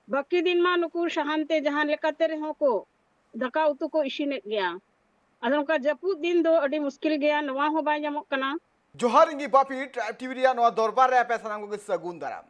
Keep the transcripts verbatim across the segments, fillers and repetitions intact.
ᱵᱟᱹᱠᱤ ᱫᱤᱱ ᱢᱟ ᱱᱩᱠᱩ ᱥᱟᱦᱟᱱ ᱛᱮ ᱡᱟᱦᱟᱸ ᱞᱮᱠᱟᱛᱮ ᱨᱮᱦᱚᱸ ᱠᱚ ᱫᱟᱠᱟ ᱩᱛᱩ ᱠᱚ ᱤᱥᱤᱱᱮᱫ ᱜᱮᱭᱟ᱾ ᱟᱫᱚ ᱱᱚᱝᱠᱟ ᱡᱟᱹᱯᱩᱫ ᱫᱤᱱ ᱫᱚ ᱟᱹᱰᱤ ᱢᱩᱥᱠᱤᱞ ᱜᱮᱭᱟ, ᱱᱚᱣᱟ ᱦᱚᱸ ᱵᱟᱭ ᱧᱟᱢᱚᱜ ᱠᱟᱱᱟ᱾ ᱡᱚᱦᱟᱨ, ᱤᱧ ᱜᱮ ᱵᱟᱯᱤ, ᱴᱨᱟᱭᱤᱵ ᱴᱤᱵᱷᱤ ᱨᱮᱭᱟᱜ ᱱᱚᱣᱟ ᱫᱚᱨᱵᱟᱨ ᱨᱮ ᱟᱯᱮ ᱥᱟᱱᱟᱢ ᱠᱚᱜᱮ ᱥᱟᱹᱜᱩᱱ ᱫᱟᱨᱟᱢ᱾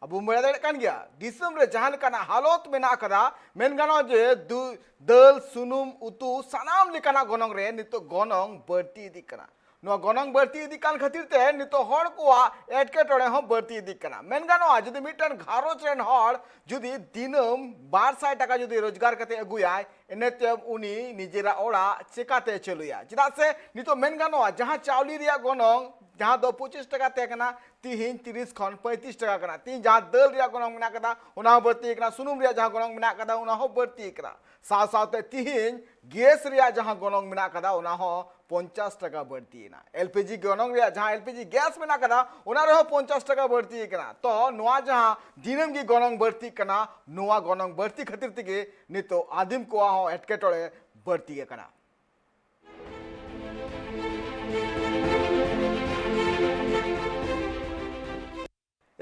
ᱟᱵᱚ ᱵᱚᱱ ᱵᱟᱲᱟᱭ ᱫᱟᱲᱮᱭᱟᱜ ᱠᱟᱱ ᱜᱮᱭᱟ, ᱫᱤᱥᱚᱢ ᱨᱮ ᱡᱟᱦᱟᱸ ᱞᱮᱠᱟᱱᱟᱜ ᱦᱟᱞᱚᱛ ᱢᱮᱱᱟᱜ ᱟᱠᱟᱫᱟ, ᱢᱮᱱ ᱜᱟᱱᱚᱜᱼᱟ ᱡᱮ ᱫᱩ-, ᱫᱟᱹᱞ, ᱥᱩᱱᱩᱢ, ᱩᱛᱩ, ᱥᱟᱱᱟᱢ ᱞᱮᱠᱟᱱᱟᱜ ᱜᱚᱱᱚᱝ ᱨᱮ ᱱᱤᱛᱚᱜ ᱜᱚᱱᱚᱝ ᱵᱟᱹᱲᱛᱤ ᱤᱫᱤᱜ ᱠᱟᱱᱟ᱾ ᱱᱚᱣᱟ ᱜᱚᱱᱚᱝ ᱵᱟᱹᱲᱛᱤ ᱤᱫᱤᱜ ᱠᱟᱱ ᱠᱷᱟᱹᱛᱤᱨ ᱛᱮ ᱱᱤᱛᱚᱜ ᱦᱚᱲ ᱠᱚᱣᱟᱜ ᱮᱴᱠᱮᱴᱚᱬᱮ ᱦᱚᱸ ᱵᱟᱹᱲᱛᱤ ᱤᱫᱤᱜ ᱠᱟᱱᱟ᱾ ᱢᱮᱱ ᱜᱟᱱᱚᱜᱼᱟ, ᱡᱩᱫᱤ ᱢᱤᱫᱴᱟᱝ ᱜᱷᱟᱨᱚᱸᱡᱽ ᱨᱮᱱ ᱦᱚᱲ ᱡᱩᱫᱤ ᱫᱤᱱᱟᱹᱢ ᱵᱟᱨ ᱥᱟᱭ ᱴᱟᱠᱟ ᱡᱩᱫᱤ ᱨᱳᱡᱽᱜᱟᱨ ᱠᱟᱛᱮ ᱟᱹᱜᱩᱭᱟᱭ, ᱤᱱᱟᱹ ᱛᱟᱭᱚᱢ ᱩᱱᱤ ᱱᱤᱡᱮᱨᱟᱜ ᱚᱲᱟᱜ ᱪᱮᱠᱟᱛᱮ ᱪᱟᱹᱞᱩᱭᱟ? ᱪᱮᱫᱟᱜ ᱥᱮ ᱱᱤᱛᱚᱜ ᱢᱮᱱ ᱜᱟᱱᱚᱜᱼᱟ, ᱡᱟᱦᱟᱸ ᱪᱟᱣᱞᱮ ᱨᱮᱭᱟᱜ ᱜᱚᱱᱚᱝ, ᱡᱟᱦᱟᱸ ᱫᱚ ᱯᱚᱸᱪᱤᱥ ᱴᱟᱠᱟ ᱛᱟᱦᱮᱸ ᱠᱟᱱᱟ, ᱛᱤᱦᱤᱧ ᱛᱤᱨᱤᱥ ᱠᱷᱚᱱ ᱯᱚᱸᱭᱛᱨᱤᱥ ᱴᱟᱠᱟ ᱠᱟᱱᱟ᱾ ᱛᱤᱦᱤᱧ ᱡᱟᱦᱟᱸ ᱫᱟᱹᱞ ᱨᱮᱭᱟᱜ ᱜᱚᱱᱚᱝ ᱢᱮᱱᱟᱜ ᱠᱟᱫᱟ, ᱚᱱᱟ ᱦᱚᱸ ᱵᱟᱹᱲᱛᱤ ᱠᱟᱱᱟ᱾ ᱥᱩᱱᱩᱢ ᱨᱮᱭᱟᱜ ᱡᱟᱦᱟᱸ ᱜᱚᱱᱚᱝ ᱢᱮᱱᱟᱜ ᱠᱟᱫᱟ, ᱚᱱᱟ ᱦᱚᱸ ᱵᱟᱹᱲᱛᱤ ᱠᱟᱱᱟ᱾ ᱥᱟᱶ ᱥᱟᱶᱛᱮ ᱛᱤᱦᱤᱧ ᱜᱮᱥ ᱨᱮᱭᱟᱜ ᱡᱟᱦᱟᱸ ᱜᱚᱱᱚᱝ ᱢᱮᱱᱟᱜ ᱠᱟᱫᱟ, ᱚᱱᱟ ᱦᱚᱸ ᱯᱚᱧᱪᱟᱥ ᱴᱟᱠᱟ ᱵᱟᱹᱲᱛᱤᱭᱮᱱᱟ᱾ ᱮᱞ ᱯᱤ ᱡᱤ ᱜᱚᱱᱚᱝ ᱨᱮᱭᱟᱜ ᱡᱟᱦᱟᱸ ᱮᱞ ᱯᱤ ᱡᱤ ᱜᱮᱥ ᱢᱮᱱᱟᱜ ᱠᱟᱫᱟ, ᱚᱱᱟ ᱨᱮᱦᱚᱸ ᱯᱚᱧᱪᱟᱥ ᱴᱟᱠᱟ ᱵᱟᱹᱲᱛᱤ ᱠᱟᱱᱟ᱾ ᱛᱚ ᱱᱚᱣᱟ ᱡᱟᱦᱟᱸ ᱫᱤᱱᱟᱹᱢ ᱜᱮ ᱜᱚᱱᱚᱝ ᱵᱟᱹᱲᱛᱤᱜ ᱠᱟᱱᱟ, ᱱᱚᱣᱟ ᱜᱚᱱᱚᱝ ᱵᱟᱹᱲᱛᱤ ᱠᱷᱟᱹᱛᱤᱨ ᱛᱮᱜᱮ ᱱᱤᱛᱚᱜ ᱟᱹᱫᱤᱢ ᱠᱚᱣᱟᱜ ᱦᱚᱸ ᱮᱴᱠᱮᱴᱚᱬᱮ ᱵᱟᱹᱲᱛᱤ ᱟᱠᱟᱱᱟ᱾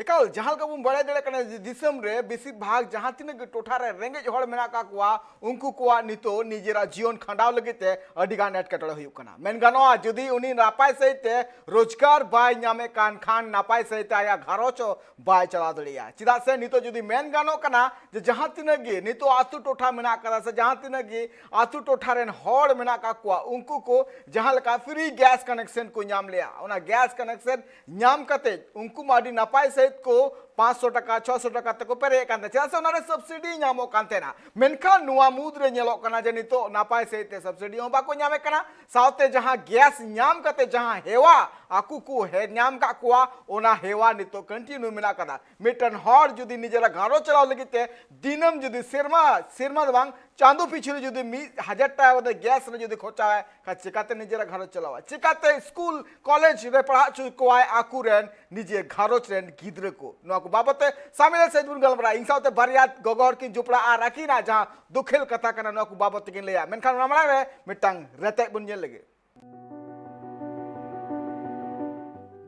ᱮᱠᱟᱞ, ᱡᱟᱦᱟᱸ ᱞᱮᱠᱟ ᱵᱚᱱ ᱵᱟᱲᱟᱭ ᱫᱟᱲᱮᱭᱟᱜ ᱠᱟᱱᱟ ᱡᱮ ᱫᱤᱥᱚᱢ ᱨᱮ ᱵᱮᱥᱤᱨ ᱵᱷᱟᱜᱽ ᱡᱟᱦᱟᱸ ᱛᱤᱱᱟᱹᱜ ᱜᱮ ᱴᱚᱴᱷᱟ ᱨᱮ ᱨᱮᱸᱜᱮᱡ ᱦᱚᱲ ᱢᱮᱱᱟᱜ ᱟᱠᱟᱫ ᱠᱚᱣᱟ, ᱩᱱᱠᱩ ᱠᱚᱣᱟᱜ ᱱᱤᱛᱚᱜ ᱱᱤᱡᱮᱨᱟᱜ ᱡᱤᱭᱚᱱ ᱠᱷᱟᱸᱰᱟᱣ ᱞᱟᱹᱜᱤᱫ ᱛᱮ ᱟᱹᱰᱤ ᱜᱟᱱ ᱮᱴᱠᱮᱴᱚᱬᱮ ᱦᱩᱭᱩᱜ ᱠᱟᱱᱟ᱾ ᱢᱮᱱ ᱜᱟᱱᱚᱜᱼᱟ, ᱡᱩᱫᱤ ᱩᱱᱤ ᱱᱟᱯᱟᱭ ᱥᱟᱺᱦᱤᱡ ᱛᱮ ᱨᱳᱡᱽᱜᱟᱨ ᱵᱟᱭ ᱧᱟᱢᱮᱫ ᱠᱟᱱ ᱠᱷᱟᱱ, ᱱᱟᱯᱟᱭ ᱥᱟᱺᱦᱤᱡ ᱛᱮ ᱟᱭᱟᱜ ᱜᱷᱟᱨᱚᱸᱡᱽ ᱦᱚᱸ ᱵᱟᱭ ᱪᱟᱞᱟᱣ ᱫᱟᱲᱮᱭᱟᱜᱼᱟ᱾ ᱪᱮᱫᱟᱜ ᱥᱮ ᱱᱤᱛᱚᱜ ᱡᱩᱫᱤ ᱢᱮᱱ ᱜᱟᱱᱚᱜ ᱠᱟᱱᱟ ᱡᱮ ᱡᱟᱦᱟᱸ ᱛᱤᱱᱟᱹᱜ ᱜᱮ ᱱᱤᱛᱚᱜ ᱟᱹᱛᱩ ᱴᱚᱴᱷᱟ ᱢᱮᱱᱟᱜ ᱟᱠᱟᱫᱟ ᱥᱮ ᱡᱟᱦᱟᱸ ᱛᱤᱱᱟᱹᱜ ᱜᱮ ᱟᱹᱛᱩ ᱴᱚᱴᱷᱟ ᱨᱮᱱ ᱦᱚᱲ ᱢᱮᱱᱟᱜ ᱟᱠᱟᱫ ᱠᱚᱣᱟ, ᱩᱱᱠᱩ ᱠᱚ ᱡᱟᱦᱟᱸ ᱞᱮᱠᱟ ᱯᱷᱨᱤ ᱜᱮᱥ ᱠᱟᱱᱮᱠᱥᱚᱱ ᱠᱚ ᱧᱟᱢ ᱞᱮᱜᱼᱟ, ᱚᱱᱟ ᱜᱮᱥ ᱠᱟᱱᱮᱠᱥᱚᱱ ᱧᱟᱢ ᱠᱟᱛᱮ ᱩᱱᱠᱩ ᱢᱟ ᱟᱹᱰᱤ ᱱᱟᱯᱟᱭ ᱥᱟᱺᱦᱤᱡ ᱠᱚ ᱯᱟᱸᱪᱥᱚ ᱴᱟᱠᱟ, ᱪᱷᱚᱥᱚ ᱴᱟᱠᱟ ᱛᱮᱠᱚ ᱯᱮᱨᱮᱡ ᱮᱫ ᱠᱟᱱ ᱛᱟᱦᱮᱸᱫ, ᱪᱮᱫᱟᱜ ᱥᱮ ᱚᱱᱟ ᱨᱮ ᱥᱟᱵᱥᱤᱰᱤ ᱧᱟᱢᱚᱜ ᱠᱟᱱ ᱛᱟᱦᱮᱱᱟ᱾ ᱢᱮᱱᱠᱷᱟᱱ ᱱᱚᱣᱟ ᱢᱩᱫᱽ ᱨᱮ ᱧᱮᱞᱚᱜ ᱠᱟᱱᱟ ᱡᱮ ᱱᱤᱛᱚᱜ ᱱᱟᱯᱟᱭ ᱥᱟᱺᱦᱤᱡ ᱛᱮ ᱥᱟᱵᱥᱤᱰᱤ ᱦᱚᱸ ᱵᱟᱠᱚ ᱧᱟᱢᱮᱫ ᱠᱟᱱᱟ, ᱥᱟᱶᱛᱮ ᱡᱟᱦᱟᱸ ᱜᱮᱥ ᱧᱟᱢ ᱠᱟᱛᱮ ᱡᱟᱦᱟᱸ ᱦᱮᱣᱟ ᱟᱠᱚ ᱠᱚ ᱦᱮ-, ᱧᱟᱢ ᱠᱟᱜ ᱠᱚᱣᱟ, ᱚᱱᱟ ᱦᱮᱣᱟ ᱱᱤᱛᱚᱜ ᱠᱚᱱᱴᱤᱱᱤᱭᱩ ᱢᱮᱱᱟᱜ ᱠᱟᱫᱟ᱾ ᱢᱤᱫᱴᱮᱱ ᱦᱚᱲ ᱡᱩᱫᱤ ᱱᱤᱡᱮᱨᱟᱜ ᱜᱷᱟᱨᱚᱸᱡᱽ ᱪᱟᱞᱟᱣ ᱞᱟᱹᱜᱤᱫ ᱛᱮ ᱫᱤᱱᱟᱹᱢ ᱡᱩᱫᱤ ᱥᱮᱨᱢᱟ, ᱥᱮᱨᱢᱟ ᱫᱚ ᱵᱟᱝ, ᱪᱟᱸᱫᱚ ᱯᱤᱪᱷᱩ ᱨᱮ ᱡᱩᱫᱤ ᱢᱤᱫ ᱦᱟᱡᱟᱨ ᱴᱟᱠᱟ ᱠᱟᱛᱮ ᱜᱮᱥ ᱨᱮ ᱡᱩᱫᱤ ᱠᱷᱚᱨᱪᱟᱭᱟ, ᱠᱷᱟᱡ ᱪᱤᱠᱟᱛᱮ ᱱᱤᱡᱮᱨᱟᱜ ᱜᱷᱟᱨᱚᱸᱡᱽ ᱪᱟᱞᱟᱣᱟ? ᱪᱤᱠᱟᱛᱮ ᱥᱠᱩᱞ ᱠᱚᱞᱮᱡᱽ ᱨᱮ ᱯᱟᱲᱦᱟᱣ ᱦᱚᱪᱚ ᱠᱚᱣᱟᱭ ᱟᱠᱚᱨᱮᱱ ᱱᱤᱡᱮ ᱜᱷᱟᱨᱚᱸᱡᱽ ᱨᱮᱱ ᱜᱤᱫᱽᱨᱟᱹ ᱠᱚ? ᱱᱚᱣᱟ ᱠᱚ ᱵᱟᱵᱚᱛ ᱛᱮ ᱥᱟᱢᱤᱞ ᱥᱟᱹᱦᱤᱡ ᱵᱚᱱ ᱜᱟᱞᱢᱟᱨᱟᱜᱼᱟ᱾ ᱤᱧ ᱥᱟᱶᱛᱮ ᱵᱟᱨᱭᱟ ᱜᱚᱜᱚ ᱦᱚᱲ ᱠᱤᱱ ᱡᱚᱯᱲᱟᱜᱼᱟ ᱟᱨ ᱟᱹᱠᱤᱱᱟᱜ ᱡᱟᱦᱟᱸ ᱫᱩᱠᱷᱮᱞ ᱠᱟᱛᱷᱟ ᱠᱟᱱᱟ, ᱱᱚᱣᱟ ᱠᱚ ᱵᱟᱵᱚᱛ ᱛᱮᱠᱤᱱ ᱞᱟᱹᱭᱟ᱾ ᱢᱮᱱᱠᱷᱟᱱ ᱚᱱᱟ ᱢᱟᱲᱟᱝ ᱨᱮ ᱢᱤᱫᱴᱟᱝ ᱨᱮᱛᱮᱫ ᱵᱚᱱ ᱧᱮᱞ ᱞᱮᱜᱮ᱾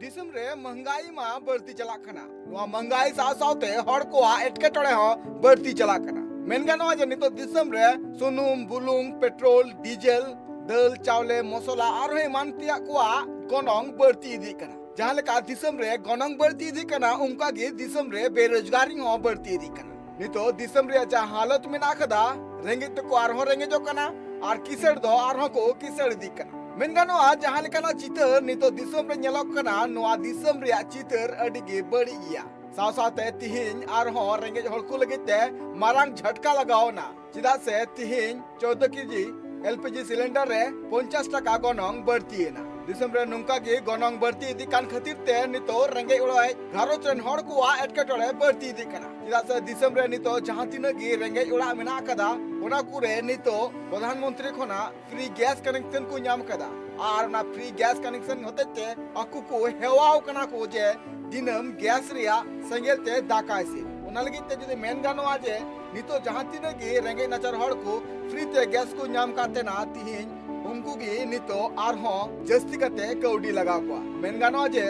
ᱫᱤᱥᱚᱢ ᱨᱮ ᱢᱚᱦᱝᱜᱟᱭ ᱢᱟ ᱵᱟᱹᱲᱛᱤ ᱪᱟᱞᱟᱜ ᱠᱟᱱᱟ᱾ ᱱᱚᱣᱟ ᱢᱚᱦᱝᱜᱟᱭ ᱥᱟᱶ ᱥᱟᱶᱛᱮ ᱦᱚᱲ ᱠᱚᱣᱟᱜ ᱮᱴᱠᱮᱴᱚᱬᱮ ᱦᱚᱸ ᱵᱟᱹᱲᱛᱤ ᱪᱟᱞᱟᱜ ᱠᱟᱱᱟ᱾ ᱢᱮᱱ ᱜᱟᱱᱚᱜᱼᱟ ᱡᱮ ᱱᱤᱛᱚᱜ ᱫᱤᱥᱚᱢ ᱨᱮ ᱥᱩᱱᱩᱢ, ᱵᱩᱞᱩᱝ, ᱯᱮᱴᱨᱳᱞ, ᱰᱤᱡᱮᱞ, ᱫᱟᱹᱞ, ᱪᱟᱣᱞᱮ, ᱢᱚᱥᱞᱟ ᱟᱨᱦᱚᱸ ᱮᱢᱟᱱ ᱛᱮᱭᱟᱜ ᱠᱚᱣᱟᱜ ᱜᱚᱱᱚᱝ ᱵᱟᱹᱲᱛᱤ ᱤᱫᱤᱜ ᱠᱟᱱᱟ᱾ ᱡᱟᱦᱟᱸ ᱞᱮᱠᱟ ᱫᱤᱥᱚᱢ ᱨᱮ ᱜᱚᱱᱚᱝ ᱵᱟᱹᱲᱛᱤ ᱤᱫᱤᱜ ᱠᱟᱱᱟ, ᱚᱱᱠᱟ ᱜᱮ ᱫᱤᱥᱚᱢ ᱨᱮ ᱵᱮᱨᱳᱡᱽᱜᱟᱨᱤ ᱦᱚᱸ ᱵᱟᱹᱲᱛᱤ ᱤᱫᱤᱜ ᱠᱟᱱᱟ᱾ ᱱᱤᱛᱚᱜ ᱫᱤᱥᱚᱢ ᱨᱮᱭᱟᱜ ᱡᱟᱦᱟᱸ ᱦᱟᱞᱚᱛ ᱢᱮᱱᱟᱜ ᱟᱠᱟᱫᱟ, ᱨᱮᱸᱜᱮᱡ ᱫᱚᱠᱚ ᱟᱨᱦᱚᱸ ᱨᱮᱸᱜᱮᱡᱚᱜ ᱠᱟᱱᱟ ᱟᱨ ᱠᱤᱥᱟᱹᱬ ᱫᱚ ᱟᱨᱦᱚᱸ ᱠᱚ ᱠᱤᱥᱟᱹᱬ ᱤᱫᱤᱜ ᱠᱟᱱᱟ᱾ ᱢᱮᱱ ᱜᱟᱱᱚᱜᱼᱟ, ᱡᱟᱦᱟᱸ ᱞᱮᱠᱟᱱᱟᱜ ᱪᱤᱛᱟᱹᱨ ᱱᱤᱛᱚᱜ ᱫᱤᱥᱚᱢ ᱨᱮ ᱧᱮᱞᱚᱜ ᱠᱟᱱᱟ, ᱱᱚᱣᱟ ᱫᱤᱥᱚᱢ ᱨᱮᱭᱟᱜ ᱪᱤᱛᱟᱹᱨ ᱟᱹᱰᱤ ᱜᱮ ᱵᱟᱹᱲᱤᱡ ᱜᱮᱭᱟ᱾ ᱥᱟᱶ ᱥᱟᱶᱛᱮ ᱛᱤᱦᱤᱧ ᱟᱨᱦᱚᱸ ᱨᱮᱸᱜᱮᱡ ᱦᱚᱲ ᱠᱚ ᱞᱟᱹᱜᱤᱫ ᱛᱮ ᱢᱟᱨᱟᱝ ᱡᱷᱟᱴᱠᱟ ᱞᱟᱜᱟᱣ ᱮᱱᱟ, ᱪᱮᱫᱟᱜ ᱥᱮ ᱛᱤᱦᱤᱧ ᱪᱳᱫᱽᱫᱳ ᱠᱮᱡᱤ ᱮᱞ ᱯᱤ ᱡᱤ ᱥᱤᱞᱤᱱᱰᱟᱨ ᱨᱮ ᱯᱚᱧᱪᱟᱥ ᱴᱟᱠᱟ ᱜᱚᱱᱚᱝ ᱵᱟᱹᱲᱛᱤ ᱮᱱᱟ᱾ ᱫᱤᱥᱚᱢ ᱨᱮ ᱱᱚᱝᱠᱟ ᱜᱮ ᱜᱚᱱᱚᱝ ᱵᱟᱹᱲᱛᱤ ᱤᱫᱤᱜ ᱠᱟᱱ ᱠᱷᱟᱹᱛᱤᱨ ᱛᱮ ᱱᱤᱛᱚᱜ ᱨᱮᱸᱜᱮᱡ ᱚᱨᱮᱡ ᱜᱷᱟᱨᱚᱸᱡᱽ ᱨᱮᱱ ᱦᱚᱲ ᱠᱚᱣᱟᱜ ᱮᱴᱠᱮᱴᱚᱬᱮ ᱵᱟᱹᱲᱛᱤ ᱤᱫᱤᱜ ᱠᱟᱱᱟ, ᱪᱮᱫᱟᱜ ᱥᱮ ᱫᱤᱥᱚᱢ ᱨᱮ ᱱᱤᱛᱚᱜ ᱡᱟᱦᱟᱸ ᱛᱤᱱᱟᱹᱜ ᱜᱮ ᱨᱮᱸᱜᱮᱡ ᱚᱲᱟᱜ ᱢᱮᱱᱟᱜ ᱟᱠᱟᱫᱟ, ᱚᱱᱟ ᱠᱚᱨᱮ ᱱᱤᱛᱚᱜ ᱯᱨᱚᱫᱷᱟᱱ ᱢᱚᱱᱛᱨᱤ ᱠᱷᱚᱱᱟᱜ ᱯᱷᱨᱤ ᱜᱮᱥ ᱠᱟᱱᱮᱠᱥᱚᱱ ᱠᱚ ᱧᱟᱢ ᱟᱠᱟᱫᱟ᱾ ᱟᱨ ᱚᱱᱟ ᱯᱷᱨᱤ ᱜᱮᱥ ᱠᱟᱱᱮᱠᱥᱚᱱ ᱦᱚᱛᱮᱡ ᱛᱮ ᱟᱠᱚ ᱠᱚ ᱦᱮᱣᱟᱣ ᱠᱟᱱᱟ ᱠᱚ ᱡᱮ ᱫᱤᱱᱟᱹᱢ ᱜᱮᱥ ᱨᱮᱭᱟᱜ ᱥᱮᱸᱜᱮᱞ ᱛᱮ ᱫᱟᱠᱟ ᱤᱥᱤᱱ᱾ ᱚᱱᱟ ᱞᱟᱹᱜᱤᱫ ᱛᱮ ᱡᱩᱫᱤ ᱢᱮᱱ ᱜᱟᱱᱚᱜᱼᱟ ᱡᱮ ᱱᱤᱛᱚᱜ ᱡᱟᱦᱟᱸ ᱛᱤᱱᱟᱹᱜ ᱜᱮ ᱨᱮᱸᱜᱮᱡ ᱱᱟᱪᱟᱨ ᱦᱚᱲ ᱠᱚ ᱯᱷᱨᱤ ᱛᱮ ᱜᱮᱥ ᱠᱚ ᱧᱟᱢ ᱠᱟᱫ ᱛᱟᱦᱮᱱᱟ, ᱛᱤᱦᱤᱧ ᱩᱱᱠᱩ ᱜᱮ ᱱᱤᱛᱚᱜ ᱟᱨᱦᱚᱸ ᱡᱟᱹᱥᱛᱤ ᱠᱟᱛᱮ ᱠᱟᱹᱣᱰᱤ ᱞᱟᱜᱟᱣ ᱠᱚᱣᱟ᱾ ᱢᱮᱱ ᱜᱟᱱᱚᱜᱼᱟ ᱡᱮ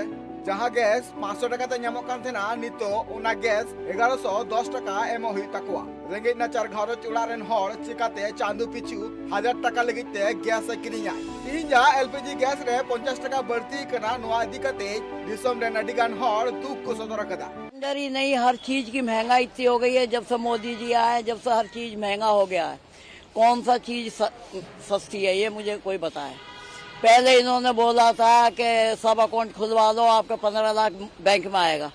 ᱡᱟᱦᱟᱸ ᱜᱮᱥ ᱯᱟᱸᱪᱥᱚ ᱴᱟᱠᱟ ᱛᱮ ᱧᱟᱢᱚᱜ ᱠᱟᱱ ᱛᱟᱦᱮᱱᱟ, ᱱᱤᱛᱚᱜ ᱚᱱᱟ ᱜᱮᱥ ᱮᱜᱟᱨᱚᱥᱚ ᱫᱚᱥ ᱴᱟᱠᱟ ᱮᱢᱚᱜ ᱦᱩᱭᱩᱜ ᱛᱟᱠᱚᱣᱟ᱾ ᱨᱮᱸᱜᱮᱡ ᱱᱟᱪᱟᱨ ᱜᱷᱟᱨᱚᱸᱡᱽ ᱚᱲᱟᱜ ᱨᱮᱱ ᱦᱚᱲ ᱪᱤᱠᱟᱛᱮ ᱪᱟᱸᱫᱚ ᱯᱤᱪᱷᱩ ᱦᱟᱡᱟᱨ ᱴᱟᱠᱟ ᱞᱟᱹᱜᱤᱫ ᱛᱮ ᱜᱮᱥ ᱮ ᱠᱤᱨᱤᱧᱟ? ᱛᱤᱦᱤᱧ ᱡᱟᱦᱟᱸ ᱮᱞ ᱯᱤ ᱡᱤ ᱜᱮᱥ ᱨᱮ ᱯᱚᱧᱪᱟᱥ ᱴᱟᱠᱟ ᱵᱟᱹᱲᱛᱤ ᱠᱟᱱᱟ, ᱱᱚᱣᱟ ᱤᱫᱤ ᱠᱟᱛᱮ ᱫᱤᱥᱚᱢ ᱨᱮᱱ ᱟᱹᱰᱤ ᱜᱟᱱ ᱦᱚᱲ ᱫᱩᱠ ᱠᱚ ᱥᱚᱫᱚᱨ ᱟᱠᱟᱫᱟ᱾ सिलेंडर ही नहीं, हर चीज की महंगाई इतनी हो गई है। जब से मोदी जी आए हैं, जब से हर चीज महंगा हो गया है। कौन सा चीज स-, सस्ती है, ये मुझे कोई बताए। पहले इन्होंने बोला था कि सब अकाउंट खुलवा लो, आपका पंद्रह लाख बैंक में आएगा।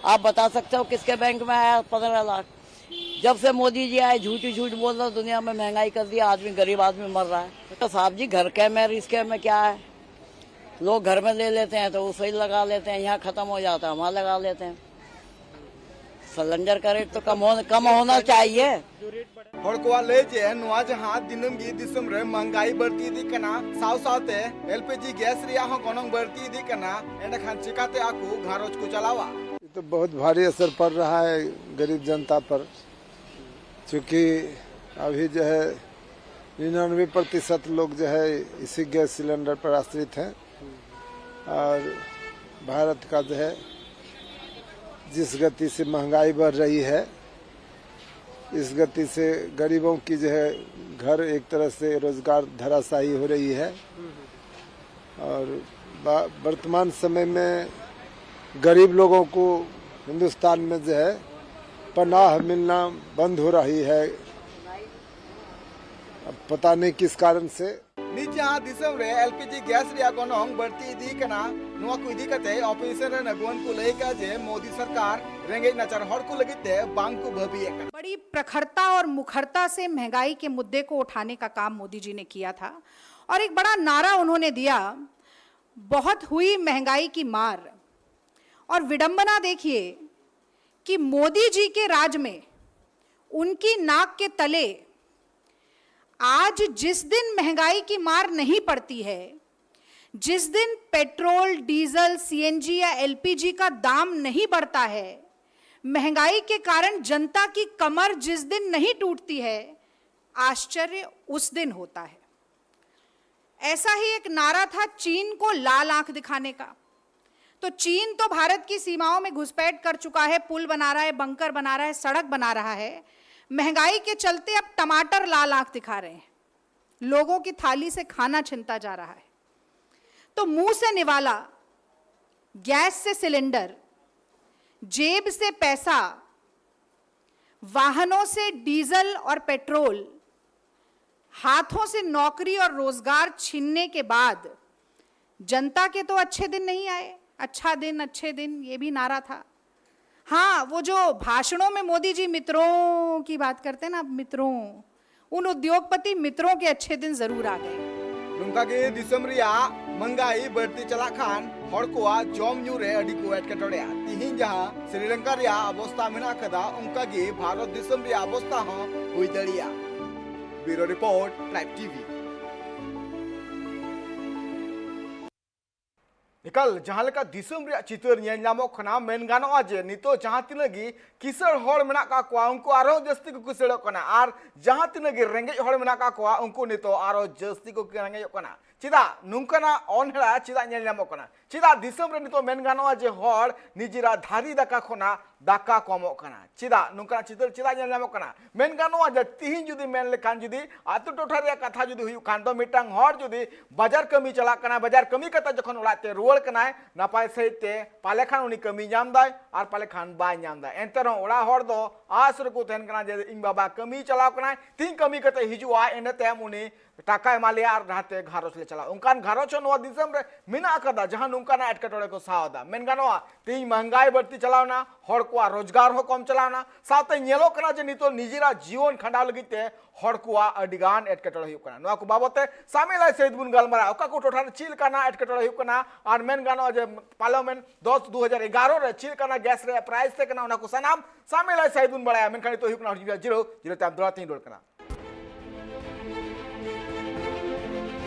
आप बता सकते हो किसके बैंक में आया पंद्रह लाख? जब से मोदी जी आए, झूठी झूठ बोल रहे, दुनिया में महंगाई कर दी, आदमी, गरीब आदमी मर रहा है। तो साहब जी, घर के में, इसके में क्या है? लोग घर में ले लेते हैं तो वो सही लगा लेते हैं, यहाँ खत्म हो जाता है, वहाँ लगा लेते हैं। सिलेंडर का रेट तो कम हो, कम होना चाहिए। ᱦᱚᱲ ᱠᱚᱣᱟᱜ ᱞᱟᱹᱭ ᱡᱮ ᱱᱚᱣᱟ ᱡᱟᱦᱟᱸ ᱫᱤᱱᱟᱹᱢ ᱜᱮ ᱫᱤᱥᱚᱢ ᱨᱮ ᱢᱚᱦᱝᱜᱟᱭ ᱵᱟᱹᱲᱛᱤ ᱤᱫᱤᱜ ᱠᱟᱱᱟ, ᱥᱟᱶ ᱥᱟᱶᱛᱮ ᱮᱞ ᱯᱤ ᱡᱤ ᱜᱮᱥ ᱨᱮᱭᱟᱜ ᱦᱚᱸ ᱜᱚᱱᱚᱝ ᱵᱟᱹᱲᱛᱤ ᱤᱫᱤᱜ ᱠᱟᱱᱟ, ᱮᱸᱰᱮᱠᱷᱟᱱ ᱪᱤᱠᱟᱛᱮ ᱟᱠᱚ ᱜᱷᱟᱨᱚᱸᱡᱽ ᱠᱚ ᱪᱟᱞᱟᱣᱟ? ये तो बहुत भारी असर पड़ रहा है गरीब जनता पर, क्योंकि अभी जो है निन्यानवे प्रतिशत लोग जो है इसी गैस सिलेंडर पर आश्रित हैं। और भारत का जो है, जिस गति से महंगाई बढ़ रही है, इस गति से गरीबों की जो है, घर एक तरह से रोजगार धराशायी हो रही है। और बा- वर्तमान समय में गरीब लोगों को हिंदुस्तान में जो है, पनाह मिलना बंद हो रही है। अब पता नहीं किस कारण से। ᱱᱤᱛ ᱡᱟᱦᱟᱸ ᱫᱤᱥᱚᱢ ᱨᱮ ᱮᱞ ᱯᱤ ᱡᱤ ᱜᱮᱥ ᱨᱮᱭᱟᱜ ᱜᱚᱱᱚᱝ ᱵᱟᱹᱲᱛᱤ ᱤᱫᱤ ᱠᱟᱱᱟ, ᱱᱚᱣᱟ ᱠᱚ ᱤᱫᱤ ᱠᱟᱛᱮ ᱚᱯᱳᱡᱤᱥᱚᱱ ᱨᱮᱱ ᱟᱹᱜᱩᱣᱟᱹᱱ ᱠᱚ ᱞᱟᱹᱭ ᱠᱟᱜᱼᱟ ᱡᱮ ᱢᱳᱫᱤ ᱥᱚᱨᱠᱟᱨ ᱨᱮᱸᱜᱮᱡ ᱱᱟᱪᱟᱨ ᱦᱚᱲ ᱠᱚ ᱞᱟᱹᱜᱤᱫ ᱛᱮ ᱵᱟᱝ ᱠᱚ ᱵᱷᱟᱹᱵᱤᱭᱮᱫ ᱠᱟᱱᱟ᱾ बड़ी प्रखरता और मुखरता से महंगाई के मुद्दे को उठाने का काम मोदी जी ने किया था और एक बड़ा नारा उन्होंने दिया, बहुत हुई महंगाई की मार। और विडंबना देखिए कि मोदी जी के राज में उनकी नाक के तले आज जिस दिन महंगाई की मार नहीं पड़ती है, जिस दिन पेट्रोल, डीजल, सीएनजी या एलपीजी का दाम नहीं बढ़ता है, महंगाई के कारण जनता की कमर जिस दिन नहीं टूटती है, आश्चर्य उस दिन होता है। ऐसा ही एक नारा था चीन को लाल आंख दिखाने का। तो चीन तो भारत की सीमाओं में घुसपैठ कर चुका है, पुल बना रहा है, बंकर बना रहा है, सड़क बना रहा है। महंगाई के चलते अब टमाटर लाल आंख दिखा रहे हैं, लोगों की थाली से खाना छिनता जा रहा है। तो मुंह से निवाला, गैस से सिलेंडर, जेब से पैसा, वाहनों से डीजल और पेट्रोल, हाथों से नौकरी और रोजगार छीनने के बाद जनता के तो अच्छे दिन नहीं आए। अच्छा दिन, अच्छे दिन, ये भी नारा था। हाँ, वो जो भाषणों में मोदी जी मित्रों की बात करते हैं ना, मित्रों, उन उद्योगपति मित्रों के अच्छे दिन जरूर आ गए। ᱱᱚᱝᱠᱟ ᱜᱮ ᱫᱤᱥᱚᱢ ᱨᱮᱭᱟᱜ ᱢᱚᱦᱝᱜᱟᱭ ᱵᱟᱹᱲᱛᱤ ᱪᱟᱞᱟᱜ ᱠᱷᱟᱱ ᱦᱚᱲ ᱠᱚᱣᱟᱜ ᱡᱚᱢ ᱧᱩ ᱨᱮ ᱟᱹᱰᱤ ᱠᱚ ᱮᱴᱠᱮᱴᱚᱬᱮᱜᱼᱟ᱾ ᱛᱤᱦᱤᱧ ᱡᱟᱦᱟᱸ ᱥᱨᱤᱞᱚᱝᱠᱟ ᱨᱮᱭᱟᱜ ᱚᱵᱚᱥᱛᱟ ᱢᱮᱱᱟᱜ ᱟᱠᱟᱫᱟ, ᱚᱱᱠᱟ ᱜᱮ ᱵᱷᱟᱨᱚᱛ ᱫᱤᱥᱚᱢ ᱨᱮᱭᱟᱜ ᱚᱵᱚᱥᱛᱟ ᱦᱚᱸ ᱦᱩᱭ ᱫᱟᱲᱮᱭᱟᱜᱼᱟ᱾ ᱵᱤᱭᱩᱨᱳ ᱨᱤᱯᱳᱨᱴ, ᱴᱨᱟᱭᱤᱵᱽ ᱴᱤᱵᱷᱤ᱾ ᱮᱠᱟᱞ, ᱡᱟᱦᱟᱸ ᱞᱮᱠᱟ ᱫᱤᱥᱚᱢ ᱨᱮᱭᱟᱜ ᱪᱤᱛᱟᱹᱨ ᱧᱮᱞ ᱧᱟᱢᱚᱜ ᱠᱟᱱᱟ, ᱢᱮᱱ ᱜᱟᱱᱚᱜᱼᱟ ᱡᱮ ᱱᱤᱛᱚᱜ ᱡᱟᱦᱟᱸ ᱛᱤᱱᱟᱹᱜ ᱜᱮ ᱠᱤᱥᱟᱹᱬ ᱦᱚᱲ ᱢᱮᱱᱟᱜ ᱠᱟᱜ ᱠᱚᱣᱟ, ᱩᱱᱠᱩ ᱟᱨᱦᱚᱸ ᱡᱟᱹᱥᱛᱤ ᱠᱚ ᱠᱤᱥᱟᱹᱬᱚᱜ ᱠᱟᱱᱟ, ᱟᱨ ᱡᱟᱦᱟᱸ ᱛᱤᱱᱟᱹᱜ ᱜᱮ ᱨᱮᱸᱜᱮᱡ ᱦᱚᱲ ᱢᱮᱱᱟᱜ ᱠᱟᱜ ᱠᱚᱣᱟ, ᱩᱱᱠᱩ ᱱᱤᱛᱚᱜ ᱟᱨᱦᱚᱸ ᱡᱟᱹᱥᱛᱤ ᱠᱚ ᱨᱮᱸᱜᱮᱡᱚᱜ ᱠᱟᱱᱟ᱾ ᱪᱮᱫᱟᱜ ᱱᱚᱝᱠᱟᱱᱟᱜ ᱚᱱᱦᱮᱲᱟ ᱪᱮᱫᱟᱜ ᱧᱮᱞ ᱧᱟᱢᱚᱜ ᱠᱟᱱᱟ? ᱪᱮᱫᱟᱜ ᱫᱤᱥᱚᱢ ᱨᱮ ᱱᱤᱛᱚᱜ ᱢᱮᱱ ᱜᱟᱱᱚᱜᱼᱟ ᱡᱮ ᱦᱚᱲ ᱱᱤᱡᱮᱨᱟᱜ ᱛᱷᱟᱹᱨᱤ ᱫᱟᱠᱟ ᱠᱷᱚᱱᱟᱜ ᱫᱟᱠᱟ ᱠᱚᱢᱚᱜ ᱠᱟᱱᱟ? ᱪᱮᱫᱟᱜ ᱱᱚᱝᱠᱟᱱᱟᱜ ᱪᱤᱛᱟᱹᱨ ᱪᱮᱫᱟᱜ ᱧᱮᱞ ᱧᱟᱢᱚᱜ ᱠᱟᱱᱟ? ᱢᱮᱱ ᱜᱟᱱᱚᱜᱼᱟ ᱡᱮ ᱛᱤᱦᱤᱧ ᱡᱩᱫᱤ ᱢᱮᱱ ᱞᱮᱠᱷᱟᱱ, ᱡᱩᱫᱤ ᱟᱹᱛᱩ ᱴᱚᱴᱷᱟ ᱨᱮᱭᱟᱜ ᱠᱟᱛᱷᱟ ᱡᱩᱫᱤ ᱦᱩᱭᱩᱜ ᱠᱷᱟᱱ ᱫᱚ, ᱢᱤᱫᱴᱟᱝ ᱦᱚᱲ ᱡᱩᱫᱤ ᱵᱟᱡᱟᱨ ᱠᱟᱹᱢᱤ ᱪᱟᱞᱟᱜ ᱠᱟᱱᱟ, ᱵᱟᱡᱟᱨ ᱠᱟᱹᱢᱤ ᱠᱟᱛᱮ ᱡᱚᱠᱷᱚᱱ ᱚᱲᱟᱜ ᱛᱮ ᱨᱩᱣᱟᱹᱲ ᱠᱟᱱᱟᱭ ᱱᱟᱯᱟᱭ ᱥᱟᱺᱦᱤᱡ ᱛᱮ, ᱯᱟᱞᱮ ᱠᱷᱟᱱ ᱩᱱᱤ ᱠᱟᱹᱢᱤ ᱧᱟᱢ ᱫᱟᱭ ᱟᱨ ᱯᱟᱞᱮ ᱠᱷᱟᱱ ᱵᱟᱭ ᱧᱟᱢ ᱫᱟ᱾ ᱮᱱᱛᱮ ᱨᱮᱦᱚᱸ ᱚᱲᱟᱜ ᱦᱚᱲ ᱫᱚ ᱟᱥ ᱨᱮᱠᱚ ᱛᱟᱦᱮᱱ ᱠᱟᱱᱟ ᱡᱮ ᱤᱧ ᱵᱟᱵᱟ ᱠᱟᱹᱢᱤ ᱪᱟᱞᱟᱣ ᱠᱟᱱᱟᱭ, ᱛᱤᱦᱤᱧ ᱠᱟᱹᱢᱤ ᱠᱟᱛᱮ ᱦᱤᱡᱩᱜᱼᱟ, ᱤᱱᱟᱹ ᱛᱟᱭᱚᱢ ᱩᱱᱤ ᱴᱟᱠᱟᱭ ᱮᱢᱟ ᱞᱮᱭᱟ ᱟᱨ ᱡᱟᱦᱟᱸᱛᱮ ᱜᱷᱟᱨᱚᱸᱡᱽ ᱞᱮ ᱪᱟᱞᱟᱣ᱾ ᱚᱱᱠᱟᱱ ᱜᱷᱟᱨᱚᱸᱡᱽ ᱦᱚᱸ ᱱᱚᱣᱟ ᱫᱤᱥᱚᱢ ᱨᱮ ᱢᱮᱱᱟᱜ ᱟᱠᱟᱫᱟ, ᱡᱟᱦᱟᱸ ᱱᱚᱝᱠᱟᱱᱟᱜ ᱮᱴᱠᱮᱴᱚᱬᱮ ᱠᱚ ᱥᱟᱦᱟᱣ ᱮᱫᱟ᱾ ᱢᱮᱱ ᱜᱟᱱᱚᱜᱼᱟ, ᱛᱮᱦᱮᱧ ᱢᱚᱦᱝᱜᱟᱭ ᱵᱟᱹᱲᱛᱤ ᱪᱟᱞᱟᱣᱱᱟ, ᱦᱚᱲ ᱠᱚᱣᱟᱜ ᱨᱳᱡᱽᱜᱟᱨ ᱦᱚᱸ ᱠᱚᱢ ᱪᱟᱞᱟᱣᱱᱟ, ᱥᱟᱶᱛᱮ ᱧᱮᱞᱚᱜ ᱠᱟᱱᱟ ᱡᱮ ᱱᱤᱛᱚᱜ ᱱᱤᱡᱮᱨᱟᱜ ᱡᱤᱭᱚᱱ ᱠᱷᱟᱸᱰᱟᱣ ᱞᱟᱹᱜᱤᱫ ᱛᱮ ᱦᱚᱲ ᱠᱚᱣᱟᱜ ᱟᱹᱰᱤ ᱜᱟᱱ ᱮᱴᱠᱮᱴᱚᱬᱮ ᱦᱩᱭᱩᱜ ᱠᱟᱱᱟ᱾ ᱱᱚᱣᱟ ᱠᱚ ᱵᱟᱵᱚᱛ ᱛᱮ ᱥᱟᱢᱮᱞᱟᱭ ᱥᱟᱹᱦᱤᱡ ᱵᱚᱱ ᱜᱟᱞᱢᱟᱨᱟᱜᱼᱟ, ᱚᱠᱟ ᱠᱚ ᱴᱚᱴᱷᱟ ᱨᱮ ᱪᱮᱫ ᱞᱮᱠᱟᱱᱟᱜ ᱮᱴᱠᱮᱴᱚᱬᱮ ᱦᱩᱭᱩᱜ ᱠᱟᱱᱟ, ᱟᱨ ᱢᱮᱱ ᱜᱟᱱᱚᱜᱼᱟ ᱡᱮ ᱯᱟᱨᱞᱟᱢᱮᱱᱴ ᱫᱚᱥ ᱫᱩ ᱦᱟᱡᱟᱨ ᱮᱜᱟᱨᱚ ᱨᱮ ᱪᱮᱫ ᱞᱮᱠᱟᱱᱟᱜ ᱜᱮᱥ ᱨᱮᱭᱟᱜ ᱯᱨᱟᱭᱤᱥ ᱛᱟᱦᱮᱸ ᱠᱟᱱᱟ, ᱚᱱᱟ ᱠᱚ ᱥᱟᱱᱟᱢ ᱥᱟᱢᱮᱞᱟᱭ ᱥᱟᱹᱦᱤᱡ ᱵᱚᱱ ᱵᱟᱲᱟᱭᱟ᱾ ᱢᱮᱱᱠᱷᱟᱱ ᱱᱤᱛᱚᱜ ᱦᱩᱭᱩᱜ ᱠᱟᱱᱟ ᱦᱩᱰᱤᱧ ᱡᱤᱨᱟᱹᱣ, ᱡᱤᱨᱟᱹᱣ ᱛᱟᱭᱚᱢ ᱫᱚᱦᱲᱟ ᱛᱮᱧ ᱨᱩᱣᱟᱹᱲ ᱠᱟᱱᱟ᱾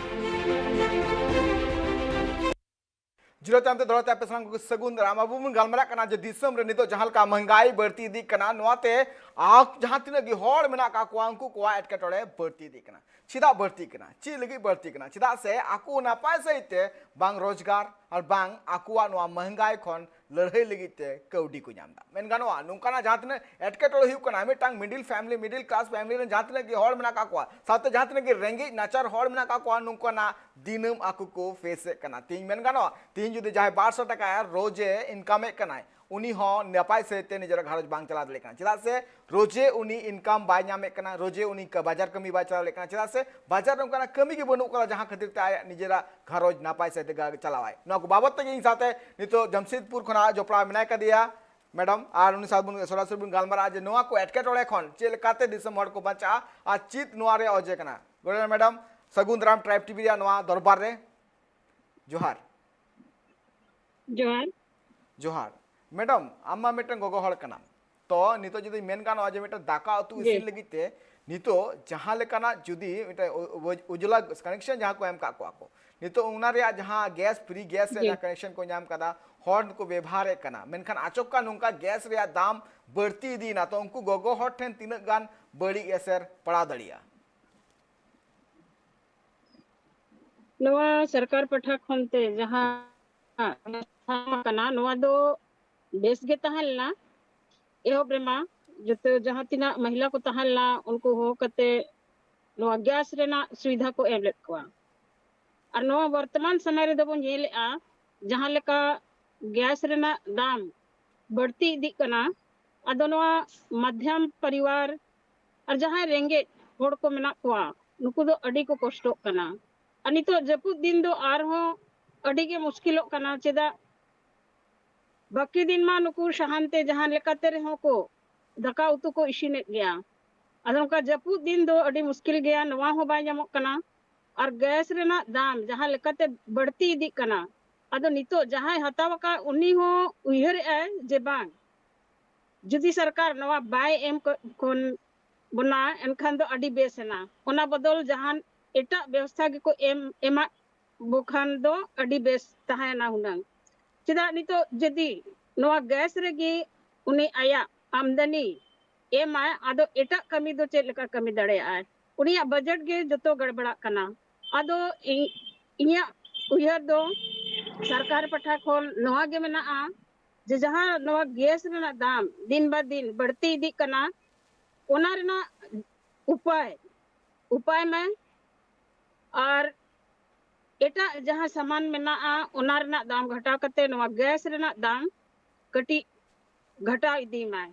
ᱡᱤᱨᱟᱹᱣ ᱛᱟᱭᱚᱢ ᱛᱮ ᱫᱚᱦᱲᱟ ᱛᱮ ᱟᱯᱮ ᱥᱟᱱᱟᱢ ᱠᱚ ᱥᱟᱹᱜᱩᱱ ᱫᱟᱨᱟᱢ᱾ ᱟᱵᱚ ᱵᱚᱱ ᱜᱟᱞᱢᱟᱨᱟᱜ ᱠᱟᱱᱟ ᱡᱮ ᱫᱤᱥᱚᱢ ᱨᱮ ᱱᱤᱛᱚᱜ ᱡᱟᱦᱟᱸ ᱞᱮᱠᱟ ᱢᱚᱦᱝᱜᱟᱭ ᱵᱟᱹᱲᱛᱤ ᱤᱫᱤᱜ ᱠᱟᱱᱟ, ᱱᱚᱣᱟᱛᱮ ᱟᱠ-, ᱡᱟᱦᱟᱸ ᱛᱤᱱᱟᱹᱜ ᱜᱮ ᱦᱚᱲ ᱢᱮᱱᱟᱜ ᱟᱠᱟᱫ ᱠᱚᱣᱟ, ᱩᱱᱠᱩ ᱠᱚᱣᱟᱜ ᱮᱴᱠᱮᱴᱚᱬᱮ ᱵᱟᱹᱲᱛᱤ ᱤᱫᱤᱜ ᱠᱟᱱᱟ᱾ ᱪᱮᱫᱟᱜ ᱵᱟᱹᱲᱛᱤᱜ ᱠᱟᱱᱟ? ᱪᱮᱫ ᱞᱟᱹᱜᱤᱫ ᱵᱟᱹᱲᱛᱤᱜ ᱠᱟᱱᱟ? ᱪᱮᱫᱟᱜ ᱥᱮ ᱟᱠᱚ ᱱᱟᱯᱟᱭ ᱥᱟᱺᱦᱤᱡ ᱛᱮ ᱵᱟᱝ ᱨᱳᱡᱽᱜᱟᱨ ᱟᱨ ᱵᱟᱝ ᱟᱠᱚᱣᱟᱜ ᱱᱚᱣᱟ ᱢᱚᱦᱝᱜᱟᱭ ᱠᱷᱚᱱ ᱞᱟᱹᱲᱦᱟᱹᱭ ᱞᱟᱹᱜᱤᱫ ᱛᱮ ᱠᱟᱹᱣᱰᱤ ᱠᱚ ᱧᱟᱢ ᱮᱫᱟ᱾ ᱢᱮᱱ ᱜᱟᱱᱚᱜᱼᱟ, ᱱᱚᱝᱠᱟᱱᱟᱜ ᱡᱟᱦᱟᱸ ᱛᱤᱱᱟᱹᱜ ᱮᱴᱠᱮᱴᱚᱬᱮ ᱦᱩᱭᱩᱜ ᱠᱟᱱᱟ, ᱢᱤᱫᱴᱟᱝ middle family, middle class family ᱨᱮᱱ ᱡᱟᱦᱟᱸ ᱛᱤᱱᱟᱹᱜ ᱜᱮ ᱦᱚᱲ ᱢᱮᱱᱟᱜ ᱟᱠᱟᱫ ᱠᱚᱣᱟ, ᱥᱟᱶᱛᱮ ᱡᱟᱦᱟᱸ ᱛᱤᱱᱟᱹᱜ ᱜᱮ ᱨᱮᱸᱜᱮᱡ ᱱᱟᱪᱟᱨ ᱦᱚᱲ ᱢᱮᱱᱟᱜ ᱟᱠᱟᱫ ᱠᱚᱣᱟ, ᱱᱚᱝᱠᱟᱱᱟᱜ ᱫᱤᱱᱟᱹᱢ ᱟᱠᱚ ᱠᱚ ᱯᱷᱮᱥ ᱮᱫ ᱠᱟᱱᱟ᱾ ᱛᱮᱦᱮᱧ ᱢᱮᱱ ᱜᱟᱱᱚᱜᱼᱟ, ᱛᱮᱦᱮᱧ ᱡᱩᱫᱤ ᱡᱟᱦᱟᱸᱭ ᱵᱟᱨᱥᱚ ᱴᱟᱠᱟ ᱨᱳᱡᱮ ᱤᱱᱠᱟᱢ ᱮᱫ ᱠᱟᱱᱟᱭ, ᱩᱱᱤ ᱦᱚᱸ ᱱᱟᱯᱟᱭ ᱥᱟᱹᱦᱤᱡ ᱛᱮ ᱱᱤᱡᱮᱨᱟᱜ ᱜᱷᱟᱨᱚᱸᱡᱽ ᱵᱟᱝ ᱪᱟᱞᱟᱣ ᱫᱟᱲᱮᱭᱟᱜ ᱠᱟᱱᱟ᱾ ᱪᱮᱫᱟᱜ ᱥᱮ ᱨᱳᱡᱮ ᱩᱱᱤ ᱤᱱᱠᱟᱢ ᱵᱟᱭ ᱧᱟᱢᱮᱫ ᱠᱟᱱᱟ, ᱨᱳᱡᱮ ᱩᱱᱤ ᱠᱟ-, ᱵᱟᱡᱟᱨ ᱠᱟᱹᱢᱤ ᱵᱟᱭ ᱪᱟᱞᱟᱣ ᱫᱟᱲᱮᱭᱟᱜ ᱠᱟᱱᱟ᱾ ᱪᱮᱫᱟᱜ ᱥᱮ ᱵᱟᱡᱟᱨ ᱨᱮ ᱚᱱᱠᱟᱱᱟᱜ ᱠᱟᱹᱢᱤ ᱜᱮ ᱵᱟᱹᱱᱩᱜ ᱠᱟᱫᱟ, ᱡᱟᱦᱟᱸ ᱠᱷᱟᱹᱛᱤᱨ ᱛᱮ ᱟᱭᱟᱜ ᱱᱤᱡᱮᱨᱟᱜ ᱜᱷᱟᱨᱚᱸᱡᱽ ᱱᱟᱯᱟᱭ ᱥᱟᱹᱦᱤᱡ ᱛᱮ ᱜᱟ-, ᱪᱟᱞᱟᱣᱟᱭ᱾ ᱱᱚᱣᱟ ᱠᱚ ᱵᱟᱵᱚᱫ ᱛᱮᱜᱮ ᱤᱧ ᱥᱟᱶᱛᱮ ᱱᱤᱛᱚᱜ ᱡᱟᱢᱥᱮᱫᱽᱯᱩᱨ ᱠᱷᱚᱱᱟᱜ ᱡᱚᱯᱲᱟᱣ ᱢᱮᱱᱟᱭ ᱠᱟᱫᱮᱭᱟ ᱢᱮᱰᱟᱢ, ᱟᱨ ᱩᱱᱤ ᱥᱟᱶ ᱵᱚᱱ ᱥᱚᱨᱟᱥᱚᱨᱤ ᱵᱚᱱ ᱜᱟᱞᱢᱟᱨᱟᱜᱼᱟ ᱡᱮ ᱱᱚᱣᱟ ᱠᱚ ᱮᱴᱠᱮᱴᱚᱬᱮ ᱠᱷᱚᱱ ᱪᱮᱫ ᱞᱮᱠᱟᱛᱮ ᱫᱤᱥᱚᱢ ᱦᱚᱲ ᱠᱚ ᱵᱟᱧᱪᱟᱜᱼᱟ ᱟᱨ ᱪᱮᱫ ᱱᱚᱣᱟ ᱨᱮᱭᱟᱜ ᱚᱡᱮ ᱠᱟᱱᱟ᱾ ᱜᱚᱰᱮᱛ ᱢᱮᱰᱟᱢ, ᱥᱟᱹᱜᱩᱱ ᱫᱟᱨᱟᱢ ᱴᱨᱟᱭᱤᱵᱽ ᱴᱤᱵᱷᱤ ᱨᱮᱭᱟᱜ ᱱᱚᱣᱟ ᱫᱚᱨᱵᱟᱨ ᱨᱮ᱾ ᱡᱚᱦᱟᱨ᱾ ᱡᱚᱦᱟᱨ᱾ ᱡᱚᱦᱟᱨ᱾ ᱢᱮᱰᱟᱢ, ᱟᱢ ᱢᱟ ᱢᱤᱫᱴᱟᱝ ᱜᱚᱜᱚ ᱦᱚᱲ ᱠᱟᱱᱟᱢ, ᱛᱚ ᱱᱤᱛᱚᱜ ᱡᱩᱫᱤ ᱢᱮᱱ ᱜᱟᱱᱚᱜᱼᱟ ᱡᱮ ᱢᱤᱫᱴᱟᱝ ᱫᱟᱠᱟ ᱩᱛᱩ ᱡᱮ᱾ ᱤᱥᱤᱱ ᱞᱟᱹᱜᱤᱫ ᱛᱮ ᱱᱤᱛᱚᱜ ᱡᱟᱦᱟᱸ ᱞᱮᱠᱟᱱᱟᱜ ᱡᱩᱫᱤ ᱢᱤᱫᱴᱟᱝ ᱩ-, ᱩ-, ᱩᱡᱽᱞᱟ ᱠᱟᱱᱮᱠᱥᱚᱱ ᱡᱟᱦᱟᱸ ᱠᱚ ᱮᱢ ᱠᱟᱜ ᱠᱚᱣᱟ ᱠᱚ, ᱱᱤᱛᱚᱜ ᱚᱱᱟ ᱨᱮᱭᱟᱜ ᱡᱟᱦᱟᱸ ᱜᱮᱥ, ᱯᱷᱨᱤ ᱜᱮᱥ ᱨᱮᱭᱟᱜ ᱡᱮ᱾ ᱡᱟᱦᱟᱸ ᱠᱟᱱᱮᱠᱥᱚᱱ ᱠᱚ ᱧᱟᱢ ᱠᱟᱫᱟ, ᱦᱚᱲ ᱫᱚᱠᱚ ᱵᱮᱵᱷᱟᱨᱮᱫ ᱠᱟᱱᱟ, ᱢᱮᱱᱠᱷᱟᱱ ᱟᱪᱚᱠᱟ ᱱᱚᱝᱠᱟ ᱜᱮᱥ ᱨᱮᱭᱟᱜ ᱫᱟᱢ ᱵᱟᱹᱲᱛᱤ ᱤᱫᱤᱭᱮᱱᱟ, ᱛᱚ ᱩᱱᱠᱩ ᱜᱚᱜᱚ ᱦᱚᱲ ᱴᱷᱮᱱ ᱛᱤᱱᱟᱹᱜ ᱜᱟᱱ ᱵᱟᱹᱲᱤᱡ ᱮᱥᱮᱨ ᱯᱟᱲᱟᱣ ᱫᱟᱲᱮᱭᱟᱜᱼᱟ? ᱱᱚᱣᱟ ᱥᱚᱨᱠᱟᱨ ᱯᱟᱦᱴᱟ ᱠᱷᱚᱱ ᱛᱮ ᱡᱟᱦᱟᱸ ᱵᱮᱵᱚᱥᱛᱷᱟ ᱠᱟᱱᱟ, ᱱᱚᱣᱟ ᱫᱚ ᱵᱮᱥ ᱜᱮ ᱛᱟᱦᱮᱸ ᱞᱮᱱᱟ᱾ ᱮᱦᱚᱵ ᱨᱮᱢᱟ ᱡᱚᱛᱚ ᱡᱟᱦᱟᱸ ᱛᱤᱱᱟᱹᱜ ᱢᱚᱦᱤᱞᱟ ᱠᱚ ᱛᱟᱦᱮᱸ ᱞᱮᱱᱟ, ᱩᱱᱠᱩ ᱦᱚᱦᱚ ᱠᱟᱛᱮ ᱱᱚᱣᱟ ᱜᱮᱥ ᱨᱮᱱᱟᱜ ᱥᱩᱵᱤᱫᱷᱟ ᱠᱚ ᱮᱢ ᱞᱮᱫ ᱠᱚᱣᱟ᱾ ᱟᱨ ᱱᱚᱣᱟ ᱵᱚᱨᱛᱚᱢᱟᱱ ᱥᱚᱢᱚᱭ ᱨᱮᱫᱚ ᱵᱚᱱ ᱧᱮᱞᱮᱫᱼᱟ, ᱡᱟᱦᱟᱸ ᱞᱮᱠᱟ ᱜᱮᱥ ᱨᱮᱱᱟᱜ ᱫᱟᱢ ᱵᱟᱹᱲᱛᱤ ᱤᱫᱤᱜ ᱠᱟᱱᱟ, ᱟᱫᱚ ᱱᱚᱣᱟ ᱢᱟᱫᱷᱭᱟᱢ ᱯᱚᱨᱤᱵᱟᱨ ᱟᱨ ᱡᱟᱦᱟᱸᱭ ᱨᱮᱸᱜᱮᱡ ᱦᱚᱲ ᱠᱚ ᱢᱮᱱᱟᱜ ᱠᱚᱣᱟ, ᱱᱩᱠᱩ ᱫᱚ ᱟᱹᱰᱤ ᱠᱚ ᱠᱚᱥᱴᱚᱜ ᱠᱟᱱᱟ᱾ ᱟᱨ ᱱᱤᱛᱚᱜ ᱡᱟᱹᱯᱩᱫ ᱫᱤᱱ ᱫᱚ ᱟᱨᱦᱚᱸ ᱟᱹᱰᱤ ᱜᱮ ᱢᱩᱥᱠᱤᱞᱚᱜ ᱠᱟᱱᱟ᱾ ᱪᱮᱫᱟᱜ, ᱵᱟᱹᱠᱤ ᱫᱤᱱ ᱢᱟ ᱱᱩᱠᱩ ᱥᱟᱦᱟᱱ ᱛᱮ ᱡᱟᱦᱟᱸ ᱞᱮᱠᱟᱛᱮ ᱨᱮᱦᱚᱸ ᱠᱚ ᱫᱟᱠᱟ ᱩᱛᱩ ᱠᱚ ᱤᱥᱤᱱᱮᱫ ᱜᱮᱭᱟ᱾ ᱟᱫᱚ ᱱᱚᱝᱠᱟ ᱡᱟᱹᱯᱩᱫ ᱫᱤᱱ ᱫᱚ ᱟᱹᱰᱤ ᱢᱩᱥᱠᱤᱞ ᱜᱮᱭᱟ, ᱱᱚᱣᱟ ᱦᱚᱸ ᱵᱟᱭ ᱧᱟᱢᱚᱜ ᱠᱟᱱᱟ᱾ ᱟᱨ ᱜᱮᱥ ᱨᱮᱱᱟᱜ ᱫᱟᱢ ᱡᱟᱦᱟᱸ ᱞᱮᱠᱟᱛᱮ ᱵᱟᱹᱲᱛᱤ ᱤᱫᱤᱜ ᱠᱟᱱᱟ, ᱟᱫᱚ ᱱᱤᱛᱚᱜ ᱡᱟᱦᱟᱸᱭ ᱦᱟᱛᱟᱣ ᱟᱠᱟᱫ, ᱩᱱᱤ ᱦᱚᱸ ᱩᱭᱦᱟᱹᱨᱮᱫᱼᱟᱭ ᱡᱮ ᱵᱟᱝ, ᱡᱩᱫᱤ ᱥᱚᱨᱠᱟᱨ ᱱᱚᱣᱟ ᱵᱟᱭ ᱮᱢ ᱠᱚ-, ᱠᱷᱚᱱ ᱵᱚᱱᱟ, ᱮᱱᱠᱷᱟᱱ ᱫᱚ ᱟᱹᱰᱤ ᱵᱮᱥ ᱮᱱᱟ᱾ ᱚᱱᱟ ᱵᱚᱫᱚᱞ ᱡᱟᱦᱟᱱ ᱮᱴᱟᱜ ᱵᱮᱵᱚᱥᱛᱷᱟ ᱜᱮᱠᱚ ᱮᱢ, ᱮᱢᱟᱜ ᱵᱚ ᱠᱷᱟᱱ ᱫᱚ ᱟᱹᱰᱤ ᱵᱮᱥ ᱛᱟᱦᱮᱸᱱᱟ ᱦᱩᱱᱟᱹᱝ᱾ ᱪᱮᱫᱟᱜ, ᱱᱤᱛᱚᱜ ᱡᱩᱫᱤ ᱱᱚᱣᱟ ᱜᱮᱥ ᱨᱮᱜᱮ ᱩᱱᱤ ᱟᱭᱟᱜ ᱟᱢᱫᱟᱱᱤ ᱮᱢᱟᱭ, ᱟᱫᱚ ᱮᱴᱟᱜ ᱠᱟᱹᱢᱤ ᱫᱚ ᱪᱮᱫ ᱞᱮᱠᱟ ᱠᱟᱹᱢᱤ ᱫᱟᱲᱮᱭᱟᱜᱼᱟᱭ? ᱩᱱᱤᱭᱟᱜ ᱵᱟᱡᱮᱴ ᱜᱮ ᱡᱚᱛᱚ ᱜᱟᱲᱵᱟᱲᱟᱜ ᱠᱟᱱᱟ᱾ ᱟᱫᱚ ᱤᱧ, ᱤᱧᱟᱹᱜ ᱩᱭᱦᱟᱹᱨ ᱫᱚ ᱥᱚᱨᱠᱟᱨ ᱯᱟᱦᱴᱟ ᱠᱷᱚᱱ ᱱᱚᱣᱟ ᱜᱮ ᱢᱮᱱᱟᱜᱼᱟ ᱡᱮ ᱡᱟᱦᱟᱸ ᱱᱚᱣᱟ ᱜᱮᱥ ᱨᱮᱱᱟᱜ ᱫᱟᱢ ᱫᱤᱱ ᱵᱟ ᱫᱤᱱ ᱵᱟᱹᱲᱛᱤ ᱤᱫᱤᱜ ᱠᱟᱱᱟ, ᱚᱱᱟ ᱨᱮᱱᱟᱜ ᱩᱯᱟᱭ, ᱩᱯᱟᱭ ᱢᱮ᱾ ᱟᱨ ᱮᱴᱟᱜ ᱡᱟᱦᱟᱸ ᱥᱟᱢᱟᱱ ᱢᱮᱱᱟᱜᱼᱟ, ᱚᱱᱟ ᱨᱮᱱᱟᱜ ᱫᱟᱢ ᱜᱷᱟᱴᱟᱣ ᱠᱟᱛᱮ ᱱᱚᱣᱟ ᱜᱮᱥ ᱨᱮᱱᱟᱜ ᱫᱟᱢ ᱠᱟᱹᱴᱤᱡ ᱜᱷᱟᱴᱟᱣ ᱤᱫᱤ ᱢᱟᱭ᱾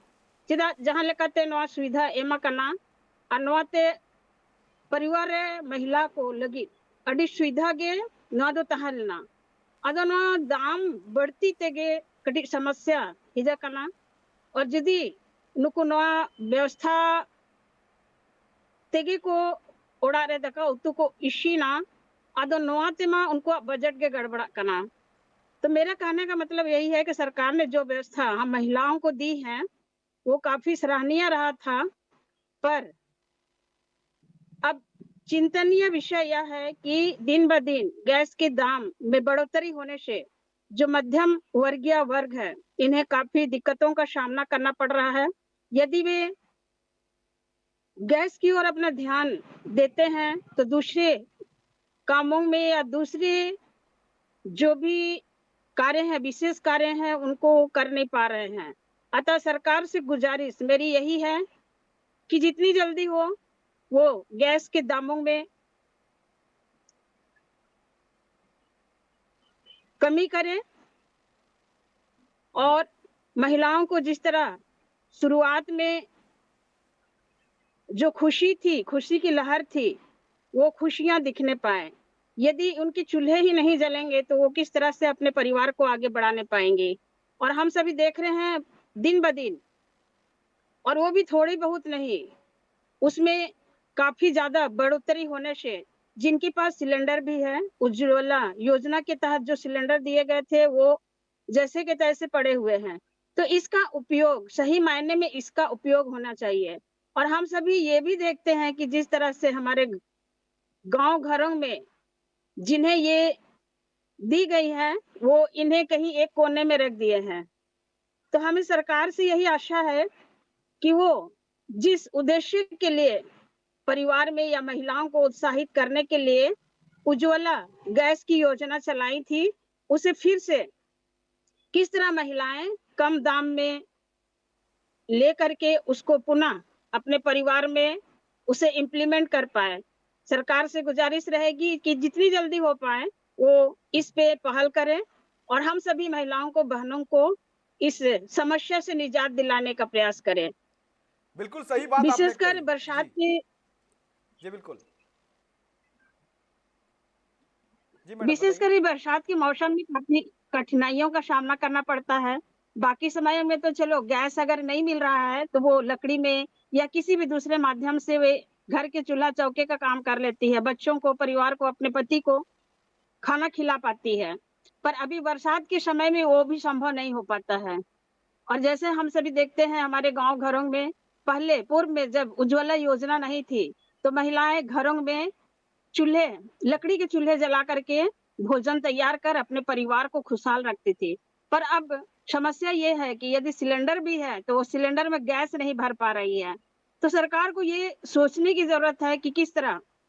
ᱪᱮᱫᱟᱜ, ᱡᱟᱦᱟᱸ ᱞᱮᱠᱟᱛᱮ ᱱᱚᱣᱟ ᱥᱩᱵᱤᱫᱷᱟ ᱮᱢ ᱟᱠᱟᱱᱟ, ᱟᱨ ᱱᱚᱣᱟᱛᱮ ᱯᱚᱨᱤᱵᱟᱨ ᱨᱮ ᱢᱚᱦᱤᱞᱟ ᱠᱚ ᱞᱟᱹᱜᱤᱫ ᱟᱹᱰᱤ ᱥᱩᱵᱤᱫᱷᱟ ᱜᱮ ᱱᱚᱣᱟ ᱫᱚ ᱛᱟᱦᱮᱸ ᱞᱮᱱᱟ᱾ ᱟᱫᱚ ᱱᱚᱣᱟ ᱫᱟᱢ ᱵᱟᱹᱲᱛᱤ ᱛᱮᱜᱮ ᱠᱟᱹᱴᱤᱡ ᱥᱚᱢᱚᱥᱥᱟ ᱦᱤᱡᱩᱜ ᱠᱟᱱᱟ᱾ ᱟᱨ ᱡᱩᱫᱤ ᱱᱩᱠᱩ ᱱᱚᱣᱟ ᱵᱮᱵᱚᱥᱛᱷᱟ ᱛᱮᱜᱮ ᱠᱚ ᱚᱲᱟᱜ ᱨᱮ ᱫᱟᱠᱟ ᱩᱛᱩ ᱠᱚ ᱤᱥᱤᱱᱟ, ᱟᱫᱚ ᱱᱚᱣᱟ ᱛᱮᱢᱟ ᱩᱱᱠᱩᱣᱟᱜ ᱵᱟᱡᱮᱴ ᱜᱮ ᱜᱟᱲᱵᱟᱲᱟᱜ ᱠᱟᱱᱟ᱾ तो मेरा कहने का मतलब यही है कि सरकार ने जो व्यवस्था हम महिलाओं को दी है, वो काफी सराहनीय रहा था, पर अब चिंतनीय विषय यह है कि दिन ब दिन गैस के दाम में बढ़ोतरी होने से जो मध्यम वर्गीय वर्ग है, इन्हें काफी दिक्कतों का सामना करना पड़ रहा है। यदि वे गैस की ओर अपना ध्यान देते हैं, तो दूसरे कामों में या दूसरे जो भी कार्य हैं, विशेष कार्य हैं, उनको कर नहीं पा रहे हैं। अतः सरकार से गुजारिश मेरी यही है कि जितनी जल्दी हो वो गैस के दामों में कमी करें और महिलाओं को जिस तरह शुरुआत में जो खुशी थी, खुशी की लहर थी, वो खुशियां दिखने पाए। यदि उनके चूल्हे ही नहीं जलेंगे तो वो किस तरह से अपने परिवार को आगे बढ़ाने पाएंगे? और हम सभी देख रहे हैं दिन ब दिन, और वो भी थोड़ी बहुत नहीं, उसमें काफी ज्यादा बढ़ोतरी होने से जिनके पास सिलेंडर भी है, उज्ज्वला योजना के तहत जो सिलेंडर दिए गए थे वो जैसे के तैसे पड़े हुए हैं। तो इसका उपयोग, सही मायने में इसका उपयोग होना चाहिए। और हम सभी ये भी देखते हैं कि जिस तरह से हमारे गांव घरों में जिन्हें ये दी गई है, वो इन्हें कहीं एक कोने में रख दिए हैं। तो हमें सरकार से यही आशा है कि वो जिस उद्देश्य के लिए परिवार में या महिलाओं को उत्साहित करने के लिए उज्ज्वला गैस की योजना चलाई थी, उसे फिर से किस तरह महिलाएं कम दाम में लेकर के उसको पुनः अपने परिवार में उसे इम्प्लीमेंट कर पाए। सरकार से गुजारिश रहेगी कि जितनी जल्दी हो पाए वो इस पे पहल करें और हम सभी महिलाओं को, बहनों को इस समस्या से निजात दिलाने का प्रयास करें। बिल्कुल सही बात आपने विशेषकर कही। बरसात जी, के जी बिल्कुल। जी मैडम, विशेषकर बताइए। ये बरसात के मौसम में काफी कठिनाइयों का सामना करना पड़ता है। बाकी समयों में तो चलो गैस अगर नहीं मिल रहा है तो वो लकड़ी में या किसी भी दूसरे माध्यम से वे घर के चूल्हा चौके का काम कर लेती है, बच्चों को, परिवार को, अपने पति को खाना खिला पाती है। पर अभी बरसात के समय में वो भी संभव नहीं हो पाता है। और जैसे हम सभी देखते हैं हमारे गांव घरों में, पहले पूर्व में जब उज्ज्वला योजना नहीं थी तो महिलाएं घरों में चूल्हे, लकड़ी के चूल्हे जला करके भोजन तैयार कर अपने परिवार को खुशहाल रखती थी। पर अब समस्या ये है कि यदि सिलेंडर भी है तो वो सिलेंडर में गैस नहीं भर पा रही है। तो सरकार को ये सोचने की जरूरत है कि किस तरह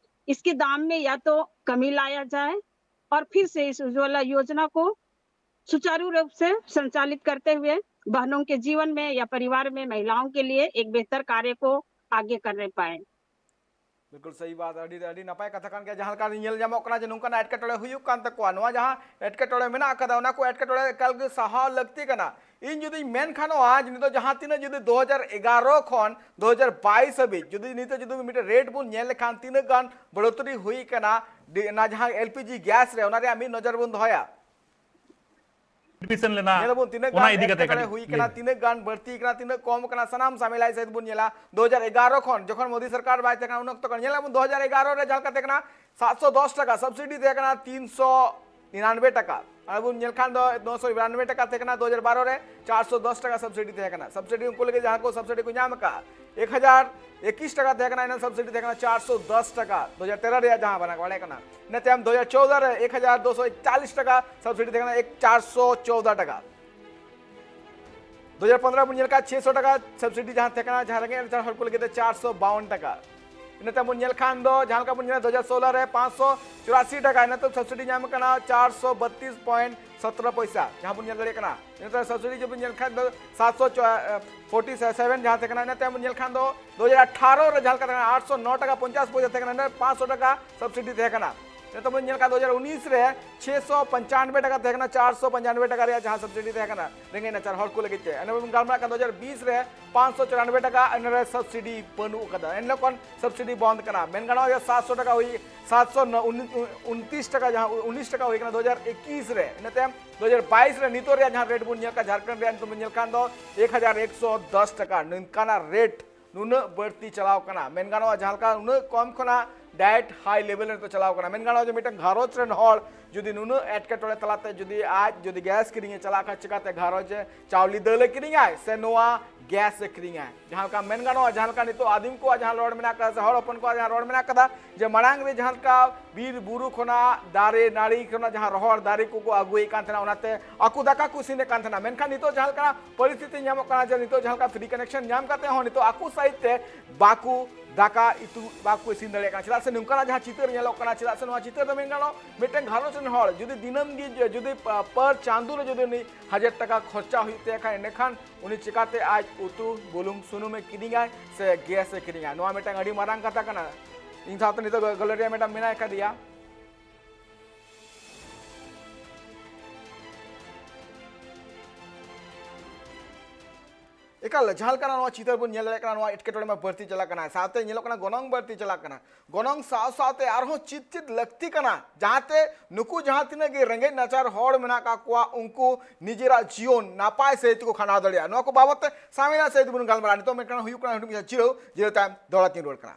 इसके दाम में या तो कमी लाया जाए और फिर से इस उज्ज्वला योजना को सुचारू रूप से संचालित करते हुए बहनों के जीवन में या परिवार में महिलाओं के लिए एक बेहतर कार्य को आगे करने पाए। ᱵᱤᱞᱠᱩᱞ ᱥᱟᱹᱦᱤ ᱵᱟᱛ, ᱟᱹᱰᱤ ᱟᱹᱰᱤ ᱱᱟᱯᱟᱭ ᱠᱟᱛᱷᱟ ᱠᱟᱱ ᱜᱮᱭᱟ᱾ ᱡᱟᱦᱟᱸ ᱞᱮᱠᱟ ᱧᱮᱞ ᱧᱟᱢᱚᱜ ᱠᱟᱱᱟ ᱡᱮ ᱱᱚᱝᱠᱟᱱᱟᱜ ᱮᱴᱠᱮᱴᱚᱬᱮ ᱦᱩᱭᱩᱜ ᱠᱟᱱ ᱛᱟᱠᱚᱣᱟ, ᱱᱚᱣᱟ ᱡᱟᱦᱟᱸ ᱮᱴᱠᱮᱴᱚᱬᱮ ᱢᱮᱱᱟᱜ ᱟᱠᱟᱫᱟ, ᱚᱱᱟ ᱠᱚ ᱮᱴᱠᱮᱴᱚᱬᱮ ᱮᱠᱟᱞ ᱜᱮ ᱥᱟᱦᱟᱣ ᱞᱟᱹᱠᱛᱤ ᱠᱟᱱᱟ᱾ ᱤᱧ ᱡᱩᱫᱤᱧ ᱢᱮᱱ ᱠᱷᱟᱱᱚᱜᱼᱟ ᱡᱮ ᱱᱤᱛᱚᱜ ᱡᱟᱦᱟᱸ ᱛᱤᱱᱟᱹᱜ ᱡᱩᱫᱤ ᱫᱩ ᱦᱟᱡᱟᱨ ᱮᱜᱟᱨᱚ ᱠᱷᱚᱱ ᱫᱩ ᱦᱟᱡᱟᱨ ᱵᱟᱭᱤᱥ ᱦᱟᱹᱵᱤᱡ ᱡᱩᱫᱤ ᱱᱤᱛᱚᱜ ᱡᱩᱫᱤ ᱢᱤᱫᱴᱮᱱ ᱨᱮᱴ ᱵᱚᱱ ᱧᱮᱞ ᱞᱮᱠᱷᱟᱱ ᱛᱤᱱᱟᱹᱜ ᱜᱟᱱ ᱵᱟᱹᱲᱛᱤ ᱦᱩᱭ ᱠᱟᱱᱟ ᱰᱤ- ᱚᱱᱟ ᱡᱟᱦᱟᱸ ᱮᱞ ᱯᱤ ᱡᱤ ᱜᱮᱥ ᱨᱮ, ᱚᱱᱟ ᱨᱮᱭᱟᱜ ᱢᱤᱫ ᱱᱚᱡᱚᱨ ᱵᱚᱱ ᱫᱚᱦᱚᱭᱟ᱾ ᱰᱤᱯᱨᱮᱥᱚᱱ ᱞᱮᱱᱟ ᱧᱮᱞ ᱟᱵᱚᱱ ᱛᱤᱱᱟᱹᱜ ᱚᱱᱟ ᱜᱟᱱ ᱤᱫᱤ ᱠᱟᱛᱮ ᱮᱴᱠᱮᱴᱚᱬᱮ ᱠᱟᱹᱴᱤᱡ ᱦᱩᱭ ᱞᱟᱹᱭ ᱠᱟᱱᱟ, ᱵᱤᱱ᱾ ᱛᱤᱱᱟᱹᱜ ᱜᱟᱱ ᱵᱟᱹᱲᱛᱤ ᱠᱟᱱᱟ, ᱛᱤᱱᱟᱹᱜ ᱠᱚᱢ ᱠᱟᱱᱟ, ᱥᱟᱱᱟᱢ ᱥᱟᱢᱮᱞᱟᱭ ᱥᱟᱭᱤᱛ ᱵᱚᱱ ᱧᱮᱞᱟ᱾ ᱫᱩ ᱦᱟᱡᱟᱨ ᱮᱜᱟᱨᱚ ᱠᱷᱚᱱ ᱡᱚᱠᱷᱚᱱ ᱢᱳᱫᱤ ᱥᱚᱨᱠᱟᱨ ᱵᱟᱭ ᱛᱟᱦᱮᱸ ᱠᱟᱱᱟ ᱩᱱ ᱚᱠᱛᱚ ᱠᱷᱚᱱ ᱧᱮᱞ ᱟᱵᱚᱱ ᱫᱩ ᱦᱟᱡᱟᱨ ᱮᱜᱟᱨᱚ ᱨᱮ ᱡᱟᱦᱟᱸ ᱞᱮᱠᱟ ᱛᱟᱦᱮᱸ ᱠᱟᱱᱟ ᱥᱟᱛᱥᱚ ᱫᱚᱥ ᱴᱟᱠᱟ, ᱥᱟᱵᱥᱤᱰᱤ ᱛᱟᱦᱮᱸ ᱠᱟᱱᱟ ᱛᱤᱱᱥᱚ ᱱᱤᱨᱟᱱᱵᱮ ᱴᱟᱠᱟ᱾ ᱟᱨ ᱵᱚᱱ ᱧᱮᱞ ᱠᱷᱟᱱ ᱫᱚ ᱱᱚᱥᱚ ᱵᱤᱨᱟᱱᱵᱮ ᱴᱟᱠᱟ ᱛᱟᱦᱮᱸ ᱠᱟᱱᱟ ᱫᱩ ᱦᱟᱡᱟᱨ ᱵᱟᱨᱚ ᱨᱮ, ᱪᱟᱨᱥᱚ ᱫᱚᱥ ᱴᱟᱠᱟ ᱥᱟᱵᱥᱤᱰᱤ ᱛᱟᱦᱮᱸ ᱠᱟᱱᱟ᱾ ᱥᱟᱵᱥᱤᱰᱤ ᱩᱱᱠᱩ ᱞᱟᱹᱜᱤᱫ ᱡᱟᱦᱟᱸ ᱠᱚ ᱥᱟᱵᱥᱤᱰᱤ ᱠᱚ ᱧᱟᱢ ᱟᱠᱟᱫᱼᱟ, ᱮᱠ ᱦᱟᱡᱟᱨ ᱮᱠᱤᱥ ᱴᱟᱠᱟ ᱛᱟᱦᱮᱸ ᱠᱟᱱᱟ, ᱤᱱᱟᱹ ᱥᱟᱵᱥᱤᱰᱤ ᱛᱟᱦᱮᱸ ᱠᱟᱱᱟ ᱪᱟᱨᱥᱚ ᱫᱚᱥ ᱴᱟᱠᱟ ᱫᱩ ᱦᱟᱡᱟᱨ ᱛᱮᱨᱚ ᱨᱮᱭᱟᱜ ᱡᱟᱦᱟᱸ ᱵᱟᱱᱟ ᱵᱟᱲᱟᱭ ᱠᱟᱱᱟ᱾ ᱤᱱᱟᱹ ᱛᱟᱭᱚᱢ ᱫᱩ ᱦᱟᱡᱟᱨ ᱪᱳᱫᱟ ᱨᱮ ᱮᱠ ᱦᱟᱡᱟᱨ ᱫᱩᱥᱚ ᱮᱠᱪᱟᱞᱤᱥ ᱴᱟᱠᱟ ᱥᱟᱵᱥᱤᱰᱤ ᱛᱟᱦᱮᱸ ᱠᱟᱱᱟ, ᱮᱠ ᱪᱟᱨᱥᱚ ᱪᱳᱫᱟ ᱴᱟᱠᱟ᱾ ᱫᱩ ᱦᱟᱡᱟᱨ ᱯᱚᱱᱫᱽᱨᱚ ᱵᱚᱱ ᱧᱮᱞ ᱠᱟᱜ ᱪᱷᱮᱥᱚ ᱴᱟᱠᱟ ᱥᱟᱵᱥᱤᱰᱤ ᱡᱟᱦᱟᱸ ᱛᱟᱦᱮᱸ ᱠᱟᱱᱟ ᱡᱟᱦᱟᱸ ᱨᱮᱸᱜᱮᱡ ᱱᱟᱪᱟᱨ ᱦᱚᱲ ᱠᱚ ᱞᱟᱹᱜᱤᱫ ᱛᱮ ᱪᱟᱨᱥᱚ ᱵᱟᱣᱚᱱ ᱴᱟᱠᱟ᱾ ᱤᱱᱟᱹ ᱛᱟᱭᱚᱢ ᱵᱚᱱ ᱧᱮᱞ ᱠᱷᱟᱱ ᱫᱚ ᱡᱟᱦᱟᱸ ᱞᱮᱠᱟ ᱵᱚᱱ ᱧᱮᱞᱟ ᱫᱩ ᱦᱟᱡᱟᱨ ᱥᱳᱞᱳ ᱨᱮ ᱯᱟᱸᱪᱥᱚ ᱪᱩᱨᱟᱥᱤ ᱴᱟᱠᱟ, ᱤᱱᱟᱹ ᱛᱟᱭᱚᱢ ᱥᱟᱵᱥᱤᱰᱤ ᱧᱟᱢ ᱠᱟᱱᱟ ᱪᱟᱨᱥᱚ ᱵᱟᱛᱤᱥ ᱯᱚᱭᱮᱱᱴ ᱥᱚᱛᱨᱚ ᱯᱚᱭᱥᱟ ᱡᱟᱦᱟᱸ ᱵᱚᱱ ᱧᱮᱞ ᱫᱟᱲᱮᱭᱟᱜ ᱠᱟᱱᱟ᱾ ᱤᱱᱟᱹ ᱛᱟᱭᱚᱢ ᱥᱟᱵᱥᱤᱰᱤ ᱡᱩᱫᱤ ᱵᱚᱱ ᱧᱮᱞ ᱠᱷᱟᱱ ᱫᱚ ᱥᱟᱛᱥᱚ ᱯᱷᱳᱨᱴᱤ ᱥᱮᱵᱷᱮᱱ ᱡᱟᱦᱟᱸ ᱛᱟᱦᱮᱸ ᱠᱟᱱᱟ᱾ ᱤᱱᱟᱹ ᱛᱟᱭᱚᱢ ᱵᱚᱱ ᱧᱮᱞ ᱠᱷᱟᱱ ᱫᱚ ᱫᱩ ᱦᱟᱡᱟᱨ ᱟᱴᱷᱟᱨᱚ ᱨᱮ ᱡᱟᱦᱟᱸ ᱞᱮᱠᱟ ᱛᱟᱦᱮᱸ ᱠᱟᱱᱟ ᱟᱴᱥᱚ ᱱᱚ ᱴᱟᱠᱟ ᱯᱚᱧᱪᱟᱥ ᱯᱚᱭᱥᱟ ᱛᱟᱦᱮᱸ ᱠᱟᱱᱟ, ᱤᱱᱟᱹ ᱯᱟᱸᱪᱥᱚ ᱴᱟᱠᱟ ᱥᱟᱵᱥᱤᱰᱤ ᱛᱟᱦᱮᱸ ᱠᱟᱱᱟ᱾ ᱱᱤᱛᱚᱜ ᱵᱚᱱ ᱧᱮᱞ ᱠᱷᱟᱱ ᱫᱩ ᱦᱟᱡᱟᱨ ᱩᱱᱤᱥ ᱨᱮ ᱪᱷᱮᱥᱚ ᱯᱚᱧᱪᱟᱱᱵᱮ ᱴᱟᱠᱟ ᱛᱟᱦᱮᱸ ᱠᱟᱱᱟ, ᱪᱟᱨᱥᱚ ᱯᱚᱧᱪᱟᱱᱵᱮ ᱴᱟᱠᱟ ᱨᱮᱭᱟᱜ ᱡᱟᱦᱟᱸ ᱥᱟᱵᱥᱤᱰᱤ ᱛᱟᱦᱮᱸ ᱠᱟᱱᱟ ᱨᱮᱸᱜᱮᱡ ᱱᱟᱪᱟᱨ ᱦᱚᱲ ᱠᱚ ᱞᱟᱹᱜᱤᱫ ᱛᱮ᱾ ᱮᱱᱮ ᱵᱚᱱ ᱜᱟᱞᱢᱟᱨᱟᱜ ᱠᱟᱱ ᱫᱩ ᱦᱟᱡᱟᱨ ᱵᱤᱥ ᱨᱮ ᱯᱟᱸᱪᱥᱚ ᱪᱩᱨᱟᱱᱵᱮ ᱴᱟᱠᱟ, ᱮᱱᱨᱮ ᱥᱟᱵᱥᱤᱰᱤ ᱵᱟᱹᱱᱩᱜ ᱟᱠᱟᱫᱟ᱾ ᱮᱱ ᱦᱤᱞᱳᱜ ᱠᱷᱚᱱ ᱥᱟᱵᱥᱤᱰᱤ ᱵᱚᱱᱫ ᱠᱟᱱᱟ᱾ ᱢᱮᱱ ᱜᱟᱱᱚᱜᱼᱟ ᱡᱮ ᱥᱟᱛᱥᱚ ᱴᱟᱠᱟ ᱦᱩᱭ, ᱥᱟᱛᱥᱚ ᱩᱱᱛᱤᱥ ᱴᱟᱠᱟ ᱡᱟᱦᱟᱸ ᱩᱱᱤᱥ ᱴᱟᱠᱟ ᱦᱩᱭ ᱠᱟᱱᱟ ᱫᱩ ᱦᱟᱡᱟᱨ ᱮᱠᱤᱥ ᱨᱮ᱾ ᱤᱱᱟᱹ ᱛᱟᱭᱚᱢ ᱫᱩ ᱦᱟᱡᱟᱨ ᱵᱟᱭᱤᱥ ᱨᱮ ᱱᱤᱛᱚᱜ ᱨᱮᱭᱟᱜ ᱡᱟᱦᱟᱸ ᱨᱮᱴ ᱵᱚᱱ ᱧᱮᱞ ᱠᱟᱜ ᱡᱷᱟᱲᱠᱷᱚᱸᱰ ᱨᱮᱭᱟᱜ ᱱᱤᱛᱚᱜ ᱵᱚᱱ ᱧᱮᱞ ᱠᱷᱟᱱ ᱫᱚ ᱮᱠ ᱦᱟᱡᱟᱨ ᱮᱠᱥᱚ ᱫᱚᱥ ᱴᱟᱠᱟ᱾ ᱱᱚᱝᱠᱟᱱᱟᱜ ᱨᱮᱴ ᱱᱩᱱᱟᱹᱜ ᱵᱟᱹᱲᱛᱤ ᱪᱟᱞᱟᱣ ᱠᱟᱱᱟ᱾ ᱢᱮᱱ ᱜᱟᱱᱚᱜᱼᱟ ᱡᱟᱦᱟᱸ ᱞᱮᱠᱟ ᱩᱱᱟᱹᱜ ᱠᱚᱢ ᱠᱷᱚᱱᱟᱜ direct high level ᱨᱮ ᱱᱤᱛᱚᱜ ᱪᱟᱞᱟᱣ ᱠᱟᱱᱟ᱾ ᱢᱮᱱ ᱜᱟᱱᱚᱜᱼᱟ ᱡᱮ ᱢᱤᱫᱴᱟᱝ ᱜᱷᱟᱨᱚᱸᱡᱽ ᱨᱮᱱ ᱦᱚᱲ ᱡᱩᱫᱤ ᱱᱩᱱᱟᱹᱜ ᱮᱴᱠᱮᱴᱚᱬᱮ ᱛᱟᱞᱟᱛᱮ ᱡᱩᱫᱤ ᱟᱡ ᱡᱩᱫᱤ ᱜᱮᱥ ᱠᱤᱨᱤᱧ ᱮ ᱪᱟᱞᱟᱜ ᱠᱷᱟᱱ ᱪᱤᱠᱟᱛᱮ ᱜᱷᱟᱨᱚᱸᱡᱽ ᱮ ᱪᱟᱣᱞᱮ ᱫᱟᱹᱞ ᱮ ᱠᱤᱨᱤᱧᱟᱭ ᱥᱮ ᱱᱚᱣᱟ ᱜᱮᱥ ᱮ ᱠᱤᱨᱤᱧᱟᱭ? ᱡᱟᱦᱟᱸ ᱞᱮᱠᱟ ᱢᱮᱱ ᱜᱟᱱᱚᱜᱼᱟ, ᱡᱟᱦᱟᱸ ᱞᱮᱠᱟ ᱱᱤᱛᱚᱜ ᱟᱹᱫᱤᱢ ᱠᱚᱣᱟᱜ ᱡᱟᱦᱟᱸ ᱨᱚᱲ ᱢᱮᱱᱟᱜ ᱟᱠᱟᱫᱟ ᱥᱮ ᱦᱚᱲ ᱦᱚᱯᱚᱱ ᱠᱚᱣᱟᱜ ᱡᱟᱦᱟᱸ ᱨᱚᱲ ᱢᱮᱱᱟᱜ ᱟᱠᱟᱫᱟ ᱡᱮ ᱢᱟᱲᱟᱝ ᱨᱮ ᱡᱟᱦᱟᱸ ᱞᱮᱠᱟ ᱵᱤᱨ ᱵᱩᱨᱩ ᱠᱷᱚᱱᱟᱜ ᱫᱟᱨᱮ ᱱᱟᱹᱲᱤ ᱠᱷᱚᱱᱟᱜ ᱡᱟᱦᱟᱸ ᱨᱚᱦᱚᱲ ᱫᱟᱨᱮ ᱠᱚᱠᱚ ᱟᱹᱜᱩᱭᱮᱫ ᱠᱟᱱ ᱛᱟᱦᱮᱱᱟ, ᱚᱱᱟᱛᱮ ᱟᱠᱚ ᱫᱟᱠᱟ ᱠᱚ ᱤᱥᱤᱱᱮᱫ ᱠᱟᱱ ᱛᱟᱦᱮᱱᱟ᱾ ᱢᱮᱱᱠᱷᱟᱱ ᱱᱤᱛᱚᱜ ᱡᱟᱦᱟᱸ ᱞᱮᱠᱟ ᱯᱚᱨᱤᱥᱛᱷᱤᱛᱤ ᱧᱟᱢᱚᱜ ᱠᱟᱱᱟ ᱡᱮ ᱱᱤᱛᱚᱜ ᱡᱟᱦᱟᱸ ᱞᱮᱠᱟ free connection ᱧᱟᱢ ᱠᱟᱛᱮ ᱦᱚᱸ ᱱᱤᱛᱚᱜ ᱟᱠᱚ ᱥᱟᱭᱤᱰ ᱛᱮ ᱵᱟᱠᱚ ᱫᱟᱠᱟ ᱩᱛᱩ ᱵᱟᱠᱚ ᱤᱥᱤᱱ ᱫᱟᱲᱮᱭᱟᱜ ᱠᱟᱱᱟ᱾ ᱪᱮᱫᱟᱜ ᱥᱮ ᱱᱚᱝᱠᱟᱱᱟᱜ ᱡᱟᱦᱟᱸ ᱪᱤᱛᱟᱹᱨ ᱧᱮᱞᱚᱜ ᱠᱟᱱᱟ, ᱪᱮᱫᱟᱜ ᱥᱮ ᱱᱚᱣᱟ ᱪᱤᱛᱟᱹᱨ ᱫᱚ ᱢᱮᱱ ᱜᱟᱱᱚᱜ, ᱢᱤᱫᱴᱮᱱ ᱜᱷᱟᱨᱚᱸᱡᱽ ᱨᱮᱱ ᱦᱚᱲ ᱡᱩᱫᱤ ᱫᱤᱱᱟᱹᱢ ᱜᱮ, ᱡᱩᱫᱤ per ᱪᱟᱸᱫᱳ ᱨᱮ ᱡᱩᱫᱤ ᱩᱱᱤ ᱦᱟᱡᱟᱨ ᱴᱟᱠᱟ ᱠᱷᱚᱨᱪᱟ ᱦᱩᱭᱩᱜ ᱛᱟᱭ ᱠᱷᱟᱱ, ᱮᱸᱰᱮᱠᱷᱟᱱ ᱩᱱᱤ ᱪᱤᱠᱟᱛᱮ ᱟᱡ ᱩᱛᱩ ᱵᱩᱞᱩᱝ ᱥᱩᱱᱩᱢᱮ ᱠᱤᱨᱤᱧᱟᱭ ᱥᱮ ᱜᱮᱥ ᱮ ᱠᱤᱨᱤᱧᱟ? ᱱᱚᱣᱟ ᱢᱤᱫᱴᱟᱝ ᱟᱹᱰᱤ ᱢᱟᱨᱟᱝ ᱠᱟᱛᱷᱟ ᱠᱟᱱᱟ᱾ ᱤᱧ ᱥᱟᱶᱛᱮ ᱱᱤᱛᱚᱜ ᱜᱮᱞᱟᱨᱤ ᱨᱮ ᱢᱤᱫᱴᱟᱝ ᱢᱮᱱᱟᱭ ᱠᱟᱫᱮᱭᱟ᱾ ᱮᱠᱟᱞ, ᱡᱟᱦᱟᱸ ᱞᱮᱠᱟᱱᱟᱜ ᱱᱚᱣᱟ ᱪᱤᱛᱟᱹᱨ ᱵᱚᱱ ᱧᱮᱞ ᱫᱟᱲᱮᱭᱟᱜ ᱠᱟᱱᱟ, ᱱᱚᱣᱟ ᱮᱴᱠᱮᱴᱚᱬᱮ ᱢᱟ ᱵᱟᱹᱲᱛᱤ ᱪᱟᱞᱟᱜ ᱠᱟᱱᱟ, ᱥᱟᱶᱛᱮ ᱧᱮᱞᱚᱜ ᱠᱟᱱᱟ ᱜᱚᱱᱚᱝ ᱵᱟᱹᱲᱛᱤ ᱪᱟᱞᱟᱜ ᱠᱟᱱᱟ᱾ ᱜᱚᱱᱚᱝ ᱥᱟᱶ ᱥᱟᱶᱛᱮ ᱟᱨᱦᱚᱸ ᱪᱮᱫ ᱪᱮᱫ ᱞᱟᱹᱠᱛᱤ ᱠᱟᱱᱟ, ᱡᱟᱦᱟᱸᱛᱮ ᱱᱩᱠᱩ ᱡᱟᱦᱟᱸ ᱛᱤᱱᱟᱹᱜ ᱜᱮ ᱨᱮᱸᱜᱮᱡ ᱱᱟᱪᱟᱨ ᱦᱚᱲ ᱢᱮᱱᱟᱜ ᱟᱠᱟᱫ ᱠᱚᱣᱟ, ᱩᱱᱠᱩ ᱱᱤᱡᱮᱨᱟᱜ ᱡᱤᱭᱚᱱ ᱱᱟᱯᱟᱭ ᱥᱟᱹᱦᱤᱡ ᱛᱮᱠᱚ ᱠᱷᱟᱸᱰᱟᱣ ᱫᱟᱲᱮᱭᱟᱜᱼᱟ᱾ ᱱᱚᱣᱟ ᱠᱚ ᱵᱟᱵᱚᱫ ᱛᱮ ᱥᱟᱢᱤᱱᱟ ᱥᱟᱹᱦᱤᱡ ᱛᱮᱵᱚᱱ ᱜᱟᱞᱢᱟᱨᱟᱜᱼᱟ᱾ ᱱᱤᱛᱚᱜ ᱢᱤᱫᱴᱟᱝ ᱦᱩᱭᱩᱜ ᱠᱟᱱᱟ ᱦᱩᱰᱤᱧ ᱢᱟᱪᱷᱟ ᱡᱤᱨᱟᱹᱣ, ᱡᱤᱨᱟᱹᱣ ᱛᱟᱭᱚᱢ ᱫᱚᱦᱲᱟ ᱛᱤᱧ ᱨᱩᱣᱟᱹᱲ ᱠᱟᱱᱟ᱾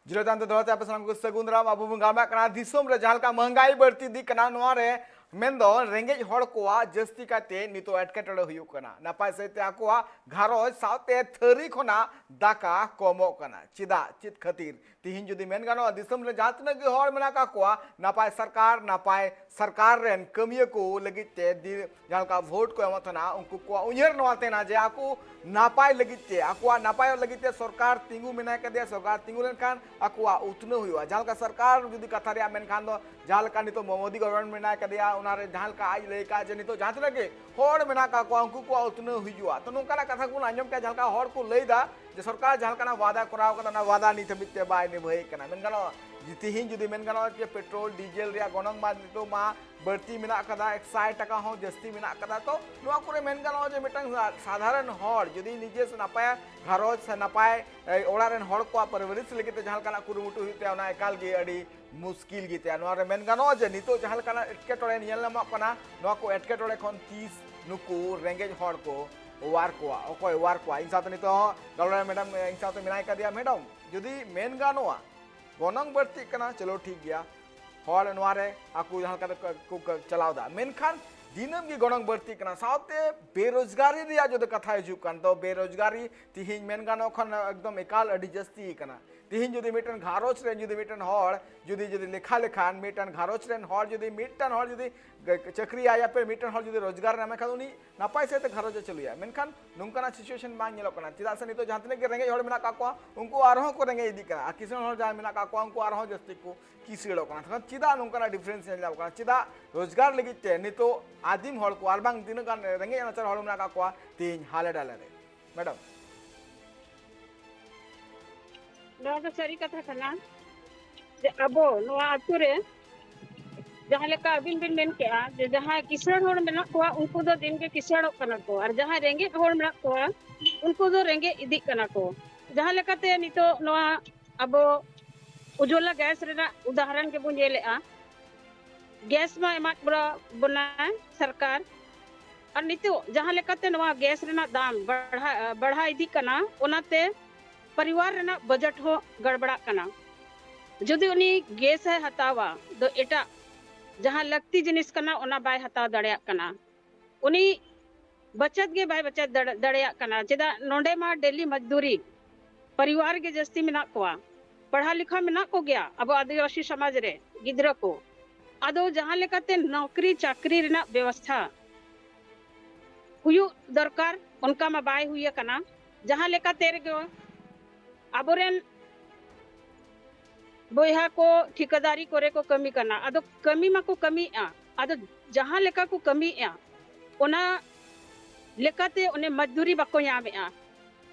ᱡᱤᱨᱟᱹᱣ ᱛᱟᱭᱚᱢ ᱛᱮ ᱫᱚᱦᱲᱟ ᱛᱮ ᱟᱯᱮ ᱥᱟᱱᱟᱢ ᱠᱚ ᱥᱟᱹᱜᱩᱱ ᱫᱟᱨᱟᱢ᱾ ᱟᱵᱚ ᱵᱚᱱ ᱜᱟᱞᱢᱟᱨᱟᱜ ᱠᱟᱱᱟ ᱫᱤᱥᱚᱢ ᱨᱮ ᱡᱟᱦᱟᱸ ᱞᱮᱠᱟ ᱢᱚᱦᱝᱜᱟᱭ ᱵᱟᱹᱲᱛᱤ ᱤᱫᱤᱜ ᱠᱟᱱᱟ, ᱱᱚᱣᱟ ᱨᱮ ᱢᱮᱱᱫᱚ ᱨᱮᱸᱜᱮᱡ ᱦᱚᱲ ᱠᱚᱣᱟᱜ ᱡᱟᱹᱥᱛᱤ ᱠᱟᱭᱛᱮ ᱱᱤᱛᱚᱜ ᱮᱴᱠᱮᱴᱚᱬᱮ ᱦᱩᱭᱩᱜ ᱠᱟᱱᱟ᱾ ᱱᱟᱯᱟᱭ ᱥᱟᱹᱦᱤᱡ ᱛᱮ ᱟᱠᱚᱣᱟᱜ ᱜᱷᱟᱨᱚᱸᱡᱽ ᱥᱟᱶᱛᱮ ᱛᱷᱟᱹᱨᱤ ᱠᱷᱚᱱᱟᱜ ᱫᱟᱠᱟ ᱠᱚᱢᱚᱜ ᱠᱟᱱᱟ᱾ ᱪᱮᱫᱟᱜ? ᱪᱮᱫ ᱠᱷᱟᱹᱛᱤᱨ? ᱛᱤᱦᱤᱧ ᱡᱩᱫᱤ ᱢᱮᱱ ᱜᱟᱱᱚᱜᱼᱟ, ᱫᱤᱥᱚᱢ ᱨᱮ ᱡᱟᱦᱟᱸ ᱛᱤᱱᱟᱹᱜ ᱜᱮ ᱦᱚᱲ ᱢᱮᱱᱟᱜ ᱟᱠᱟᱫ ᱠᱚᱣᱟ, ᱱᱟᱯᱟᱭ ᱥᱚᱨᱠᱟᱨ, ᱱᱟᱯᱟᱭ ᱥᱚᱨᱠᱟᱨ ᱨᱮᱱ ᱠᱟᱹᱢᱤᱭᱟᱹ ᱠᱚ ᱞᱟᱹᱜᱤᱫ ᱛᱮ ᱫᱤ-, ᱡᱟᱦᱟᱸ ᱞᱮᱠᱟ ᱵᱷᱳᱴ ᱠᱚ ᱮᱢᱚᱜ ᱛᱟᱦᱮᱱᱟ, ᱩᱱᱠᱩ ᱠᱚᱣᱟᱜ ᱩᱭᱦᱟᱹᱨ ᱱᱚᱣᱟ ᱛᱟᱦᱮᱱᱟ ᱡᱮ ᱟᱠᱚ ᱱᱟᱯᱟᱭ ᱞᱟᱹᱜᱤᱫ ᱛᱮ, ᱟᱠᱚᱣᱟᱜ ᱱᱟᱯᱟᱭᱚᱜ ᱞᱟᱹᱜᱤᱫ ᱛᱮ ᱥᱚᱨᱠᱟᱨ ᱛᱤᱸᱜᱩ ᱢᱮᱱᱟᱭ ᱠᱟᱫᱮᱭᱟ, ᱥᱚᱨᱠᱟᱨ ᱛᱤᱸᱜᱩ ᱞᱮᱱᱠᱷᱟᱱ ᱟᱠᱚᱣᱟᱜ ᱩᱛᱱᱟᱹᱣ ᱦᱩᱭᱩᱜᱼᱟ᱾ ᱡᱟᱦᱟᱸ ᱞᱮᱠᱟ ᱥᱚᱨᱠᱟᱨ ᱡᱩᱫᱤ ᱠᱟᱛᱷᱟ ᱨᱮᱭᱟᱜ ᱢᱮᱱᱠᱷᱟᱱ ᱫᱚ, ᱡᱟᱦᱟᱸ ᱞᱮᱠᱟ ᱱᱤᱛᱚᱜ ᱢᱳᱫᱤ government ᱢᱮᱱᱟᱭ ᱠᱟᱫᱮᱭᱟ, ᱚᱱᱟᱨᱮ ᱡᱟᱦᱟᱸ ᱞᱮᱠᱟ ᱟᱡ ᱞᱟᱹᱭ ᱠᱟᱜᱼᱟ ᱡᱮ ᱱᱤᱛᱚᱜ ᱡᱟᱦᱟᱸ ᱛᱤᱱᱟᱹᱜ ᱜᱮ ᱦᱚᱲ ᱢᱮᱱᱟᱜ ᱠᱟᱜ ᱠᱚᱣᱟ, ᱩᱱᱠᱩ ᱠᱚᱣᱟᱜ ᱩᱛᱱᱟᱹᱣ ᱦᱩᱭᱩᱜᱼᱟ᱾ ᱛᱚ, ᱱᱚᱝᱠᱟᱱᱟᱜ ᱠᱟᱛᱷᱟ ᱠᱚᱵᱚᱱ ᱟᱸᱡᱚᱢ ᱠᱮᱜᱼᱟ, ᱡᱟᱦᱟᱸ ᱞᱮᱠᱟ ᱦᱚᱲ ᱠᱚ ᱞᱟᱹᱭ ᱮᱫᱟ ᱡᱮ ᱥᱚᱨᱠᱟᱨ ᱡᱟᱦᱟᱸ ᱞᱮᱠᱟᱱᱟᱜ ᱣᱟᱫᱟ ᱠᱚᱨᱟᱣ ᱠᱟᱫᱟ, ᱚᱱᱟ ᱣᱟᱫᱟ ᱱᱤᱛ ᱦᱟᱹᱵᱤᱡ ᱛᱮ ᱵᱟᱭ ᱱᱤᱵᱷᱟᱹᱭᱮᱫ ᱠᱟᱱᱟ᱾ ᱢᱮᱱ ᱜᱟᱱᱚᱜᱼᱟ ᱡᱮ ᱛᱤᱦᱤᱧ ᱡᱩᱫᱤ ᱢᱮᱱ ᱜᱟᱱᱚᱜᱼᱟ ᱡᱮ ᱯᱮᱴᱨᱳᱞ, ᱰᱤᱡᱮᱞ ᱨᱮᱭᱟᱜ ᱜᱚᱱᱚᱝ ᱢᱟ ᱱᱤᱛᱚᱜ ᱢᱟ ᱵᱟᱹᱲᱛᱤ ᱢᱮᱱᱟᱜ ᱠᱟᱫᱟ, ᱮᱠᱥᱟᱭ ᱴᱟᱠᱟ ᱦᱚᱸ ᱡᱟᱹᱥᱛᱤ ᱢᱮᱱᱟᱜ ᱠᱟᱫᱟ᱾ ᱛᱚ, ᱱᱚᱣᱟ ᱠᱚᱨᱮ ᱢᱮᱱ ᱜᱟᱱᱚᱜᱼᱟ ᱡᱮ ᱢᱤᱫᱴᱟᱝ ᱥᱟ-, ᱥᱟᱫᱷᱟᱨᱚᱱ ᱦᱚᱲ ᱡᱩᱫᱤ ᱱᱤᱡᱮ ᱥᱮ ᱱᱟᱯᱟᱭ ᱜᱷᱟᱨᱚᱸᱡᱽ ᱥᱮ ᱱᱟᱯᱟᱭ, ᱮ, ᱚᱲᱟᱜ ᱨᱮᱱ ᱦᱚᱲ ᱠᱚᱣᱟᱜ ᱯᱟᱨᱣᱟᱨᱤᱥ ᱞᱟᱹᱜᱤᱫ ᱛᱮ ᱡᱟᱦᱟᱸ ᱞᱮᱠᱟᱱᱟᱜ ᱠᱩᱨᱩᱢᱩᱴᱩ ᱦᱩᱭᱩᱜ ᱛᱟᱭᱟ, ᱚᱱᱟ ᱮᱠᱟᱞ ᱜᱮ ᱟᱹᱰᱤ ᱢᱩᱥᱠᱤᱞ ᱜᱮᱛᱟᱭᱟ᱾ ᱱᱚᱣᱟ ᱨᱮ ᱢᱮᱱ ᱜᱟᱱᱚᱜᱼᱟ ᱡᱮ ᱱᱤᱛᱚᱜ ᱡᱟᱦᱟᱸ ᱞᱮᱠᱟᱱᱟᱜ ᱮᱴᱠᱮᱴᱚᱬᱮ ᱧᱮᱞ ᱧᱟᱢᱚᱜ ᱠᱟᱱᱟ, ᱱᱚᱣᱟ ᱠᱚ ᱮᱴᱠᱮᱴᱚᱬᱮ ᱠᱷᱚᱱ ᱛᱤᱥ ᱱᱩᱠᱩ ᱨᱮᱸᱜᱮᱡ ᱦᱚᱲ ᱠᱚ ᱚᱣᱟᱨ ᱠᱚᱣᱟ? ᱚᱠᱚᱭ ᱚᱣᱟᱨ ᱠᱚᱣᱟ? ᱤᱧ ᱥᱟᱶᱛᱮ ᱱᱤᱛᱚᱜ ᱦᱚᱸ ᱜᱟᱞᱚᱪ ᱨᱮ ᱢᱮᱰᱟᱢ, ᱤᱧ ᱥᱟᱶᱛᱮ ᱢᱮᱱᱟᱭ ᱠᱟᱫᱮᱭᱟ᱾ ᱢᱮᱰᱟᱢ, ᱡᱩᱫᱤ ᱢᱮᱱ ᱜᱟᱱᱚᱜᱼᱟ, ᱜᱚᱱᱚᱝ ᱵᱟᱹᱲᱛᱤᱜ ᱠᱟᱱᱟ, ᱪᱚᱞᱚ ᱴᱷᱤᱠ ᱜᱮᱭᱟ, ᱦᱚᱲ ᱱᱚᱣᱟ ᱨᱮ ᱟᱠᱚ ᱡᱟᱦᱟᱸ ᱞᱮᱠᱟ ᱛᱮᱠᱚ ᱠᱚ ᱪᱟᱞᱟᱣ ᱮᱫᱟ, ᱢᱮᱱᱠᱷᱟᱱ ᱫᱤᱱᱟᱹᱢ ᱜᱮ ᱜᱚᱱᱚᱝ ᱵᱟᱹᱲᱛᱤᱜ ᱠᱟᱱᱟ᱾ ᱥᱟᱶᱛᱮ ᱵᱮᱨᱳᱡᱽᱜᱟᱨᱤ ᱨᱮᱭᱟᱜ ᱡᱩᱫᱤ ᱠᱟᱛᱷᱟ ᱦᱤᱡᱩᱜ ᱠᱟᱱ, ᱛᱚ ᱵᱮᱨᱳᱡᱽᱜᱟᱨᱤ ᱛᱤᱦᱤᱧ ᱢᱮᱱ ᱜᱟᱱᱚᱜ ᱠᱷᱟᱱ ᱮᱠᱫᱚᱢ ᱮᱠᱟᱞ ᱟᱹᱰᱤ ᱡᱟᱹᱥᱛᱤ ᱠᱟᱱᱟ᱾ ᱛᱤᱦᱤᱧ ᱡᱩᱫᱤ ᱢᱤᱫᱴᱮᱱ ᱜᱷᱟᱨᱚᱸᱡᱽ ᱨᱮᱱ ᱡᱩᱫᱤ ᱢᱤᱫᱴᱮᱱ ᱦᱚᱲ ᱡᱩᱫᱤ, ᱡᱩᱫᱤ ᱞᱮᱠᱷᱟ ᱞᱮᱠᱷᱟᱱ ᱢᱤᱫᱴᱮᱱ ᱜᱷᱟᱨᱚᱸᱡᱽ ᱨᱮᱱ ᱦᱚᱲ ᱡᱩᱫᱤ ᱢᱤᱫᱴᱮᱱ ᱦᱚᱲ ᱡᱩᱫᱤ ᱪᱟᱹᱠᱨᱤᱭᱟᱭ ᱭᱟ ᱯᱮ, ᱢᱤᱫᱴᱮᱱ ᱦᱚᱲ ᱡᱩᱫᱤ ᱨᱳᱡᱽᱜᱟᱨ ᱧᱟᱢᱮ ᱠᱷᱟᱱ ᱩᱱᱤ ᱱᱟᱯᱟᱭ ᱥᱮᱫ ᱛᱮ ᱜᱷᱟᱨᱚᱸᱡᱽ ᱮ ᱪᱟᱹᱞᱩᱭᱟ᱾ ᱢᱮᱱᱠᱷᱟᱱ ᱱᱚᱝᱠᱟᱱᱟᱜ situation ᱵᱟᱝ ᱧᱮᱞᱚᱜ ᱠᱟᱱᱟ᱾ ᱪᱮᱫᱟᱜ ᱥᱮ ᱱᱤᱛᱚᱜ ᱡᱟᱦᱟᱸ ᱛᱤᱱᱟᱹᱜ ᱜᱮ ᱨᱮᱸᱜᱮᱡ ᱦᱚᱲ ᱢᱮᱱᱟᱜ ᱠᱟᱜ ᱠᱚᱣᱟ, ᱩᱱᱠᱩ ᱟᱨᱦᱚᱸ ᱠᱚ ᱨᱮᱸᱜᱮᱡ ᱤᱫᱤᱜ ᱠᱟᱱᱟ᱾ ᱟᱨ ᱠᱤᱥᱟᱹᱬ ᱦᱚᱲ ᱡᱟᱦᱟᱸᱭ ᱢᱮᱱᱟᱜ ᱠᱟᱜ ᱠᱚᱣᱟ, ᱩᱱᱠᱩ ᱟᱨᱦᱚᱸ ᱡᱟᱹᱥᱛᱤ ᱠᱚ ᱠᱤᱥᱟᱹᱲᱚᱜ ᱠᱟᱱᱟ᱾ ᱛᱚᱠᱷᱚᱱ ᱪᱮᱫᱟᱜ ᱱᱚᱝᱠᱟᱱᱟᱜ difference ᱧᱮᱞ ᱧᱟᱢᱚᱜ ᱠᱟᱱᱟ? ᱪᱮᱫᱟᱜ ᱨᱳᱡᱽᱜᱟᱨ ᱞᱟᱹᱜᱤᱫ ᱛᱮ ᱱᱤᱛᱚᱜ ᱟᱹᱫᱤᱢ ᱦᱚᱲ ᱠᱚ ᱟᱨ ᱵᱟᱝ ᱛᱤᱱᱟᱹᱜ ᱜᱟᱱ ᱨᱮᱸᱜᱮᱡ ᱱᱟᱪᱟᱨ ᱦᱚᱲ ᱢᱮᱱᱟᱜ ᱠᱟᱜ ᱠᱚᱣᱟ ᱛᱮᱦᱮᱧ ᱦᱟᱞᱮ ᱰᱟᱞᱮ ᱨᱮ? ᱢᱮᱰᱟᱢ᱾ ᱱᱚᱣᱟ ᱫᱚ ᱥᱟᱹᱨᱤ ᱠᱟᱛᱷᱟ ᱠᱟᱱᱟ ᱡᱮ ᱟᱵᱚ ᱱᱚᱣᱟ ᱟᱛᱳ ᱨᱮ ᱡᱟᱦᱟᱸ ᱞᱮᱠᱟ ᱟᱹᱵᱤᱱ ᱵᱤᱱ ᱢᱮᱱ ᱠᱮᱜᱼᱟ ᱡᱮ ᱡᱟᱦᱟᱸᱭ ᱠᱤᱥᱟᱹᱬ ᱦᱚᱲ ᱢᱮᱱᱟᱜ ᱠᱚᱣᱟ, ᱩᱱᱠᱩ ᱫᱚ ᱫᱤᱱ ᱜᱮ ᱠᱤᱥᱟᱹᱬᱚᱜ ᱠᱟᱱᱟ ᱠᱚ, ᱟᱨ ᱡᱟᱦᱟᱸᱭ ᱨᱮᱸᱜᱮᱡ ᱦᱚᱲ ᱢᱮᱱᱟᱜ ᱠᱚᱣᱟ, ᱩᱱᱠᱩ ᱫᱚ ᱨᱮᱸᱜᱮᱡ ᱤᱫᱤᱜ ᱠᱟᱱᱟ ᱠᱚ᱾ ᱡᱟᱦᱟᱸ ᱞᱮᱠᱟᱛᱮ ᱱᱤᱛᱚᱜ ᱱᱚᱣᱟ ᱟᱵᱚ ᱩᱡᱽᱡᱚᱞᱟ ᱜᱮᱥ ᱨᱮᱱᱟᱜ ᱩᱫᱟᱦᱚᱨᱚᱱ ᱜᱮᱵᱚᱱ ᱧᱮᱞᱮᱜᱼᱟ, ᱜᱮᱥ ᱢᱟ ᱮᱢᱟᱫ ᱵᱚᱱᱟ ᱥᱚᱨᱠᱟᱨ, ᱟᱨ ᱱᱤᱛᱚᱜ ᱡᱟᱦᱟᱸ ᱞᱮᱠᱟᱛᱮ ᱱᱚᱣᱟ ᱜᱮᱥ ᱨᱮᱱᱟᱜ ᱫᱟᱢ ᱵᱟᱲᱦᱟᱣ ᱵᱟᱲᱦᱟᱣ ᱤᱫᱤᱜ ᱠᱟᱱᱟ, ᱚᱱᱟᱛᱮ ᱯᱚᱨᱤᱵᱟᱨ ᱨᱮᱱᱟᱜ ᱵᱟᱡᱮᱴ ᱦᱚᱸ ᱜᱟᱲᱵᱟᱲᱟᱜ ᱠᱟᱱᱟ᱾ ᱡᱩᱫᱤ ᱩᱱᱤ ᱜᱮᱥ ᱮ ᱦᱟᱛᱟᱣᱟ, ᱫᱚ ᱮᱴᱟᱜ ᱡᱟᱦᱟᱸ ᱞᱟᱹᱠᱛᱤ ᱡᱤᱱᱤᱥ ᱠᱟᱱᱟ, ᱚᱱᱟ ᱵᱟᱭ ᱦᱟᱛᱟᱣ ᱫᱟᱲᱮᱭᱟᱜ ᱠᱟᱱᱟ᱾ ᱩᱱᱤ ᱵᱟᱪᱟᱛ ᱜᱮ ᱵᱟᱭ ᱵᱟᱪᱟᱛ ᱫᱟᱲᱮ- ᱫᱟᱲᱮᱭᱟᱜ ᱠᱟᱱᱟ᱾ ᱪᱮᱫᱟᱜ ᱱᱚᱰᱮ ᱢᱟ ᱰᱮᱞᱤ ᱢᱚᱡᱽᱫᱩᱨᱤ, ᱯᱚᱨᱤᱵᱟᱨ ᱜᱮ ᱡᱟᱹᱥᱛᱤ ᱢᱮᱱᱟᱜ ᱠᱚᱣᱟ, ᱯᱟᱲᱦᱟᱣ ᱞᱮᱠᱷᱟ ᱢᱮᱱᱟᱜ ᱠᱚᱜᱮᱭᱟ ᱟᱵᱚ ᱟᱹᱫᱤᱵᱟᱹᱥᱤ ᱥᱚᱢᱟᱡᱽ ᱨᱮ ᱜᱤᱫᱽᱨᱟᱹ ᱠᱚ᱾ ᱟᱫᱚ ᱡᱟᱦᱟᱸ ᱞᱮᱠᱟᱛᱮ ᱱᱚᱠᱨᱤ ᱪᱟᱠᱨᱤ ᱨᱮᱱᱟᱜ ᱵᱮᱵᱚᱥᱛᱷᱟ ᱦᱩᱭᱩᱜ ᱫᱚᱨᱠᱟᱨ, ᱚᱱᱠᱟ ᱢᱟ ᱵᱟᱭ ᱦᱩᱭ ᱟᱠᱟᱱᱟ᱾ ᱡᱟᱦᱟᱸ ᱞᱮᱠᱟᱛᱮ ᱨᱮᱜᱮ ᱟᱵᱚᱨᱮᱱ ᱵᱚᱭᱦᱟ ᱠᱚ ᱴᱷᱤᱠᱟᱹᱫᱟᱨᱤ ᱠᱚᱨᱮ ᱠᱚ ᱠᱟᱹᱢᱤ ᱠᱟᱱᱟ, ᱟᱫᱚ ᱠᱟᱹᱢᱤ ᱢᱟᱠᱚ ᱠᱟᱹᱢᱤᱭᱮᱫᱼᱟ, ᱟᱫᱚ ᱡᱟᱦᱟᱸ ᱞᱮᱠᱟ ᱠᱚ ᱠᱟᱹᱢᱤᱭᱮᱫᱼᱟ, ᱚᱱᱟ ᱞᱮᱠᱟᱛᱮ ᱚᱱᱮ ᱢᱚᱡᱽᱫᱩᱨᱤ ᱵᱟᱠᱚ ᱧᱟᱢᱮᱫᱼᱟ᱾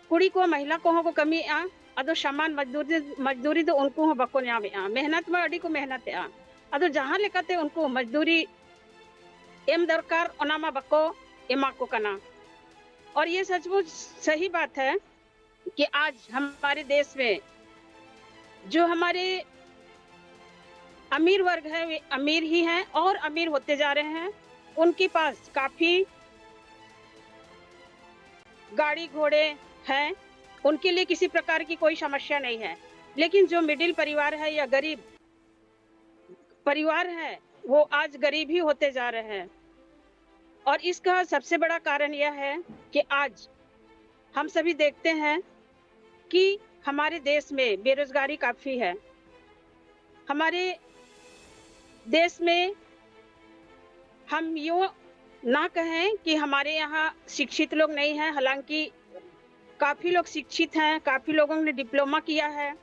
ᱠᱩᱲᱤ ᱠᱚ, ᱢᱟᱦᱤᱞᱟ ᱠᱚᱦᱚᱸ ᱠᱚ ᱠᱟᱹᱢᱤᱭᱮᱫᱼᱟ, ᱟᱫᱚ ᱥᱟᱢᱟᱱ ᱢᱚᱡᱽᱫᱩᱨᱤ, ᱢᱚᱡᱽᱫᱩᱨᱤ ᱫᱚ ᱩᱱᱠᱩ ᱦᱚᱸ ᱵᱟᱠᱚ ᱧᱟᱢᱮᱫᱼᱟ᱾ ᱢᱮᱦᱱᱚᱛ ᱢᱟ ᱟᱹᱰᱤ ᱠᱚ ᱢᱮᱦᱱᱚᱛᱮᱫᱼᱟ, ᱟᱫᱚ ᱡᱟᱦᱟᱸ ᱞᱮᱠᱟᱛᱮ ᱩᱱᱠᱩ ᱢᱚᱡᱽᱫᱩᱨᱤ ᱮᱢ ᱫᱚᱨᱠᱟᱨ, ᱚᱱᱟ ᱢᱟ ᱵᱟᱠᱚ ᱮᱢᱟ ᱠᱚ ᱠᱟᱱᱟ᱾ और ये सचमुच सही बात है कि आज हमारे देश में जो हमारे अमीर वर्ग है, वे अमीर ही हैं और अमीर होते जा रहे हैं। उनके पास काफी गाड़ी घोड़े हैं, उनके लिए किसी प्रकार की कोई समस्या नहीं है। लेकिन जो मिडिल परिवार है या गरीब परिवार है, वो आज गरीब ही होते जा रहे हैं। और इसका सबसे बड़ा कारण यह है कि आज हम सभी देखते हैं कि हमारे देश में बेरोजगारी काफी है। हमारे देश में हम यूं ना कहें कि हमारे यहाँ शिक्षित लोग नहीं हैं, हालांकि काफी लोग शिक्षित हैं, काफी लोगों ने डिप्लोमा किया है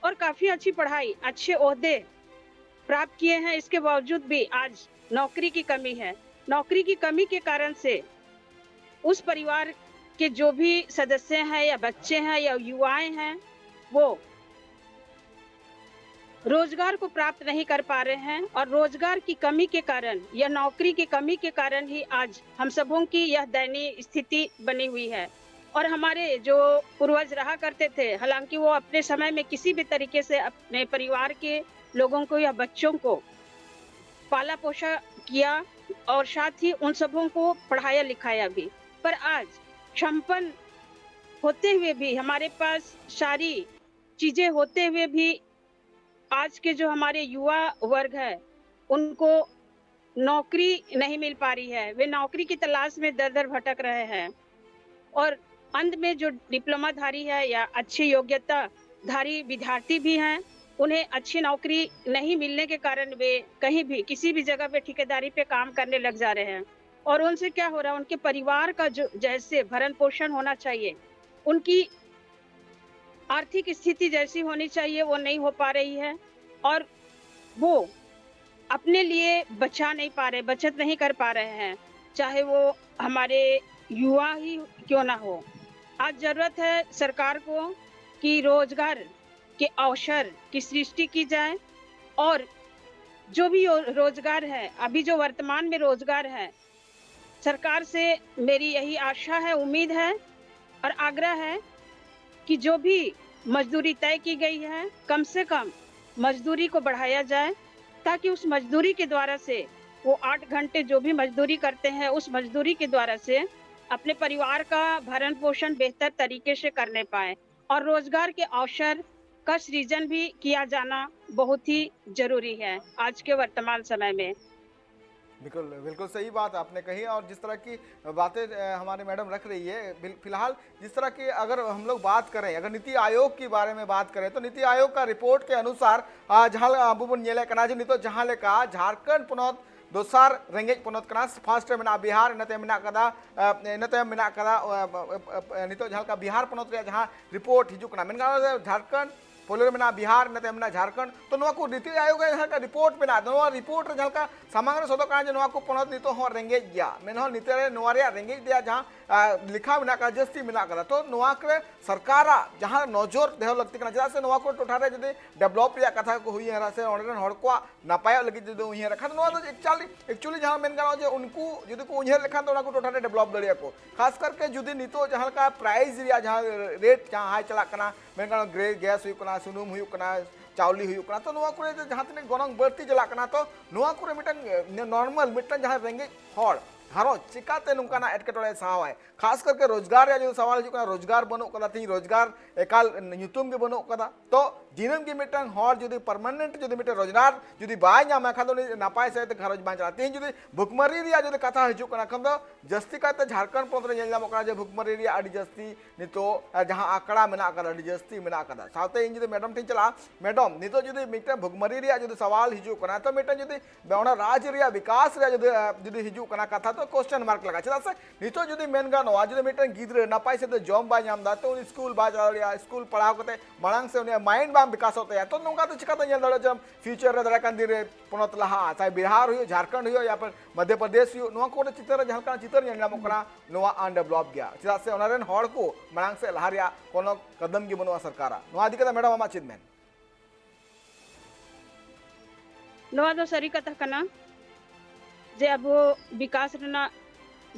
और काफी अच्छी पढ़ाई, अच्छे ओहदे प्राप्त किए हैं। इसके बावजूद भी आज नौकरी की कमी है। नौकरी की कमी के कारण से उस परिवार के जो भी सदस्य हैं या बच्चे हैं या युवाएं हैं, वो रोजगार को प्राप्त नहीं कर पा रहे हैं और रोजगार की कमी के कारण या नौकरी की कमी के कारण ही आज हम सबों की यह दयनीय स्थिति बनी हुई है। और हमारे जो पूर्वज रहा करते थे, हालांकि वो अपने समय में किसी भी तरीके से अपने परिवार के लोगों को या बच्चों को पाला पोषा किया और साथ ही उन सबों को पढ़ाया लिखाया भी, पर आज संपन्न होते हुए भी, हमारे पास सारी चीजें होते हुए भी आज के जो हमारे युवा वर्ग है, उनको नौकरी नहीं मिल पा रही है। वे नौकरी की तलाश में दर दर भटक रहे हैं और अंत में जो डिप्लोमा धारी है या अच्छी योग्यता धारी विद्यार्थी भी हैं, उन्हें अच्छी नौकरी नहीं मिलने के कारण वे कहीं भी, किसी भी जगह पे ठेकेदारी पे काम करने लग जा रहे हैं। और उनसे क्या हो रहा है, उनके परिवार का जो जैसे भरण पोषण होना चाहिए, उनकी आर्थिक स्थिति जैसी होनी चाहिए, वो नहीं हो पा रही है और वो अपने लिए बचा नहीं पा रहे, बचत नहीं कर पा रहे हैं, चाहे वो हमारे युवा ही क्यों ना हो। आज जरूरत है सरकार को कि रोजगार के अवसर की सृष्टि की जाए और जो भी यो-, रोजगार है, अभी जो वर्तमान में रोजगार है, सरकार से मेरी यही आशा है, उम्मीद है और आग्रह है कि जो भी मजदूरी तय की गई है, कम से कम मजदूरी को बढ़ाया जाए, ताकि उस मजदूरी के द्वारा से वो आठ घंटे जो भी मजदूरी करते हैं, उस मजदूरी के द्वारा से अपने परिवार का भरण पोषण बेहतर तरीके से करने पाए और रोजगार के अवसर का सृजन भी किया जाना बहुत ही जरूरी है आज के वर्तमान समय में। बिल्कुल, बिल्कुल सही बात आपने कही। और जिस तरह की बातें, अ, हमारे मैडम रख रही है, बिल-, फिलहाल जिस तरह की अगर हम लोग बात करें, अगर नीति आयोग के बारे में बात करें, तो नीति आयोग का रिपोर्ट के अनुसार, अ, ᱡᱟᱦᱟᱸ ᱟᱵᱚ ᱵᱚᱱ ᱧᱮᱞᱮᱫ ᱠᱟᱱᱟ ᱡᱮ ᱱᱤᱛᱚᱜ ᱡᱟᱦᱟᱸ ᱞᱮᱠᱟ ᱡᱷᱟᱲᱠᱷᱚᱸᱰ ᱯᱚᱱᱚᱛ ᱫᱚᱥᱟᱨ ᱨᱮᱸᱜᱮᱡ ᱯᱚᱱᱚᱛ ᱠᱟᱱᱟ᱾ ᱯᱷᱟᱥᱴ ᱨᱮ ᱢᱮᱱᱟᱜᱼᱟ ᱵᱤᱦᱟᱨ, ᱤᱱᱟᱹ ᱛᱟᱭᱚᱢ ᱢᱮᱱᱟᱜ ᱠᱟᱫᱟ, ᱮ, ᱤᱱᱟᱹ ᱛᱟᱭᱚᱢ ᱢᱮᱱᱟᱜ ᱠᱟᱫᱟ, ᱮ, ᱮ, ᱮ, ᱱᱤᱛᱚᱜ ᱡᱟᱦᱟᱸ ᱞᱮᱠᱟ ᱵᱤᱦᱟᱨ ᱯᱚᱱᱚᱛ ᱨᱮᱭᱟᱜ ᱡᱟᱦᱟᱸ ᱨᱤᱯᱳᱨᱴ ᱦᱤᱡᱩᱜ ᱠᱟᱱᱟ, ᱢᱮᱱᱠᱷᱟᱱ ᱚᱱᱟ ᱫᱚ ᱡᱷᱟᱲᱠᱷᱚᱸᱰ ᱯᱳᱭᱞᱳ ᱨᱮ ᱢᱮᱱᱟᱜᱼᱟ ᱵᱤᱦᱟᱨ, ᱤᱱᱟᱹ ᱛᱟᱭᱚᱢ ᱢᱮᱱᱟᱜᱼᱟ ᱡᱷᱟᱲᱠᱷᱚᱸᱰ᱾ ᱛᱚ ᱱᱚᱣᱟ ᱠᱚ ᱱᱤᱛᱤ ᱟᱭᱳᱜᱽ ᱨᱮ ᱡᱟᱦᱟᱸ ᱞᱮᱠᱟ ᱨᱤᱯᱳᱨᱴ ᱢᱮᱱᱟᱜᱼᱟ, ᱱᱚᱣᱟ ᱨᱤᱯᱳᱨᱴ ᱨᱮ ᱡᱟᱦᱟᱸ ᱞᱮᱠᱟ ᱥᱟᱢᱟᱝ ᱨᱮ ᱥᱚᱫᱚᱨ ᱠᱟᱱᱟ ᱡᱮ ᱱᱚᱣᱟ ᱠᱚ ᱯᱚᱱᱚᱛ ᱱᱤᱛᱚᱜ ᱦᱚᱸ ᱨᱮᱸᱜᱮᱡ ᱜᱮᱭᱟ, ᱢᱮᱱᱦᱚᱸ ᱱᱤᱛᱚᱜ ᱨᱮ ᱱᱚᱣᱟ ᱨᱮᱭᱟᱜ ᱨᱮᱸᱜᱮᱡ ᱨᱮᱭᱟᱜ ᱡᱟᱦᱟᱸ, ᱟ, ᱞᱮᱠᱷᱟ ᱢᱮᱱᱟᱜ ᱠᱟᱫᱟ, ᱡᱟᱹᱥᱛᱤ ᱢᱮᱱᱟᱜ ᱠᱟᱫᱟ᱾ ᱛᱚ ᱱᱚᱣᱟ ᱠᱚᱨᱮ ᱥᱚᱨᱠᱟᱨᱟᱜ ᱡᱟᱦᱟᱸ ᱱᱚᱡᱚᱨ ᱫᱚᱦᱚ ᱞᱟᱹᱠᱛᱤ ᱠᱟᱱᱟ, ᱪᱮᱫᱟᱜ ᱥᱮ ᱱᱚᱣᱟ ᱠᱚ ᱴᱚᱴᱷᱟ ᱨᱮ ᱡᱩᱫᱤ ᱰᱮᱵᱷᱞᱚᱯ ᱨᱮᱭᱟᱜ ᱠᱟᱛᱷᱟ ᱠᱚ ᱩᱭᱦᱟᱹᱨᱟ ᱥᱮ ᱚᱸᱰᱮ ᱨᱮᱱ ᱦᱚᱲ ᱠᱚᱣᱟᱜ ᱱᱟᱯᱟᱭᱚᱜ ᱞᱟᱹᱜᱤᱫ ᱡᱩᱫᱤ ᱩᱭᱦᱟᱹᱨᱟ ᱠᱷᱟᱱ, ᱱᱚᱣᱟ ᱫᱚ ᱮᱠᱪᱩᱭᱟᱞᱤ, ᱮᱠᱪᱩᱭᱟᱞᱤ ᱡᱟᱦᱟᱸ ᱢᱮᱱ ᱜᱟᱱᱚᱜᱼᱟ ᱡᱮ ᱩᱱᱠᱩ ᱡᱩᱫᱤ ᱠᱚ ᱩᱭᱦᱟᱹᱨ ᱞᱮᱠᱷᱟᱱ ᱫᱚ ᱚᱱᱟ ᱠᱚ ᱴᱚᱴᱷᱟ ᱨᱮ ᱰᱮᱵᱷᱞᱚᱯ ᱫᱟᱲᱮᱭᱟᱜᱼᱟ ᱠᱚ᱾ ᱠᱷᱟᱥ ᱠᱟᱨᱠᱮ ᱡᱩᱫᱤ ᱱᱤᱛᱚᱜ ᱡᱟᱦᱟᱸ ᱞᱮᱠᱟ ᱯᱨᱟᱭᱤᱥ ᱨᱮᱭᱟᱜ ᱡᱟᱦᱟᱸ ᱨᱮᱴ ᱡᱟᱦᱟᱸ ᱦᱟᱭ ᱪᱟᱞᱟᱜ ᱠᱟᱱᱟ, ᱢᱮᱱ ᱜᱟᱱᱚᱜᱼᱟ ᱜᱨᱮ-, ᱜᱮᱥ ᱦᱩᱭᱩᱜ ᱠᱟᱱᱟ, ᱥᱩᱱᱩᱢ ᱦᱩᱭᱩᱜ ᱠᱟᱱᱟ, ᱪᱟᱣᱞᱮ ᱦᱩᱭᱩᱜ ᱠᱟᱱᱟ, ᱛᱚ ᱱᱚᱣᱟ ᱠᱚᱨᱮ ᱡᱟᱦᱟᱸ ᱛᱤᱱᱟᱹᱜ ᱜᱚᱱᱚᱝ ᱵᱟᱹᱲᱛᱤ ᱪᱟᱞᱟᱜ ᱠᱟᱱᱟ, ᱛᱚ ᱱᱚᱣᱟ ᱠᱚᱨᱮ ᱢᱤᱫᱴᱟᱝ, ᱮ, ᱱᱚᱨᱢᱟᱞ ᱢᱤᱫᱴᱟᱝ ᱡᱟᱦᱟᱸ ᱨᱮᱸᱜᱮᱡ ᱦᱚᱲ ᱜᱷᱟᱨᱚᱸᱡᱽ ᱪᱤᱠᱟᱛᱮ ᱱᱚᱝᱠᱟᱱᱟᱜ ᱮᱴᱠᱮᱴᱚᱬᱮ ᱥᱟᱦᱟᱣᱟᱭ? ᱠᱷᱟᱥ ᱠᱟᱨᱠᱮ ᱨᱳᱡᱽᱜᱟᱨ ᱨᱮᱭᱟᱜ ᱡᱩᱫᱤ ᱥᱟᱣᱟᱞ ᱦᱤᱡᱩᱜ ᱠᱟᱱᱟ, ᱨᱳᱡᱽᱜᱟᱨ ᱵᱟᱹᱱᱩᱜ ᱠᱟᱫᱟ, ᱛᱮᱦᱮᱧ ᱨᱳᱡᱽᱜᱟᱨ ᱮᱠᱟᱞ ᱧᱩᱛᱩᱢ ᱜᱮ ᱵᱟᱹᱱᱩᱜ ᱠᱟᱫᱟ᱾ ᱛᱚ ᱫᱤᱱᱟᱹᱢ ᱜᱮ ᱢᱤᱫᱴᱟᱝ ᱦᱚᱲ ᱡᱩᱫᱤ ᱯᱟᱨᱢᱟᱱᱮᱱᱴ ᱡᱩᱫᱤ ᱢᱤᱫᱴᱟᱝ ᱨᱳᱡᱽᱜᱟᱨ ᱡᱩᱫᱤ ᱵᱟᱭ ᱧᱟᱢᱟ ᱠᱷᱟᱱ ᱫᱚ ᱩᱱᱤ ᱱᱟᱯᱟᱭ ᱥᱟᱺᱦᱤᱡ ᱛᱮ ᱜᱷᱟᱨᱚᱸᱡᱽ ᱵᱟᱝ ᱪᱟᱞᱟᱜᱼᱟ᱾ ᱛᱮᱦᱮᱧ ᱡᱩᱫᱤ ᱵᱷᱩᱠᱢᱟᱨᱤ ᱨᱮᱭᱟᱜ ᱡᱩᱫᱤ ᱠᱟᱛᱷᱟ ᱦᱤᱡᱩᱜ ᱠᱟᱱᱟ ᱠᱷᱟᱱ ᱫᱚ ᱡᱟᱹᱥᱛᱤ ᱠᱟᱭᱛᱮ ᱡᱷᱟᱲᱠᱷᱚᱸᱰ ᱯᱚᱱᱚᱛ ᱨᱮ ᱧᱮᱞ ᱧᱟᱢᱚᱜ ᱠᱟᱱᱟ ᱡᱮ ᱵᱷᱩᱠᱢᱟᱨᱤ ᱨᱮᱭᱟᱜ ᱟᱹᱰᱤ ᱡᱟᱹᱥᱛᱤ ᱱᱤᱛᱚᱜ, ᱟᱨ ᱡᱟᱦᱟᱸ ᱟᱸᱠᱲᱟ ᱢᱮᱱᱟᱜ ᱟᱠᱟᱫᱟ, ᱟᱹᱰᱤ ᱡᱟᱹᱥᱛᱤ ᱢᱮᱱᱟᱜ ᱟᱠᱟᱫᱟ᱾ ᱥᱟᱶᱛᱮ ᱤᱧ ᱡᱩᱫᱤ ᱢᱮᱰᱟᱢ ᱴᱷᱮᱱ ᱪᱟᱞᱟᱜᱼᱟ, ᱢᱮᱰᱟᱢ, ᱱᱤᱛᱚᱜ ᱡᱩᱫᱤ ᱢᱤᱫᱴᱟᱝ ᱵᱷᱩᱠᱢᱟᱨᱤ ᱨᱮᱭᱟᱜ ᱡᱩᱫᱤ ᱥᱟᱣᱟᱞ ᱦᱤᱡᱩᱜ ᱠᱟᱱᱟ, ᱛᱚ ᱢᱤᱫᱴᱟᱝ ᱡᱩᱫᱤ ᱚᱱᱟ ᱨᱟᱡᱽ ᱨᱮᱭᱟᱜ ᱵᱤᱠᱟᱥ ᱨᱮᱭᱟᱜ ᱡᱩᱫᱤ, ᱡᱩᱫᱤ ᱦᱤᱡᱩᱜ ᱠᱟᱱᱟ ᱠᱟᱛᱷᱟ, ᱛᱚ ᱠᱚᱥᱪᱮᱱ ᱢᱟᱨᱠ ᱞᱟᱜᱟᱜᱼᱟ᱾ ᱪᱮᱫᱟᱜ ᱥᱮ ᱱᱤᱛᱚᱜ ᱡᱩᱫᱤ ᱢᱮᱱ ᱜᱟᱱᱚᱜᱼᱟ, ᱡᱩᱫᱤ ᱢᱤᱫᱴᱟᱝ ᱜᱤᱫᱽᱨᱟᱹ ᱱᱟᱯᱟᱭ ᱥᱮᱫ ᱛᱮ ᱡᱚᱢ ᱵᱟᱭ ᱧᱟᱢ ᱮᱫᱟ, ᱛᱚ ᱩᱱᱤ ᱥᱠᱩᱞ ᱵᱟᱭ ᱪᱟᱞᱟᱣ ᱫᱟᱲᱮᱭᱟᱜᱼᱟ, ᱥᱠᱩᱞ ᱯᱟᱲᱦᱟᱣ ᱠᱟᱛᱮ ᱢᱟᱲᱟᱝ ᱥᱮ ᱩᱱᱤᱭᱟᱜ ᱢᱟᱭᱤᱱᱰ ᱵᱟᱝ ᱵᱤᱠᱟᱥᱚᱜ ᱛᱟᱭᱟ, ᱛᱚ ᱱᱚᱝᱠᱟ ᱫᱚ ᱪᱤᱠᱟᱛᱮ ᱧᱮᱞ ᱫᱟᱲᱮᱭᱟᱜᱼᱟ ᱡᱮ ᱯᱷᱤᱭᱩᱪᱟᱨ ᱨᱮ ᱫᱟᱨᱟᱭ ᱠᱟᱱ ᱫᱤᱱ ᱨᱮ ᱯᱚᱱᱚᱛ ᱞᱟᱦᱟᱜᱼᱟ, ᱪᱟᱦᱮ ᱵᱤᱦᱟᱨ ᱦᱩᱭᱩᱜ, ᱡᱷᱟᱲᱠᱷᱚᱸᱰ ᱦᱩᱭᱩᱜ, ᱭᱟ ᱯᱷᱤᱨ ᱢᱚᱫᱷᱭᱚ ᱯᱨᱚᱫᱮᱥ ᱦᱩᱭᱩᱜ, ᱱᱚᱣᱟ ᱠᱚᱨᱮ ᱪᱤᱛᱟᱹᱨ ᱨᱮ ᱡᱟᱦᱟᱸ ᱞᱮᱠᱟᱱᱟᱜ ᱪᱤᱛᱟᱹᱨ ᱧᱮᱞ ᱧᱟᱢᱚᱜ ᱠᱟᱱᱟ, ᱱᱚᱣᱟ ᱟᱱᱰᱮᱵᱷᱞᱚᱯ ᱜᱮᱭᱟ᱾ ᱪᱮᱫᱟᱜ ᱥᱮ ᱚᱱᱟ ᱨᱮᱱ ᱦᱚᱲ ᱠᱚ ᱢᱟᱲᱟᱝ ᱥᱮᱫ ᱞᱟᱦᱟ ᱨᱮᱭᱟᱜ ᱠᱳᱱᱳ ᱠᱟᱫᱟᱢ ᱜᱮ ᱵᱟᱹᱱᱩᱜᱼᱟ ᱥᱚᱨᱠᱟᱨᱟᱜ᱾ ᱱᱚᱣᱟ ᱤᱫᱤ ᱠᱟᱛᱮ ᱢᱮᱰᱟᱢ ᱟᱢᱟᱜ ᱪᱮᱫ ᱢᱮᱱ? ᱱᱚᱣᱟ ᱫᱚ ᱥᱟᱹᱨᱤ ᱠᱟᱛᱷᱟ ᱠᱟᱱᱟ ᱡᱮ ᱟᱵᱚ ᱵᱤᱠᱟᱥ ᱨᱮᱱᱟᱜ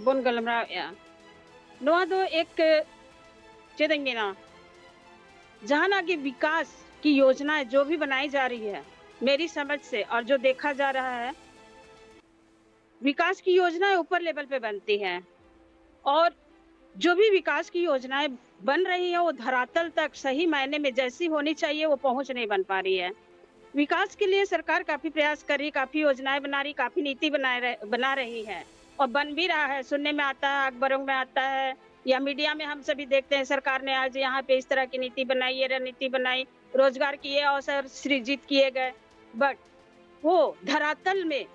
ᱵᱚᱱ ᱜᱟᱞᱢᱟᱨᱟᱣᱮᱫᱼᱟ᱾ ᱱᱚᱣᱟ ᱫᱚ ᱮᱠ, ᱪᱮᱫ ᱤᱧ ᱢᱮᱱᱟ, ᱡᱟᱦᱟᱱᱟᱜ ᱜᱮ ᱵᱤᱠᱟᱥ ᱠᱤ ᱭᱳᱡᱱᱟᱭᱮᱸ ᱡᱳ ᱵᱷᱤ ᱵᱟᱱᱟᱭᱤ ᱡᱟ ᱨᱟᱦᱤ ᱦᱮᱸ, ᱢᱮᱨᱤ ᱥᱚᱢᱚᱡᱽ ᱥᱮ ᱚᱨ ᱡᱳ ᱫᱮᱠᱷᱟ ᱡᱟ ᱨᱟᱦᱟ ᱦᱮᱸ, ᱵᱤᱠᱟᱥ ᱠᱤ ᱭᱳᱡᱱᱟᱭᱮᱸ ᱩᱯᱚᱨ ᱞᱮᱵᱮᱞ ᱯᱮ ᱵᱟᱱᱛᱤ ᱦᱮᱸ ᱚᱨ ᱡᱳ ᱵᱷᱤ ᱵᱤᱠᱟᱥ ᱠᱤ ᱭᱳᱡᱱᱟᱭᱮᱸ ᱵᱟᱱ ᱨᱟᱦᱤ ᱦᱮᱸ ᱣᱳ ᱫᱷᱟᱨᱟᱛᱚᱞ ᱛᱚᱠ ᱥᱚᱦᱤ ᱢᱟᱭᱱᱮ ᱢᱮ ᱡᱮᱥᱤ ᱦᱳᱱᱤ ᱪᱟᱦᱤᱭᱮᱸ ᱣᱳ ᱯᱚᱦᱚᱸᱪ ᱱᱟᱦᱤ ᱵᱟᱱ ᱯᱟ ᱨᱟᱦᱤ ᱦᱮᱸ᱾ ᱵᱤᱠᱟᱥ ᱠᱤ ᱞᱤᱭᱮ ᱥᱚᱨᱠᱟᱨ ᱠᱟᱯᱷᱤ ᱯᱨᱚᱭᱟᱥ ᱠᱟᱨ ᱨᱟᱦᱤ ᱦᱮᱸ, ᱠᱟᱯᱷᱤ ᱭᱳᱡᱱᱟᱭᱮᱸ ᱵᱟᱱᱟ ᱨᱟᱦᱤ ᱦᱮᱸ ᱚᱨ ᱵᱟᱱ ᱵᱷᱤ ᱨᱟᱦᱟ ᱦᱮᱸ, ᱥᱩᱱᱱᱮ ᱢᱮ ᱟᱛᱟ ᱦᱮᱸ, ᱟᱠᱷᱵᱟᱨᱳ ᱢᱮ ᱟᱛᱟ ᱦᱮᱸ ᱭᱟ ᱢᱤᱰᱤᱭᱟ ᱢᱮ ᱦᱟᱢ ᱥᱚ ᱵᱷᱤ ᱫᱮᱠᱷᱛᱮ ᱦᱮᱸ ᱥᱚᱨᱠᱟᱨ ᱱᱮ ᱟᱡ ᱭᱟᱦᱟᱸ ᱯᱮ ᱤᱥ ᱛᱟᱨᱟᱦ ᱠᱤ ᱱᱤᱛᱤ ᱵᱟᱱᱟᱭᱤ ᱭᱮ ᱨᱚᱱᱱᱤᱛᱤ ᱵᱟᱱᱟᱭᱤ, ᱨᱳᱡᱽᱜᱟᱨ ᱠᱤ ᱭᱮ ᱚᱣᱥᱚᱨ ᱥᱨᱤᱡᱤᱛ ᱠᱤᱭᱮ ᱜᱮ, ᱵᱚᱴ ᱣᱳ ᱫᱷᱟᱨᱟᱛᱚᱞ ᱢᱮ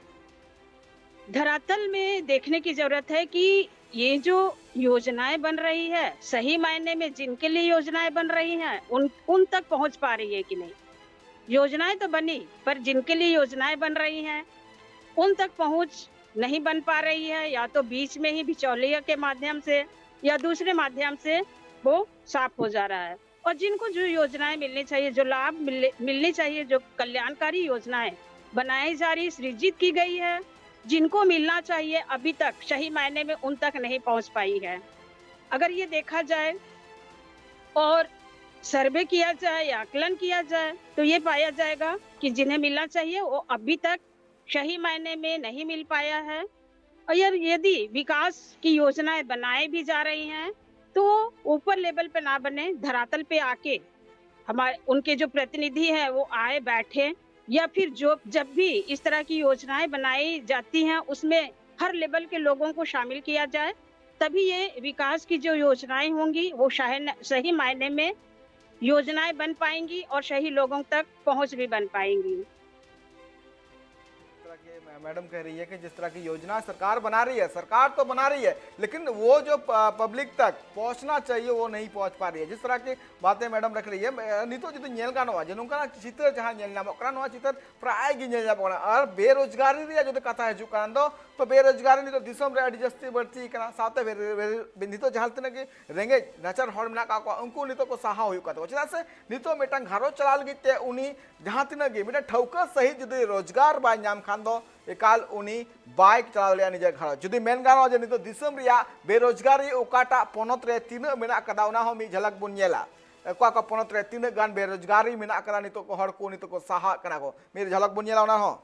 धरातल में देखने की जरूरत है कि ये जो योजनाएं बन रही है, सही मायने में जिनके लिए योजनाएं बन रही हैं, उन उन तक पहुंच पा रही है कि नहीं। योजनाएं तो बनी, पर जिनके लिए योजनाएं बन रही हैं, उन तक पहुंच नहीं बन पा रही है, या तो बीच में ही बिचौलिया के माध्यम से या दूसरे माध्यम से वो साफ हो जा रहा है। और जिनको जो योजनाएं मिलनी चाहिए, जो लाभ मिलने मिलनी चाहिए, जो कल्याणकारी योजनाएं बनाई जा रही, सृजित की गई है, जिनको मिलना चाहिए, अभी तक सही मायने में उन तक नहीं पहुंच पाई है। अगर ये देखा जाए और सर्वे किया जाए या आकलन किया जाए, तो ये पाया जाएगा कि जिन्हें मिलना चाहिए, वो अभी तक सही मायने में नहीं मिल पाया है। और यदि विकास की योजनाएं बनाई भी जा रही हैं, तो ऊपर लेवल पे ना बने, धरातल पे आके हमारे उनके जो प्रतिनिधि हैं, वो आए, बैठे, या फिर जो जब भी इस तरह की योजनाएं बनाई जाती हैं, उसमें हर लेवल के लोगों को शामिल किया जाए, तभी ये विकास की जो योजनाएं होंगी, वो शाहे- सही मायने में योजनाएं बन पाएंगी और सही लोगों तक पहुंच भी बन पाएंगी। जिस तरह की मै- मैडम कह रही है कि जिस तरह की योजना सरकार बना रही है, सरकार तो बना रही है, लेकिन वो जो प- पब्लिक तक पहुंचना चाहिए, वो नहीं पहुंच पा रही है। जिस तरह की बातें मैडम रख रही है, ᱱᱤᱛᱚᱜ ᱡᱩᱫᱤ ᱧᱮᱞ ᱜᱟᱱᱚᱜᱼᱟ ᱡᱮ ᱱᱚᱝᱠᱟᱱᱟᱜ ᱪᱤᱛᱟᱹᱨ ᱡᱟᱦᱟᱸ ᱧᱮᱞ ᱧᱟᱢᱚᱜ ᱠᱟᱱᱟ, ᱱᱚᱣᱟ ᱪᱤᱛᱟᱹᱨ ᱯᱨᱟᱭ ᱜᱮ ᱧᱮᱞ ᱧᱟᱢᱚᱜ ᱠᱟᱱᱟ᱾ ᱟᱨ ᱵᱮᱨᱳᱡᱽᱜᱟᱨᱤ ᱨᱮᱭᱟᱜ ᱡᱩᱫᱤ ᱠᱟᱛᱷᱟ ᱦᱤᱡᱩᱜ ᱠᱟᱱ ᱫᱚ, ᱛᱚ ᱵᱮᱨᱳᱡᱽᱜᱟᱨᱤ ᱱᱤᱛᱚᱜ ᱫᱤᱥᱚᱢ ᱨᱮ ᱟᱹᱰᱤ ᱡᱟᱹᱥᱛᱤ ᱵᱟᱹᱲᱛᱤ ᱠᱟᱱᱟ᱾ ᱥᱟᱶᱛᱮ ᱵᱮᱨ- ᱵᱮᱨ- ᱱᱤᱛᱚᱜ ᱡᱟᱦᱟᱸ ᱛᱤᱱᱟᱹᱜ ᱜᱮ ᱨᱮᱸᱜᱮᱡ ᱱᱟᱪᱟᱨ ᱦᱚᱲ ᱢᱮᱱᱟᱜ ᱠᱟᱜ ᱠᱚᱣᱟ, ᱩᱱᱠᱩ ᱱᱤᱛᱚᱜ ᱠᱚ ᱥᱟᱦᱟ ᱦᱩᱭᱩᱜ ᱠᱟᱱ ᱛᱟᱠᱚᱣᱟ᱾ ᱪᱮᱫᱟᱜ ᱥᱮ ᱱᱤᱛᱚᱜ ᱢᱤᱫᱴᱟᱝ ᱜᱷᱟᱨᱚᱸᱡᱽ ᱪᱟᱞᱟᱣ ᱞᱟᱹᱜᱤᱫ ᱛᱮ ᱩᱱᱤ ᱡᱟᱦᱟᱸ ᱛᱤᱱᱟᱹᱜ ᱜᱮ ᱢᱤᱫᱴᱟᱝ ᱴᱷᱟᱹᱣᱠᱟᱹ ᱥᱟᱺᱦᱤᱡ ᱡᱩᱫᱤ ᱨᱳᱡᱽᱜᱟᱨ ᱵᱟᱭ ᱧᱟᱢ ᱠᱷᱟᱱ ᱫᱚ ᱮᱠᱟᱞ ᱩᱱᱤ ᱵᱟᱭ ᱪᱟᱞᱟᱣ ᱫᱟᱲᱮᱭᱟᱜᱼᱟ ᱱᱤᱡᱮᱨ ᱜᱷᱟᱨᱚᱸᱡᱽ᱾ ᱡᱩᱫᱤ ᱢᱮᱱ ᱜᱟᱱᱚᱜᱼᱟ ᱡᱮ ᱱᱤᱛᱚᱜ ᱫᱤᱥᱚᱢ ᱨᱮᱭᱟᱜ ᱵᱮᱨᱳᱡᱽᱜᱟᱨᱤ ᱚᱠᱟᱴᱟᱜ ᱯᱚᱱᱚᱛ ᱨᱮ ᱛᱤᱱᱟᱹᱜ ᱢᱮᱱᱟᱜ ᱠᱟᱫᱟ, ᱚᱱᱟ ᱦᱚᱸ ᱢᱤᱫ ᱡᱷᱟᱞᱟᱠ ᱵᱚᱱ ᱧᱮᱞᱟ᱾ ᱚᱠᱟ ᱚᱠᱟ ᱯᱚᱱᱚᱛ ᱨᱮ ᱛᱤᱱᱟᱹᱜ ᱜᱟᱱ ᱵᱮᱨᱳᱡᱽᱜᱟᱨᱤ ᱢᱮᱱᱟᱜ ᱠᱟᱫᱟ, ᱱᱤᱛᱚᱜ ᱠᱚ ᱦᱚᱲ ᱠᱚ ᱱᱤᱛᱚᱜ ᱠᱚ ᱥᱟᱦᱟᱜ ᱠᱟᱱᱟ ᱠᱚ, ᱢᱤᱫ ᱡᱷᱟᱞᱟᱠ ᱵᱚᱱ ᱧᱮᱞᱟ ᱚᱱᱟ ᱦᱚᱸ᱾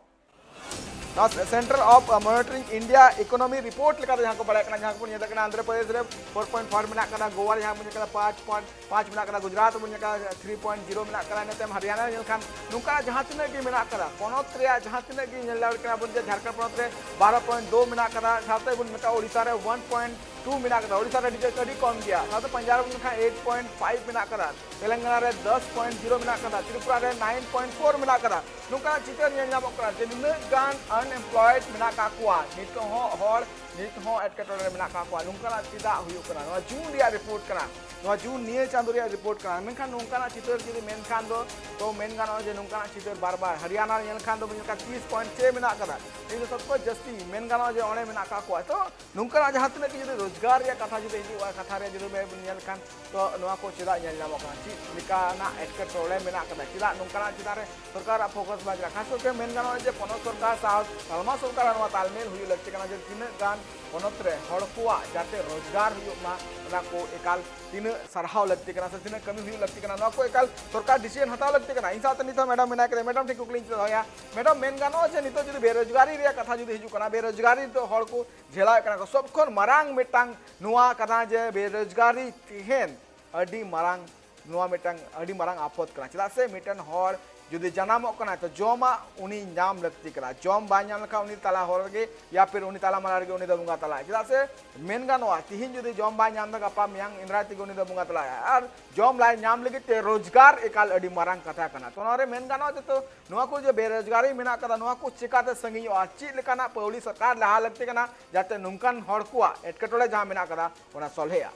ᱱᱚᱣᱟ Center of Monitoring India Economy Report ᱞᱮᱠᱟᱛᱮ ᱡᱟᱦᱟᱸ ᱠᱚ ᱵᱟᱲᱟᱭ ᱠᱟᱱᱟ, ᱡᱟᱦᱟᱸ ᱠᱚᱵᱚᱱ ᱧᱮᱞ ᱠᱟᱱᱟ ᱟᱱᱫᱷᱨᱚ ᱯᱨᱚᱫᱮᱥ ᱨᱮ ᱯᱷᱳᱨ ᱯᱚᱭᱮᱱᱴ ᱯᱷᱳᱨ ᱢᱮᱱᱟᱜ ᱠᱟᱫᱟ, ᱜᱳᱣᱟ ᱨᱮ ᱡᱟᱦᱟᱸ ᱵᱚᱱ ᱧᱮᱞ ᱠᱟᱫᱟ ᱯᱟᱸᱪ ᱯᱚᱭᱮᱱᱴ ᱯᱟᱸᱪ ᱢᱮᱱᱟᱜ ᱠᱟᱫᱟ, ᱜᱩᱡᱽᱨᱟᱴ ᱵᱚᱱ ᱧᱮᱞ ᱠᱟᱫᱟ ᱛᱷᱨᱤ ᱯᱚᱭᱮᱱᱴ ᱡᱤᱨᱳ ᱢᱮᱱᱟᱜ ᱠᱟᱫᱟ, ᱤᱱᱟᱹ ᱛᱟᱭᱚᱢ ᱦᱟᱨᱤᱭᱟᱱᱟ ᱧᱮᱞ ᱠᱷᱟᱱ ᱱᱚᱝᱠᱟ ᱡᱟᱦᱟᱸ ᱛᱤᱱᱟᱹᱜ ᱜᱮ ᱢᱮᱱᱟᱜ ᱠᱟᱫᱟ, ᱯᱚᱱᱚᱛ ᱨᱮᱭᱟᱜ ᱡᱟᱦᱟᱸ ᱛᱤᱱᱟᱹᱜ ᱜᱮ ᱧᱮᱞ ᱫᱟᱲᱮᱭᱟᱜ ᱠᱟᱱᱟ ᱵᱚᱱ ᱡᱮ ᱡᱷᱟᱲᱠᱷᱚᱸᱰ ᱯᱚᱱᱚᱛ ᱨᱮ ᱵᱟᱨᱚ ᱯᱚᱭᱮᱱᱴ ᱫᱩ ᱢᱮᱱᱟᱜ ᱠᱟᱫᱟ, ᱥᱟᱶᱛᱮ ᱵᱚᱱ ᱢᱮᱛᱟᱜᱼᱟ ᱳᱰᱤᱥᱟ ᱨᱮ ᱚᱣᱟᱱ ᱯᱚᱭᱮᱱᱴ ᱴᱩ ᱢᱮᱱᱟᱜ ᱠᱟᱫᱟ, ᱳᱰᱤᱥᱟ ᱨᱮ ᱟᱹᱰᱤ ᱟᱹᱰᱤ ᱠᱚᱢ ᱜᱮᱭᱟ᱾ ᱥᱟᱶᱛᱮ ᱯᱟᱧᱡᱟᱵᱽ ᱨᱮ ᱢᱮᱱᱠᱷᱟᱱ ᱮᱭᱤᱴ ᱯᱚᱭᱮᱱᱴ ᱯᱷᱟᱭᱤᱵᱷ ᱢᱮᱱᱟᱜ ᱠᱟᱫᱟ, ᱛᱮᱞᱮᱝᱜᱟᱱᱟ ᱨᱮ ᱫᱚᱥ ᱯᱚᱭᱮᱱᱴ ᱡᱤᱨᱳ ᱢᱮᱱᱟᱜ ᱠᱟᱫᱟ, ᱛᱨᱤᱯᱩᱨᱟ ᱨᱮ ᱱᱟᱭᱤᱱ ᱯᱚᱭᱮᱱᱴ ᱯᱷᱳᱨ ᱢᱮᱱᱟᱜ ᱠᱟᱫᱟ᱾ ᱱᱚᱝᱠᱟᱱᱟᱜ ᱪᱤᱛᱟᱹᱨ ᱧᱮᱞ ᱧᱟᱢᱚᱜ ᱠᱟᱱᱟ ᱡᱮ ᱱᱩᱱᱟᱹᱜ ᱜᱟᱱ ᱟᱱᱮᱢᱯᱞᱚᱭᱮᱰ ᱢᱮᱱᱟᱜ ᱠᱟᱜ ᱠᱚᱣᱟ, ᱱᱤᱛᱚᱜ ᱦᱚᱸ ᱦᱚᱲ ᱱᱤᱛ ᱦᱚᱸ ᱮᱴᱠᱮᱴᱚᱬᱮ ᱨᱮ ᱢᱮᱱᱟᱜ ᱠᱟᱜ ᱠᱚᱣᱟ᱾ ᱱᱚᱝᱠᱟᱱᱟᱜ ᱪᱮᱫᱟᱜ ᱦᱩᱭᱩᱜ ᱠᱟᱱᱟ? ᱱᱚᱣᱟ ᱡᱩᱱ ᱨᱮᱭᱟᱜ ᱨᱤᱯᱳᱨᱴ ᱠᱟᱱᱟ, ᱱᱚᱣᱟ ᱡᱩᱱ ᱱᱤᱭᱟᱹ ᱪᱟᱸᱫᱳ ᱨᱮᱭᱟᱜ ᱨᱤᱯᱳᱨᱴ ᱠᱟᱱᱟ᱾ ᱢᱮᱱᱠᱷᱟᱱ ᱱᱚᱝᱠᱟᱱᱟᱜ ᱪᱤᱛᱟᱹᱨ ᱡᱩᱫᱤ ᱢᱮᱱᱠᱷᱟᱱ ᱫᱚ, ᱛᱚ ᱢᱮᱱ ᱜᱟᱱᱚᱜᱼᱟ ᱡᱮ ᱱᱚᱝᱠᱟᱱᱟᱜ ᱪᱤᱛᱟᱹᱨ ᱵᱟᱨ ᱵᱟᱨ ᱦᱚᱨᱤᱭᱟᱱᱟ ᱨᱮ ᱧᱮᱞ ᱠᱷᱟᱱ ᱫᱚ ᱵᱚᱱ ᱧᱮᱞ ᱠᱟᱜᱼᱟ ᱛᱤᱨᱤᱥ ᱯᱚᱭᱮᱱᱴ ᱪᱷᱮ ᱢᱮᱱᱟᱜ ᱠᱟᱫᱟ᱾ ᱱᱤᱭᱟᱹ ᱫᱚ ᱥᱚᱵ ᱠᱷᱚᱱ ᱡᱟᱹᱥᱛᱤ ᱢᱮᱱ ᱜᱟᱱᱚᱜᱼᱟ ᱡᱮ ᱚᱸᱰᱮ ᱢᱮᱱᱟᱜ ᱠᱟᱜ ᱠᱚᱣᱟ᱾ ᱛᱚ ᱱᱚᱝᱠᱟᱱᱟᱜ ᱡᱟᱦᱟᱸ ᱛᱤᱱᱟᱹᱜ ᱜᱮ ᱡᱩᱫᱤ ᱨᱳᱡᱽᱜᱟᱨ ᱨᱮᱭᱟᱜ ᱠᱟᱛᱷᱟ ᱡᱩᱫᱤ ᱦᱤᱡᱩᱜᱼᱟ, ᱠᱟᱛᱷᱟ ᱨᱮ ᱡᱩᱫᱤ ᱵᱚᱱ ᱧᱮᱞ ᱠᱷᱟᱱ, ᱛᱚ ᱱᱚᱣᱟ ᱠᱚ ᱪᱮᱫᱟᱜ ᱧᱮᱞ ᱧᱟᱢᱚᱜ ᱠᱟᱱᱟ? ᱪᱮᱫ ᱞᱮᱠᱟᱱᱟᱜ ᱮᱴᱠᱮᱴᱚᱬᱮ ᱢᱮᱱᱟᱜ ᱠᱟᱫᱟ? ᱪᱮᱫᱟᱜ ᱱᱚᱝᱠᱟᱱᱟᱜ ᱪᱮᱛᱟᱱ ᱨᱮ ᱥᱚᱨᱠᱟᱨᱟᱜ ᱯᱷᱳᱠᱟᱥ ᱵᱟᱝ ᱪᱟᱞᱟᱜ? ᱠᱷᱟᱥ ᱠᱟᱨᱛᱮ ᱢᱮᱱ ᱜᱟᱱᱚᱜᱼᱟ ᱡᱮ ᱯᱚᱱᱚᱛ ᱥᱚᱨᱠᱟᱨ ᱥᱟᱶ ᱛᱟᱞᱢᱟ ᱥᱚᱨᱠᱟᱨᱟᱜ ᱱᱚᱣᱟ ᱛᱟᱞᱢᱮᱞ ᱦᱩᱭᱩᱜ ᱞᱟᱹᱠᱛᱤ ᱠᱟᱱᱟ ᱡᱮ ᱛᱤᱱᱟᱹᱜ ᱜᱟᱱ ᱯᱚᱱᱚᱛ ᱨᱮ ᱦᱚᱲ ᱠᱚᱣᱟᱜ ᱡᱟᱛᱮ ᱨᱳᱡᱽᱜᱟᱨ ᱦᱩᱭᱩᱜ ᱢᱟ, ᱚᱱᱟ ᱠᱚ ᱮᱠᱟᱞ ᱛᱤᱱᱟᱹᱜ ᱥᱟᱨᱦᱟᱣ ᱞᱟᱹᱠᱛᱤ ᱠᱟᱱᱟ ᱥᱮ ᱛᱤᱱᱟᱹᱜ ᱠᱟᱹᱢᱤ ᱦᱩᱭᱩᱜ ᱞᱟᱹᱠᱛᱤ ᱠᱟᱱᱟ, ᱱᱚᱣᱟ ᱠᱚ ᱮᱠᱟᱞ ᱥᱚᱨᱠᱟᱨ ᱰᱤᱥᱤᱡᱚᱱ ᱦᱟᱛᱟᱣ ᱞᱟᱹᱠᱛᱤ ᱠᱟᱱᱟ᱾ ᱤᱧ ᱥᱟᱶᱛᱮ ᱱᱤᱛ ᱦᱚᱸ ᱢᱮᱰᱟᱢ ᱢᱮᱱᱟᱭ ᱠᱟᱫᱮᱭᱟ᱾ ᱢᱮᱰᱟᱢ ᱴᱷᱮᱱ ᱠᱩᱠᱞᱤᱧ ᱫᱚᱦᱚᱭᱟ᱾ ᱢᱮᱰᱟᱢ, ᱢᱮᱱ ᱜᱟᱱᱚᱜᱼᱟ ᱡᱮ ᱱᱤᱛᱚᱜ ᱡᱩᱫᱤ ᱵᱮᱨᱳᱡᱽᱜᱟᱨᱤ ᱨᱮᱭᱟᱜ ᱠᱟᱛᱷᱟ ᱡᱩᱫᱤ ᱦᱤᱡᱩᱜ ᱠᱟᱱᱟ, ᱵᱮᱨᱳᱡᱽᱜᱟᱨᱤ ᱫᱚ ᱦᱚᱲ ᱠᱚ ᱡᱷᱮᱞᱟᱣᱮᱫ ᱠᱟᱱᱟ ᱠᱚ, ᱥᱚᱵ ᱠᱷᱚᱱ ᱢᱟᱨᱟᱝ ᱢᱤᱫᱴᱟᱝ ᱱᱚᱣᱟ ᱠᱟᱱᱟ ᱡᱮ ᱵᱮᱨᱳᱡᱽᱜᱟᱨᱤ ᱛᱮᱦᱮᱧ ᱟᱹᱰᱤ ᱢᱟᱨᱟᱝ, ᱱᱚᱣᱟ ᱢᱤᱫᱴᱟᱝ ᱟᱹᱰᱤ ᱢᱟᱨᱟᱝ ᱟᱯᱚᱫ ᱠᱟᱱᱟ᱾ ᱪᱮᱫᱟᱜ ᱥᱮ ᱢᱤᱫᱴᱮᱱ ᱦᱚᱲ ᱡᱩᱫᱤ ᱡᱟᱱᱟᱢᱚᱜ ᱠᱟᱱᱟᱭ ᱛᱚ ᱡᱚᱢᱟᱜ ᱩᱱᱤ ᱧᱟᱢ ᱞᱟᱹᱠᱛᱤ ᱠᱟᱱᱟ᱾ ᱡᱚᱢ ᱵᱟᱭ ᱧᱟᱢ ᱞᱮᱠᱷᱟᱱ ᱩᱱᱤ ᱛᱟᱞᱟ ᱦᱚᱨ ᱨᱮᱜᱮ ᱭᱟ ᱯᱷᱤᱨ ᱩᱱᱤ ᱛᱟᱞᱟ ᱢᱟᱞᱟ ᱨᱮᱜᱮ ᱩᱱᱤ ᱫᱚ ᱵᱚᱸᱜᱟ ᱛᱟᱞᱟᱜᱼᱟᱭ᱾ ᱪᱮᱫᱟᱜ ᱥᱮ ᱢᱮᱱ ᱜᱟᱱᱚᱜᱼᱟ ᱛᱤᱦᱤᱧ ᱡᱩᱫᱤ ᱡᱚᱢ ᱵᱟᱭ ᱧᱟᱢ ᱮᱫᱟ, ᱜᱟᱯᱟ ᱢᱮᱭᱟᱝ ᱮᱱᱫᱨᱟᱭ ᱛᱮᱜᱮ ᱩᱱᱤ ᱫᱚ ᱵᱚᱸᱜᱟ ᱛᱟᱞᱟᱜᱼᱟᱭ᱾ ᱟᱨ ᱡᱚᱢ ᱞᱟᱭ ᱧᱟᱢ ᱞᱟᱹᱜᱤᱫ ᱛᱮ ᱨᱳᱡᱽᱜᱟᱨ ᱮᱠᱟᱞ ᱟᱹᱰᱤ ᱢᱟᱨᱟᱝ ᱠᱟᱛᱷᱟ ᱠᱟᱱᱟ᱾ ᱛᱚ ᱱᱚᱣᱟ ᱨᱮ ᱢᱮᱱ ᱜᱟᱱᱚᱜᱼᱟ ᱡᱚᱛᱚ ᱱᱚᱣᱟ ᱠᱚ ᱡᱮ ᱵᱮᱨᱳᱡᱽᱜᱟᱨᱤ ᱢᱮᱱᱟᱜ ᱠᱟᱫᱟ, ᱱᱚᱣᱟ ᱠᱚ ᱪᱤᱠᱟᱛᱮ ᱥᱟᱺᱜᱤᱧᱚᱜᱼᱟ? ᱪᱮᱫ ᱞᱮᱠᱟᱱᱟᱜ ᱯᱟᱹᱣᱲᱤ ᱥᱚᱨᱠᱟᱨ ᱞᱟᱦᱟ ᱞᱟᱹᱠᱛᱤ ᱠᱟᱱᱟ ᱡᱟᱛᱮ ᱱᱚᱝᱠᱟᱱ ᱦᱚᱲ ᱠᱚᱣᱟᱜ ᱮᱴᱠᱮᱴᱚᱬᱮ ᱡᱟᱦᱟᱸ ᱢᱮᱱᱟᱜ ᱠᱟᱫᱟ ᱚᱱᱟ ᱥᱚᱞᱦᱮᱜᱼᱟ?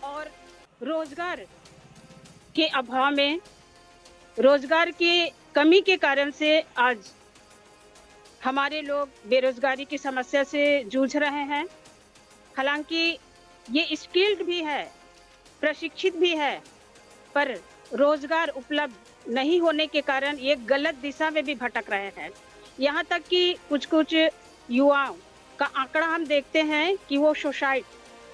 और रोजगार के अभाव में, रोजगार की कमी के कारण से आज हमारे लोग बेरोजगारी की समस्या से जूझ रहे हैं। हालांकि ये स्किल्ड भी है, प्रशिक्षित भी है, पर रोजगार उपलब्ध नहीं होने के कारण ये गलत दिशा में भी भटक रहे हैं। यहाँ तक कि कुछ कुछ युवाओं का आंकड़ा हम देखते हैं कि वो सुसाइड,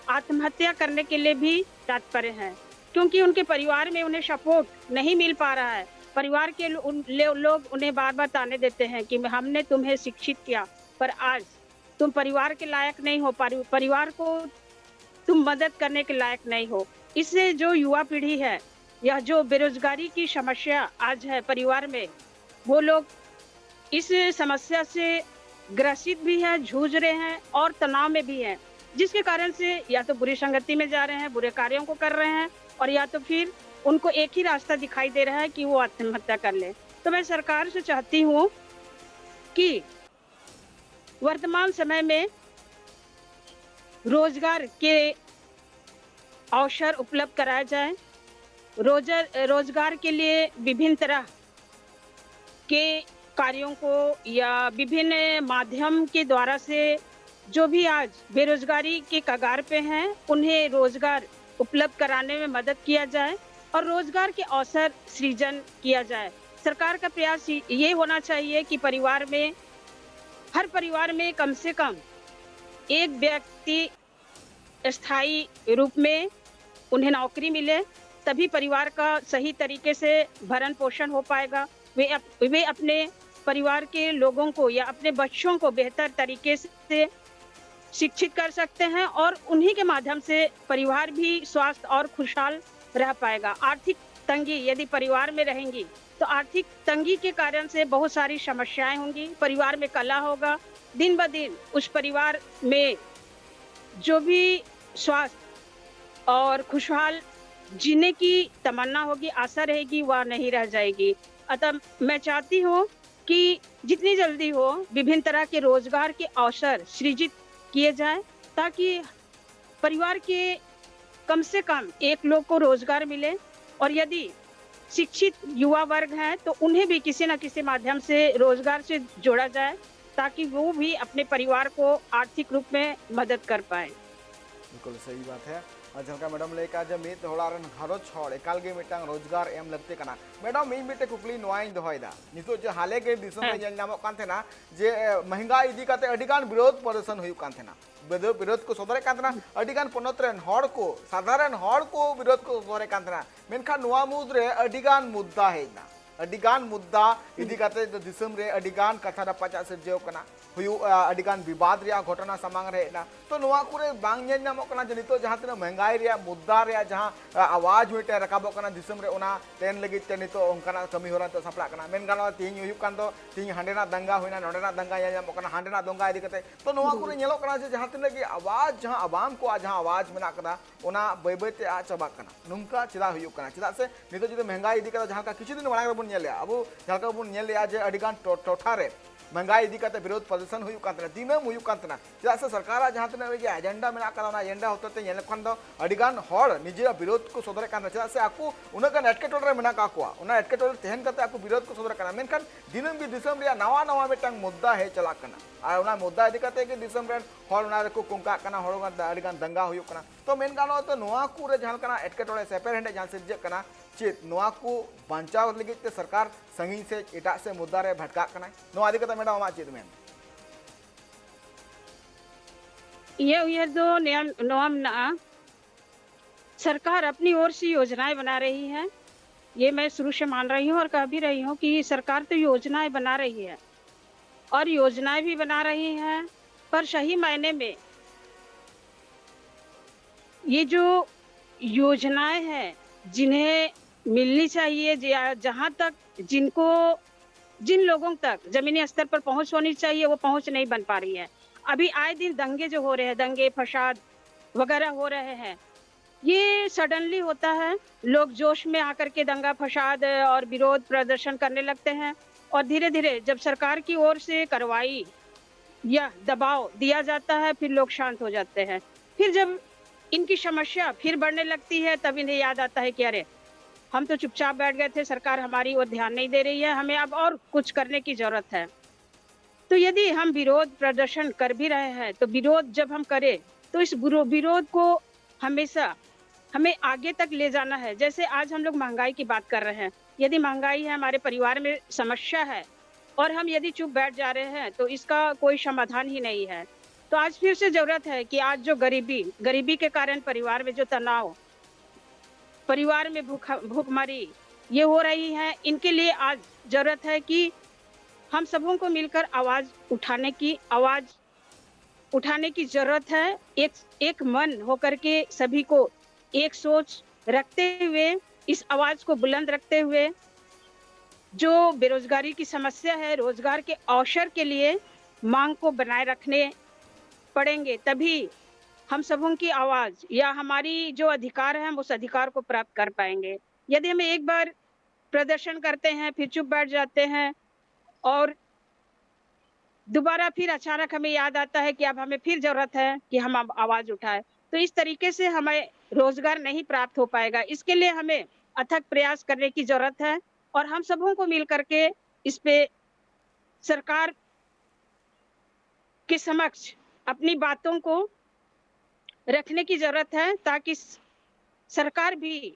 आत्महत्या करने के लिए भी तत्पर हैं, क्योंकि उनके परिवार में उन्हें सपोर्ट नहीं मिल पा रहा है। परिवार के लो-, उन, ले, लोग उन्हें बार बार ताने देते हैं कि हमने तुम्हें शिक्षित किया, पर आज तुम परिवार के लायक नहीं हो, परि-, परिवार को तुम मदद करने के लायक नहीं हो। इससे जो युवा पीढ़ी है, यह जो बेरोजगारी की समस्या आज है परिवार में, वो लोग इस समस्या से ग्रसित भी हैं, जूझ रहे हैं और तनाव में भी हैं, जिसके कारण से या तो बुरी संगति में जा रहे हैं, बुरे कार्यों को कर रहे हैं, और या तो फिर उनको एक ही रास्ता दिखाई दे रहा है कि वो आत्महत्या कर लें। तो मैं सरकार से चाहती हूँ कि वर्तमान समय में रोजगार के अवसर उपलब्ध कराए जाए, रोजर-, रोजगार के लिए विभिन्न तरह के कार्यों को या विभिन्न माध्यम के द्वारा से जो भी आज बेरोजगारी के कगार पे हैं, उन्हें रोजगार उपलब्ध कराने में मदद किया जाए और रोजगार के अवसर सृजन किया जाए। सरकार का प्रयास ये होना चाहिए कि परिवार में, हर परिवार में कम से कम एक व्यक्ति स्थायी रूप में उन्हें नौकरी मिले, तभी परिवार का सही तरीके से भरण पोषण हो पाएगा। वे अप-, वे अपने परिवार के लोगों को या अपने बच्चों को बेहतर तरीके से शिक्षित कर सकते हैं और उन्हीं के माध्यम से परिवार भी स्वस्थ और खुशहाल रह पाएगा। आर्थिक तंगी यदि परिवार में रहेंगी, तो आर्थिक तंगी के कारण से बहुत सारी समस्याएं होंगी, परिवार में कलह होगा। दिन ब दिन उस परिवार में जो भी स्वास्थ्य और खुशहाल जीने की तमन्ना होगी, आशा रहेगी, वह नहीं रह जाएगी। अतः मैं चाहती हूँ कि जितनी जल्दी हो विभिन्न तरह के रोजगार के अवसर सृजित किए जाएं, ताकि परिवार के कम से कम एक लोग को रोजगार मिले और यदि शिक्षित युवा वर्ग हैं तो उन्हें भी किसी न किसी माध्यम से रोजगार से जोड़ा जाए, ताकि वो भी अपने परिवार को आर्थिक रूप में मदद कर पाए। बिल्कुल सही बात है। ᱟᱨ ᱡᱟᱦᱟᱸ ᱞᱮᱠᱟ ᱢᱮᱰᱟᱢ ᱞᱟᱹᱭ ᱠᱟᱜᱼᱟ ᱡᱮ ᱢᱤᱫ ᱚᱲᱟᱜ ᱨᱮᱱ ᱜᱷᱟᱨᱚᱸᱡᱽ ᱦᱚᱲ ᱮᱠᱟᱞ ᱜᱮ ᱢᱤᱫᱴᱟᱝ ᱨᱳᱡᱽᱜᱟᱨ ᱮᱢ ᱞᱟᱹᱠᱛᱤ ᱠᱟᱱᱟ᱾ ᱢᱮᱰᱟᱢ, ᱤᱧ ᱢᱤᱫᱴᱮᱱ ᱠᱩᱠᱞᱤ ᱱᱚᱣᱟᱧ ᱫᱚᱦᱚᱭᱮᱫᱟ, ᱱᱤᱛᱚᱜ ᱡᱮ ᱦᱟᱞᱮ ᱜᱮ ᱫᱤᱥᱚᱢ ᱨᱮ ᱧᱮᱞ ᱧᱟᱢᱚᱜ ᱠᱟᱱ ᱛᱟᱦᱮᱱᱟ ᱡᱮ ᱮ, ᱢᱮᱦᱮᱸᱜᱟ ᱤᱫᱤ ᱠᱟᱛᱮ ᱟᱹᱰᱤ ᱜᱟᱱ ᱵᱤᱨᱳᱫᱷ ᱯᱨᱚᱫᱚᱨᱥᱚᱱ ᱦᱩᱭᱩᱜ ᱠᱟᱱ ᱛᱟᱦᱮᱱᱟ, ᱵᱤᱨᱳᱫᱷ ᱵᱤᱨᱳᱫᱷ ᱠᱚ ᱥᱚᱫᱚᱨᱮᱫ ᱠᱟᱱ ᱛᱟᱦᱮᱱᱟ, ᱟᱹᱰᱤ ᱜᱟᱱ ᱯᱚᱱᱚᱛ ᱨᱮᱱ ᱦᱚᱲ ᱠᱚ, ᱥᱟᱫᱷᱟᱨᱚᱱ ᱦᱚᱲ ᱠᱚ ᱵᱤᱨᱳᱫᱷ ᱠᱚ ᱥᱚᱫᱚᱨᱮᱫ ᱠᱟᱱ ᱛᱟᱦᱮᱱᱟ᱾ ᱢᱮᱱᱠᱷᱟᱱ ᱱᱚᱣᱟ ᱢᱩᱫᱽᱨᱮ ᱟᱹᱰᱤ ᱜᱟᱱ ᱢᱩᱫᱽᱫᱟ ᱦᱮᱡ ᱮᱱᱟ, ᱟᱹᱰᱤᱜᱟᱱ ᱢᱩᱫᱽᱫᱟ ᱤᱫᱤ ᱠᱟᱛᱮ ᱫᱚ ᱫᱤᱥᱚᱢ ᱨᱮ ᱟᱹᱰᱤᱜᱟᱱ ᱠᱟᱛᱷᱟ ᱨᱟᱯᱟᱪᱟᱜ ᱥᱤᱨᱡᱟᱹᱣ ᱠᱟᱱᱟ, ᱦᱩᱭᱩᱜᱼᱟ, ᱟᱹᱰᱤᱜᱟᱱ ᱵᱤᱵᱟᱫ ᱨᱮᱭᱟᱜ ᱜᱷᱚᱴᱚᱱᱟ ᱥᱟᱢᱟᱝ ᱨᱮ ᱦᱮᱡ ᱮᱱᱟ᱾ ᱛᱚ ᱱᱚᱣᱟ ᱠᱚᱨᱮ ᱵᱟᱝ ᱧᱮᱞ ᱧᱟᱢᱚᱜ ᱠᱟᱱᱟ ᱡᱮ ᱱᱤᱛᱚᱜ ᱡᱟᱦᱟᱸ ᱛᱤᱱᱟᱹᱜ ᱢᱮᱦᱮᱸᱜᱟᱭ ᱨᱮᱭᱟᱜ ᱢᱩᱫᱽᱫᱟ ᱨᱮᱭᱟᱜ ᱡᱟᱦᱟᱸ ᱟ, ᱟᱣᱟᱡᱽ ᱢᱤᱫᱴᱮᱱ ᱨᱟᱠᱟᱵᱚᱜ ᱠᱟᱱᱟ ᱫᱤᱥᱚᱢ ᱨᱮ, ᱚᱱᱟ ᱛᱮᱱ ᱞᱟᱹᱜᱤᱫ ᱛᱮ ᱱᱤᱛᱚᱜ ᱚᱱᱠᱟᱱᱟᱜ ᱠᱟᱹᱢᱤ ᱦᱚᱨᱟ ᱱᱤᱛᱚᱜ ᱥᱟᱯᱲᱟᱜ ᱠᱟᱱᱟ᱾ ᱢᱮᱱ ᱜᱟᱱᱚᱜᱼᱟ, ᱛᱮᱦᱮᱧ ᱦᱩᱭᱩᱜ ᱠᱟᱱ ᱫᱚ, ᱛᱮᱦᱮᱧ ᱦᱟᱸᱰᱮᱱᱟᱜ ᱫᱟᱝᱜᱟ ᱦᱩᱭᱱᱟ, ᱱᱚᱸᱰᱮᱱᱟᱜ ᱫᱟᱝᱜᱟ ᱧᱮᱞ ᱧᱟᱢᱚᱜ ᱠᱟᱱᱟ, ᱦᱟᱸᱰᱮᱱᱟᱜ ᱫᱚᱝᱜᱟ ᱤᱫᱤ ᱠᱟᱛᱮ᱾ ᱛᱚ ᱱᱚᱣᱟ ᱠᱚᱨᱮ ᱧᱮᱞᱚᱜ ᱠᱟᱱᱟ ᱡᱮ ᱡᱟᱦᱟᱸ ᱛᱤᱱᱟᱹᱜ ᱜᱮ ᱟᱣᱟᱡᱽ, ᱡᱟᱦᱟᱸ ᱟᱣᱟᱢ ᱠᱚᱣᱟᱜ ᱡᱟᱦᱟᱸ ᱟᱣᱟᱡᱽ ᱢᱮᱱᱟᱜ ᱠᱟᱫᱟ, ᱚᱱᱟ ᱵᱟᱹᱭ ᱵᱟᱹᱭ ᱛᱮ ᱟᱫ ᱪᱟᱵᱟᱜ ᱠᱟᱱᱟ᱾ ᱱᱚᱝᱠᱟ ᱪᱮᱫᱟᱜ ᱦᱩᱭᱩᱜ ᱠᱟᱱᱟ? ᱪᱮᱫᱟᱜ ᱥᱮ ᱱᱤᱛᱚᱜ ᱡᱩᱫᱤ ᱢᱮᱦᱮᱸᱜᱟᱭ ᱤᱫᱤ ᱠᱟᱛᱮ ᱡᱟᱦᱟᱸ ᱞᱮᱠᱟ ᱠᱤᱪᱷᱩ ᱫᱤᱱ ᱢᱟᱲᱟᱝ ᱨᱮᱵᱚᱱ ᱧᱮᱞ ᱞᱮᱜᱼᱟ, ᱟᱵᱚ ᱡᱟᱦᱟᱸ ᱞᱮᱠᱟ ᱵᱚᱱ ᱧᱮᱞ ᱞᱮᱜᱼᱟ ᱡᱮ ᱟᱹᱰᱤᱜᱟᱱ ᱴᱚ-, ᱴᱚᱴᱷᱟ ᱨᱮ ᱢᱮᱦᱮᱸᱜᱟᱭ ᱤᱫᱤ ᱠᱟᱛᱮ ᱵᱤᱨᱳᱫᱷ ᱯᱨᱚᱫᱚᱨᱥᱚᱱ ᱦᱩᱭᱩᱜ ᱠᱟᱱ ᱛᱟᱦᱮᱱᱟ, ᱫᱤᱱᱟᱹᱢ ᱦᱩᱭᱩᱜ ᱠᱟᱱ ᱛᱟᱦᱮᱱᱟ᱾ ᱪᱮᱫᱟᱜ ᱥᱮ ᱥᱚᱨᱠᱟᱨᱟᱜ ᱡᱟᱦᱟᱸ ᱛᱤᱱᱟᱹᱜ ᱜᱮ ᱮᱡᱮᱱᱰᱟ ᱢᱮᱱᱟᱜ ᱠᱟᱫᱟ, ᱚᱱᱟ ᱮᱡᱮᱱᱰᱟ ᱦᱚᱛᱮ ᱛᱮ ᱧᱮᱞ ᱞᱮᱠᱷᱟᱱ ᱫᱚ ᱟᱹᱰᱤᱜᱟᱱ ᱦᱚᱲ ᱱᱤᱡᱮᱨᱟᱜ ᱵᱤᱨᱳᱫᱷ ᱠᱚ ᱥᱚᱫᱚᱨᱮᱫ ᱠᱟᱱ ᱛᱟᱦᱮᱱᱟ᱾ ᱪᱮᱫᱟᱜ ᱥᱮ ᱟᱠᱚ ᱩᱱᱟᱹᱜ ᱜᱟᱱ ᱮᱴᱠᱮᱴᱚᱬᱮ ᱨᱮ ᱢᱮᱱᱟᱜ ᱠᱟᱜ ᱠᱚᱣᱟ, ᱚᱱᱟ ᱮᱴᱠᱮᱴᱚᱬᱮ ᱨᱮ ᱛᱟᱦᱮᱱ ᱠᱟᱛᱮ ᱟᱠᱚ ᱵᱤᱨᱳᱫᱷ ᱠᱚ ᱥᱚᱫᱚᱨᱮᱫ ᱠᱟᱱᱟ᱾ ᱢᱮᱱᱠᱷᱟᱱ ᱫᱤᱱᱟᱹᱢ ᱜᱮ ᱫᱤᱥᱚᱢ ᱨᱮᱭᱟᱜ ᱱᱟᱣᱟ ᱱᱟᱣᱟ ᱢᱤᱫᱴᱟᱝ ᱢᱩᱫᱽᱫᱟ ᱦᱮᱡ ᱪᱟᱞᱟᱜ ᱠᱟᱱᱟ, ᱟᱨ ᱚᱱᱟ ᱢᱩᱫᱽᱫᱟ ᱤᱫᱤ ᱠᱟᱛᱮ ᱜᱮ ᱫᱤᱥᱚᱢ ᱨᱮᱱ ᱦᱚᱲ ᱚᱱᱟ ᱨᱮᱠᱚ ᱠᱚᱝᱠᱟᱜ ᱠᱟᱱᱟ, ᱦᱚᱲ ᱚᱱᱟ ᱟᱹᱰᱤᱜᱟᱱ ᱫᱟᱝᱜᱟ ᱦᱩᱭᱩᱜ ᱠᱟᱱᱟ᱾ ᱛᱚ ᱢᱮᱱ ᱜᱟᱱᱚᱜᱼᱟ, ᱛᱚ ᱱᱚᱣᱟ ᱠᱚᱨᱮ ᱡᱟᱦᱟᱸ ᱞᱮᱠᱟᱱᱟᱜ ᱮᱴᱠᱮᱴᱚᱬᱮ ᱥᱮ ᱮᱯᱮᱨᱦᱮᱸᱰᱮᱡ ᱡᱟᱦᱟᱸ ᱥᱤᱨᱡᱟᱹᱜ ᱠᱟᱱᱟ, ᱪᱮᱫ ᱱᱚᱣᱟ ᱠᱚ ᱵᱟᱧᱪᱟᱣ ᱞᱟᱹᱜᱤᱫ ᱛᱮ ᱥᱚᱨᱠᱟᱨ ᱥᱟᱺᱜᱤᱧ ᱥᱮᱫ ᱮᱴᱟᱜ ᱥᱮᱫ ᱢᱩᱫᱽᱫᱟ ᱨᱮ ᱵᱷᱟᱴᱠᱟᱜ ᱠᱟᱱᱟᱭ? ᱱᱚᱣᱟ ᱤᱫᱤ ᱠᱟᱛᱮ ᱢᱮᱰᱟᱢ ᱟᱢᱟᱜ ᱪᱮᱫ ᱢᱮᱱ? ᱤᱧᱟᱹᱜ ᱩᱭᱦᱟᱹᱨ ᱫᱚ ᱱᱤᱭᱟᱹ-, ᱱᱚᱣᱟ ᱢᱮᱱᱟᱜᱼᱟ, सरकार अपनी ओर से योजनाएं बना रही है। ये मैं शुरू से मान रही हूँ और कह भी रही हूँ कि सरकार तो योजनाएं बना रही है और योजनाएं भी बना रही है, पर सही मायने में ये जो योजनाएं हैं, जिन्हें मिलनी चाहिए, ज-, जहां तक जिनको, जिन लोगों तक जमीनी स्तर पर पहुंच होनी चाहिए, वो पहुंच नहीं बन पा रही है। अभी आए दिन दंगे जो हो रहे हैं, दंगे फसाद वगैरह हो रहे हैं, ये सडनली होता है। लोग जोश में आकर के दंगा फसाद और विरोध प्रदर्शन करने लगते हैं और धीरे धीरे जब सरकार की ओर से कार्रवाई या दबाव दिया जाता है, फिर लोग शांत हो जाते हैं। फिर जब इनकी समस्या फिर बढ़ने लगती है, तब इन्हें याद आता है कि अरे, हम तो चुपचाप बैठ गए थे, सरकार हमारी ओर ध्यान नहीं दे रही है, हमें अब और कुछ करने की जरूरत है। तो यदि हम विरोध प्रदर्शन कर भी रहे हैं, तो विरोध जब हम करें, तो इस विरो-, विरोध को हमेशा हमें आगे तक ले जाना है। जैसे आज हम लोग महंगाई की बात कर रहे हैं, यदि महंगाई है, हमारे परिवार में समस्या है और हम यदि चुप बैठ जा रहे हैं, तो इसका कोई समाधान ही नहीं है। तो आज फिर से जरूरत है कि आज जो गरीबी, गरीबी के कारण परिवार में जो तनाव, परिवार में भूख, भूखमरी, ये हो रही है, इनके लिए आज जरूरत है कि हम सबों को मिलकर आवाज उठाने की आवाज उठाने की जरूरत है। एक एक मन होकर के सभी को एक सोच रखते हुए, इस आवाज को बुलंद रखते हुए, जो बेरोजगारी की समस्या है, रोजगार के अवसर के लिए मांग को बनाए रखने पड़ेंगे, तभी हम सबों की आवाज या हमारी जो अधिकार है, हम उस अधिकार को प्राप्त कर पाएंगे। यदि हम एक बार प्रदर्शन करते हैं, फिर चुप बैठ जाते हैं और दोबारा फिर अचानक हमें याद आता है कि अब हमें फिर जरूरत है कि हम अब आवाज उठाएं, तो इस तरीके से हमें रोजगार नहीं प्राप्त हो पाएगा। इसके लिए हमें अथक प्रयास करने की जरूरत है और हम सबों को मिल करके इस पे सरकार के समक्ष अपनी बातों को रखने की जरूरत है, ताकि स- सरकार भी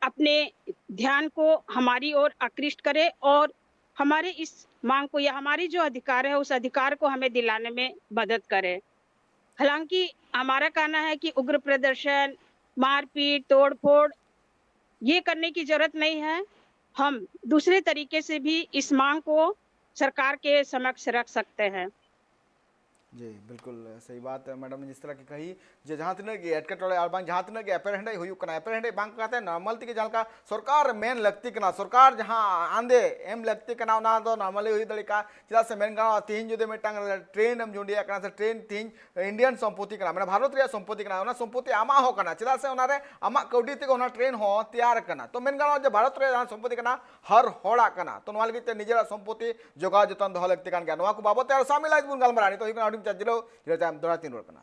अपने ध्यान को हमारी ओर आकृष्ट करे और हमारे इस मांग को या हमारी जो अधिकार है, उस अधिकार को हमें दिलाने में मदद करे। हालांकि हमारा कहना है कि उग्र प्रदर्शन, मारपीट, तोड़फोड़, ये करने की जरूरत नहीं है। हम दूसरे तरीके से भी इस मांग को सरकार के समक्ष रख सकते हैं। ᱡᱤ, ᱵᱤᱞᱠᱩᱞ ᱥᱟᱹᱦᱤ ᱵᱟᱛ ᱢᱮᱰᱟᱢ ᱡᱤᱥ ᱛᱟᱨᱟ ᱠᱤ ᱠᱟᱦᱤ ᱡᱮ ᱡᱟᱦᱟᱸ ᱛᱤᱱᱟᱹᱜ ᱜᱮ ᱮᱴᱠᱮᱴᱚᱬᱮ ᱟᱨ ᱵᱟᱝ ᱡᱟᱦᱟᱸ ᱛᱤᱱᱟᱹᱜ ᱜᱮ ᱮᱯᱮᱨᱦᱮᱸᱰᱮᱡ ᱦᱩᱭᱩᱜ ᱠᱟᱱᱟ, ᱮᱯᱮᱨᱦᱮᱸᱰᱮᱡ ᱵᱟᱝ ᱠᱟᱛᱮ ᱱᱚᱨᱢᱟᱞ ᱛᱮᱜᱮ ᱡᱟᱦᱟᱸ ᱞᱮᱠᱟ ᱥᱚᱨᱠᱟᱨ ᱢᱮᱱ ᱞᱟᱹᱠᱛᱤ ᱠᱟᱱᱟ, ᱥᱚᱨᱠᱟᱨ ᱡᱟᱦᱟᱸ ᱟᱸᱫᱮ ᱮᱢ ᱞᱟᱹᱠᱛᱤ ᱠᱟᱱᱟ, ᱚᱱᱟ ᱫᱚ ᱱᱚᱨᱢᱟᱞᱤ ᱦᱩᱭ ᱫᱟᱲᱮᱭᱟᱜ ᱠᱟᱱᱟ᱾ ᱪᱮᱫᱟᱜ ᱥᱮ ᱢᱮᱱ ᱜᱟᱱᱚᱜᱼᱟ, ᱛᱮᱦᱮᱧ ᱡᱩᱫᱤ ᱢᱤᱫᱴᱟᱝ ᱴᱨᱮᱱ ᱮᱢ ᱡᱩᱸᱰᱤᱭᱟᱜ ᱠᱟᱱᱟ ᱥᱮ ᱴᱨᱮᱱ ᱛᱮᱦᱮᱧ ᱤᱱᱰᱤᱭᱟᱱ ᱥᱚᱢᱯᱚᱛᱤ ᱠᱟᱱᱟ, ᱢᱟᱱᱮ ᱵᱷᱟᱨᱚᱛ ᱨᱮᱭᱟᱜ ᱥᱚᱢᱯᱚᱛᱤ ᱠᱟᱱᱟ, ᱚᱱᱟ ᱥᱚᱢᱯᱚᱛᱤ ᱟᱢᱟᱜ ᱦᱚᱸ ᱠᱟᱱᱟ᱾ ᱪᱮᱫᱟᱜ ᱥᱮ ᱚᱱᱟᱨᱮ ᱟᱢᱟᱜ ᱠᱟᱹᱣᱰᱤ ᱛᱮᱜᱮ ᱚᱱᱟ ᱴᱨᱮᱱ ᱦᱚᱸ ᱛᱮᱭᱟᱨ ᱠᱟᱱᱟ᱾ ᱛᱚ ᱢᱮᱱ ᱜᱟᱱᱚᱜᱼᱟ ᱡᱮ ᱵᱷᱟᱨᱚᱛ ᱨᱮᱭᱟᱜ ᱡᱟᱦᱟᱸ ᱥᱚᱢᱯᱚᱛᱤ ᱠᱟᱱᱟ, ᱦᱟᱨ ᱦᱚᱲᱟᱜ ᱠᱟᱱᱟ᱾ ᱛᱚ ᱱᱚᱣᱟ ᱞᱟᱹᱜᱤᱫ ᱛᱮ ᱱᱤᱡᱮᱨᱟᱜ ᱥᱚᱢᱯᱚᱛᱤ ᱡᱚᱜᱟᱣ ᱡᱚᱛᱚᱱ ᱫᱚᱦᱚ ᱞᱟᱹᱠᱛᱤ ᱠᱟᱱ ᱜᱮᱭᱟ᱾ ᱱᱚᱣᱟ ᱠᱚ ᱵᱟᱵᱚᱛ ᱛᱮ ᱟᱨᱚ ᱥᱟᱢᱤᱞ ᱟᱭ ᱵᱚᱱ ᱜᱟᱞᱢᱟᱨᱟᱜᱼᱟ᱾ ᱱᱤᱛᱚᱜ ᱦᱩᱭᱩᱜ ᱠᱟᱱᱟ ᱦᱩᱰᱤᱧ ᱪᱟᱥ ᱡᱤᱨᱟᱹᱣ, ᱡᱤᱨᱟᱹᱣ ᱛᱟᱭᱚᱢ ᱫᱚᱦᱲᱟ ᱛᱤᱧ ᱨᱩᱣᱟᱹᱲ ᱠᱟᱱᱟ᱾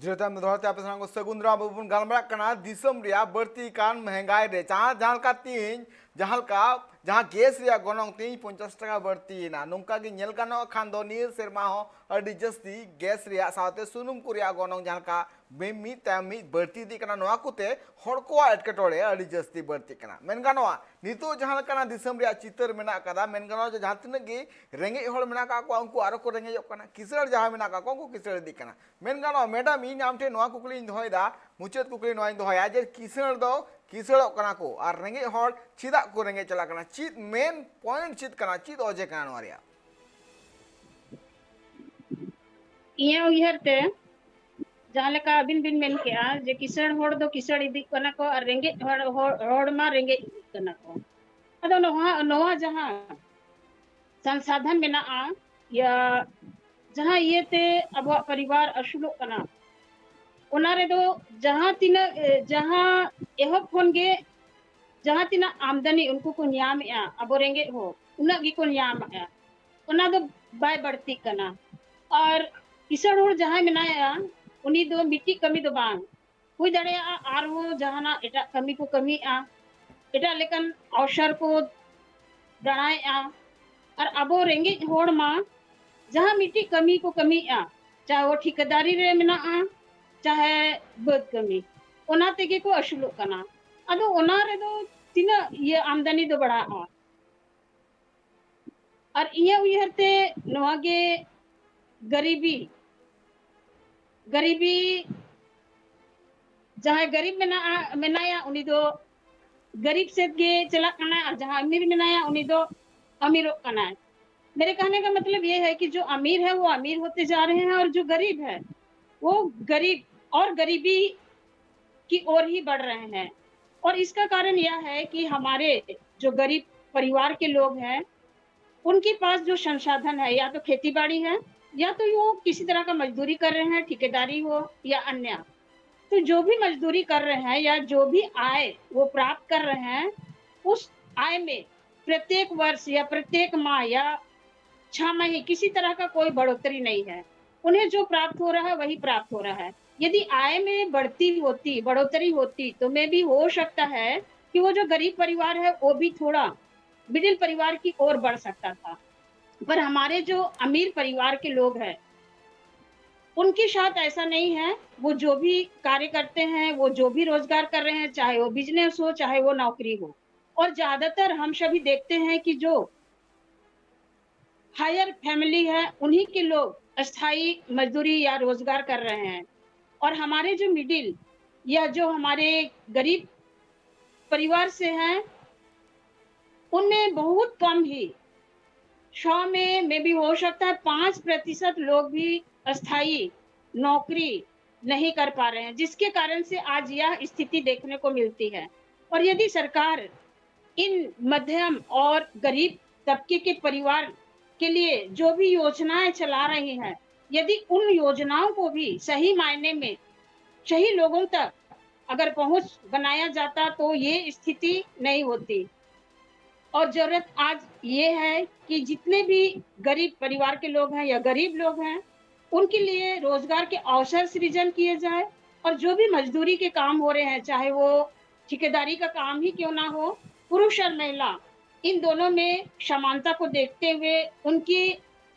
ᱡᱤᱨᱟᱹᱣ ᱛᱟᱭᱚᱢ ᱫᱚᱦᱲᱟ ᱛᱮ ᱟᱯᱮ ᱥᱟᱱᱟᱢ ᱠᱚ ᱥᱟᱹᱜᱩᱱ ᱫᱟᱨᱟᱢ᱾ ᱟᱵᱚ ᱵᱚᱱ ᱜᱟᱞᱢᱟᱨᱟᱜ ᱠᱟᱱᱟ ᱫᱤᱥᱚᱢ ᱨᱮᱭᱟᱜ ᱵᱟᱹᱲᱛᱤ ᱠᱟᱱ ᱢᱮᱦᱮᱸᱜᱟᱭ ᱨᱮ᱾ ᱡᱟᱦᱟᱸ, ᱡᱟᱦᱟᱸ ᱞᱮᱠᱟ ᱛᱤᱦᱤᱧ ᱡᱟᱦᱟᱸ ᱞᱮᱠᱟ ᱡᱟᱦᱟᱸ ᱜᱮᱥ ᱨᱮᱭᱟᱜ ᱜᱚᱱᱚᱝ ᱛᱮᱦᱮᱧ ᱯᱚᱧᱪᱟᱥ ᱴᱟᱠᱟ ᱵᱟᱹᱲᱛᱤᱭᱮᱱᱟ, ᱱᱚᱝᱠᱟ ᱜᱮ ᱧᱮᱞ ᱜᱟᱱᱚᱜ ᱠᱷᱟᱱ ᱫᱚ ᱱᱤᱭᱟᱹ ᱥᱮᱨᱢᱟ ᱦᱚᱸ ᱟᱹᱰᱤ ᱡᱟᱹᱥᱛᱤ ᱜᱮᱥ ᱨᱮᱭᱟᱜ ᱥᱟᱶᱛᱮ ᱥᱩᱱᱩᱢ ᱠᱚ ᱨᱮᱭᱟᱜ ᱜᱚᱱᱚᱝ ᱡᱟᱦᱟᱸ ᱞᱮᱠᱟ ᱢᱤ-, ᱢᱤᱫ ᱛᱟᱭᱚᱢ ᱢᱤᱫ ᱵᱟᱹᱲᱛᱤ ᱤᱫᱤᱜ ᱠᱟᱱᱟ᱾ ᱱᱚᱣᱟ ᱠᱚᱛᱮ ᱦᱚᱲ ᱠᱚᱣᱟᱜ ᱮᱴᱠᱮᱴᱚᱬᱮ ᱟᱹᱰᱤ ᱡᱟᱹᱥᱛᱤ ᱵᱟᱹᱲᱛᱤᱜ ᱠᱟᱱᱟ᱾ ᱢᱮᱱ ᱜᱟᱱᱚᱜᱼᱟ, ᱱᱤᱛᱚᱜ ᱡᱟᱦᱟᱸ ᱞᱮᱠᱟᱱᱟᱜ ᱫᱤᱥᱚᱢ ᱨᱮᱭᱟᱜ ᱪᱤᱛᱟᱹᱨ ᱢᱮᱱᱟᱜ ᱟᱠᱟᱫᱟ, ᱢᱮᱱ ᱜᱟᱱᱚᱜᱼᱟ ᱡᱮ ᱡᱟᱦᱟᱸ ᱛᱤᱱᱟᱹᱜ ᱜᱮ ᱨᱮᱸᱜᱮᱡ ᱦᱚᱲ ᱢᱮᱱᱟᱜ ᱟᱠᱟᱫ ᱠᱚᱣᱟ, ᱩᱱᱠᱩ ᱟᱨᱚ ᱠᱚ ᱨᱮᱸᱜᱮᱡᱚᱜ ᱠᱟᱱᱟ᱾ ᱠᱤᱥᱟᱹᱬ ᱡᱟᱦᱟᱸᱭ ᱢᱮᱱᱟᱜ ᱟᱠᱟᱫ ᱠᱚᱣᱟ, ᱩᱱᱠᱩ ᱠᱤᱥᱟᱹᱬ ᱤᱫᱤᱜ ᱠᱟᱱᱟ᱾ ᱢᱮᱱ ᱜᱟᱱᱚᱜᱼᱟ, ᱢᱮᱰᱟᱢ, ᱤᱧ ᱟᱢ ᱴᱷᱮᱱ ᱱᱚᱣᱟ ᱠᱩᱠᱞᱤᱧ ᱫᱚᱦᱚᱭᱮᱫᱟ, ᱢᱩᱪᱟᱹᱫ ᱠᱩᱠᱞᱤ ᱱᱚᱣᱟᱧ ᱫᱚᱦᱚᱭᱟ ᱡᱮ ᱠᱤᱥᱟᱹᱬ ᱫᱚ ᱠᱤᱥᱟᱹᱬᱚᱜ ᱠᱟᱱᱟ ᱠᱚ ᱟᱨ ᱨᱮᱸᱜᱮᱡ ᱦᱚᱲ ᱪᱮᱫᱟᱜ ᱠᱚ ᱨᱮᱸᱜᱮᱡ ᱪᱟᱞᱟᱜ ᱠᱟᱱᱟ? ᱪᱮᱫ ᱢᱮᱱ ᱯᱚᱭᱮᱱᱴ ᱪᱮᱫ ᱠᱟᱱᱟ, ᱪᱮᱫ ᱚᱡᱮ ᱠᱟᱱᱟ ᱱᱚᱣᱟ ᱨᱮᱭᱟᱜ? ᱤᱧᱟᱹᱜ ᱩᱭᱦᱟᱹᱨ ᱛᱮ, ᱡᱟᱦᱟᱸ ᱞᱮᱠᱟ ᱟᱹᱵᱤᱱ ᱵᱤᱱ ᱢᱮᱱ ᱠᱮᱜᱼᱟ ᱡᱮ ᱠᱤᱥᱟᱹᱬ ᱦᱚᱲ ᱫᱚ ᱠᱤᱥᱟᱹᱬ ᱤᱫᱤᱜ ᱠᱟᱱᱟ ᱠᱚ ᱟᱨ ᱨᱮᱸᱜᱮᱡ ᱦᱚᱲ, ᱦᱚᱲ, ᱦᱚᱲ ᱢᱟ ᱨᱮᱸᱜᱮᱡ ᱤᱫᱤᱜ ᱠᱟᱱᱟ ᱠᱚ᱾ ᱟᱫᱚ ᱱᱚᱣᱟ, ᱱᱚᱣᱟ ᱡᱟᱦᱟᱸ ᱥᱚᱝᱥᱟᱫᱷᱚᱱ ᱢᱮᱱᱟᱜᱼᱟ, ᱭᱟ ᱡᱟᱦᱟᱸ ᱤᱭᱟᱹᱛᱮ ᱟᱵᱚᱣᱟᱜ ᱯᱚᱨᱤᱵᱟᱨ ᱟᱹᱥᱩᱞᱚᱜ ᱠᱟᱱᱟ, ᱚᱱᱟ ᱨᱮᱫᱚ ᱡᱟᱦᱟᱸ ᱛᱤᱱᱟᱹᱜ, ᱮ, ᱡᱟᱦᱟᱸ ᱮᱦᱚᱵ ᱠᱷᱚᱱ ᱜᱮ ᱡᱟᱦᱟᱸ ᱛᱤᱱᱟᱹᱜ ᱟᱢᱫᱟᱱᱤ ᱩᱱᱠᱩ ᱠᱚ ᱧᱟᱢᱮᱜᱼᱟ, ᱟᱵᱚ ᱨᱮᱸᱜᱮᱡ ᱦᱚᱲ, ᱩᱱᱟᱹᱜ ᱜᱮᱠᱚ ᱧᱟᱢᱮᱜᱼᱟ, ᱚᱱᱟ ᱫᱚ ᱵᱟᱭ ᱵᱟᱹᱲᱛᱤᱜ ᱠᱟᱱᱟ᱾ ᱟᱨ ᱠᱤᱥᱟᱹᱬ ᱦᱚᱲ ᱡᱟᱦᱟᱸᱭ ᱢᱮᱱᱟᱭᱟ, ᱩᱱᱤ ᱫᱚ ᱢᱤᱫᱴᱤᱡ ᱠᱟᱹᱢᱤ ᱫᱚ ᱵᱟᱝ, ᱦᱩᱭ ᱫᱟᱲᱮᱭᱟᱜᱼᱟ ᱟᱨᱦᱚᱸ ᱡᱟᱦᱟᱱᱟᱜ ᱮᱴᱟᱜ ᱠᱟᱹᱢᱤ ᱠᱚ ᱠᱟᱹᱢᱤᱭᱮᱜᱼᱟ, ᱮᱴᱟᱜ ᱞᱮᱠᱟᱱ ᱚᱣᱥᱚᱨ ᱠᱚ ᱫᱟᱬᱟᱭᱮᱜᱼᱟ᱾ ᱟᱨ ᱟᱵᱚ ᱨᱮᱸᱜᱮᱡ ᱦᱚᱲ ᱢᱟ ᱡᱟᱦᱟᱸ ᱢᱤᱫᱴᱤᱡ ᱠᱟᱹᱢᱤ ᱠᱚ ᱠᱟᱹᱢᱤᱭᱮᱜᱼᱟ, ᱪᱟᱦᱮ ᱣᱚ ᱴᱷᱤᱠᱟᱹᱫᱟᱨᱤ ᱨᱮ ᱢᱮᱱᱟᱜᱼᱟ, ᱪᱟᱦᱮ ᱵᱟᱹᱫᱽ ᱠᱟᱹᱢᱤ, ᱚᱱᱟ ᱛᱮᱜᱮ ᱠᱚ ᱟᱹᱥᱩᱞᱚᱜ ᱠᱟᱱᱟ᱾ ᱟᱫᱚ ᱚᱱᱟ ᱨᱮᱫᱚ ᱛᱤᱱᱟᱹᱜ ᱤᱭᱟᱹ ᱟᱢᱫᱟᱱᱤ ᱫᱚ ᱵᱟᱲᱦᱟᱜᱼᱟ? ᱟᱨ ᱤᱧᱟᱹᱜ ᱩᱭᱦᱟᱹᱨ ᱛᱮ ᱱᱚᱣᱟ ᱜᱮ ᱜᱟᱹᱨᱤᱵᱤ, ᱜᱟᱹᱨᱤᱵᱤ, ᱡᱟᱦᱟᱸᱭ ᱜᱟᱹᱨᱤᱵ ᱢᱮᱱᱟᱜᱼᱟ, ᱢᱮᱱᱟᱭᱟ, ᱩᱱᱤ ᱫᱚ ᱜᱟᱹᱨᱤᱵ ᱥᱮᱫ ᱜᱮ ᱪᱟᱞᱟᱜ ᱠᱟᱱᱟᱭ, ᱟᱨ ᱡᱟᱦᱟᱸᱭ ᱟᱢᱤᱨ ᱢᱮᱱᱟᱭᱟ, ᱩᱱᱤ ᱫᱚ ᱟᱢᱤᱨᱚᱜ ᱠᱟᱱᱟᱭ᱾ मेरे कहने का मतलब ये है कि जो अमीर है, वो अमीर होते जा रहे हैं, और जो गरीब है, वो गरीब और गरीबी की ओर ही बढ़ रहे हैं। और इसका कारण यह है कि हमारे जो गरीब परिवार के लोग हैं, उनके पास जो संसाधन है, या तो खेती बाड़ी है, या तो वो किसी तरह का मजदूरी कर रहे हैं, ठेकेदारी हो या अन्य। तो जो भी मजदूरी कर रहे हैं या जो भी आय वो प्राप्त कर रहे हैं, उस आय में प्रत्येक वर्ष या प्रत्येक माह या छह महीने किसी तरह का कोई बढ़ोतरी नहीं है। उन्हें जो प्राप्त हो रहा है, वही प्राप्त हो रहा है। यदि आय में बढ़ती होती, बढ़ोतरी होती, तो मैं भी हो सकता है कि वो जो गरीब परिवार है, वो भी थोड़ा मिडिल परिवार की ओर बढ़ सकता था। पर हमारे जो अमीर परिवार के लोग हैं, उनके साथ ऐसा नहीं है। वो जो भी कार्य करते हैं, वो जो भी रोजगार कर रहे हैं, चाहे वो बिजनेस हो, चाहे वो नौकरी हो, और ज्यादातर हम सभी देखते हैं कि जो हायर फैमिली है, उन्हीं के लोग अस्थाई मजदूरी या रोजगार कर रहे हैं। और हमारे जो मिडिल या जो हमारे गरीब परिवार से हैं, उनमें बहुत कम ही, सौ में मे भी हो सकता है पाँच प्रतिशत लोग भी अस्थाई नौकरी नहीं कर पा रहे हैं, जिसके कारण से आज यह स्थिति देखने को मिलती है। और यदि सरकार इन मध्यम और गरीब तबके के परिवार के लिए जो भी योजनाएं चला रही है, यदि उन योजनाओं को भी सही मायने में सही लोगों तक अगर पहुंच बनाया जाता, तो ये स्थिति नहीं होती। और जरूरत आज ये है कि जितने भी गरीब परिवार के लोग हैं या गरीब लोग हैं, उनके लिए रोजगार के अवसर सृजन किए जाए, और जो भी मजदूरी के काम हो रहे हैं, चाहे वो ठेकेदारी का काम ही क्यों ना हो, पुरुष और महिला इन दोनों में समानता को देखते हुए उनके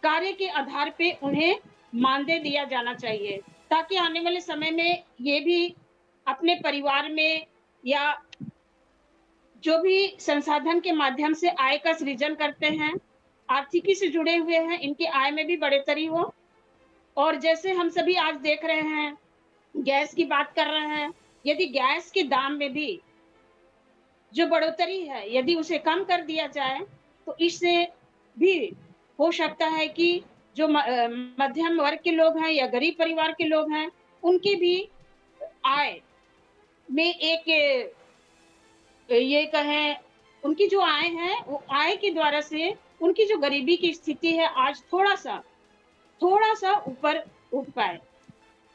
कार्य के आधार पे उन्हें मानदेय दिया जाना चाहिए, ताकि आने वाले समय में ये भी अपने परिवार में या जो भी संसाधन के माध्यम से आय का सृजन करते हैं, आर्थिकी से जुड़े हुए हैं, इनकी आय में भी बढ़ोतरी हो। और जैसे हम सभी आज देख रहे हैं, गैस की बात कर रहे हैं, यदि गैस के दाम में भी जो बढ़ोतरी है, यदि उसे कम कर दिया जाए, तो इससे भी हो सकता है कि जो म-, अ, मध्यम वर्ग के लोग हैं या गरीब परिवार के लोग हैं, उनकी भी आय में एक, अ, ये कहें, उनकी जो आय है, वो आय के द्वारा से उनकी जो गरीबी की स्थिति है, आज थोड़ा सा, थोड़ा सा ऊपर उठ पाए।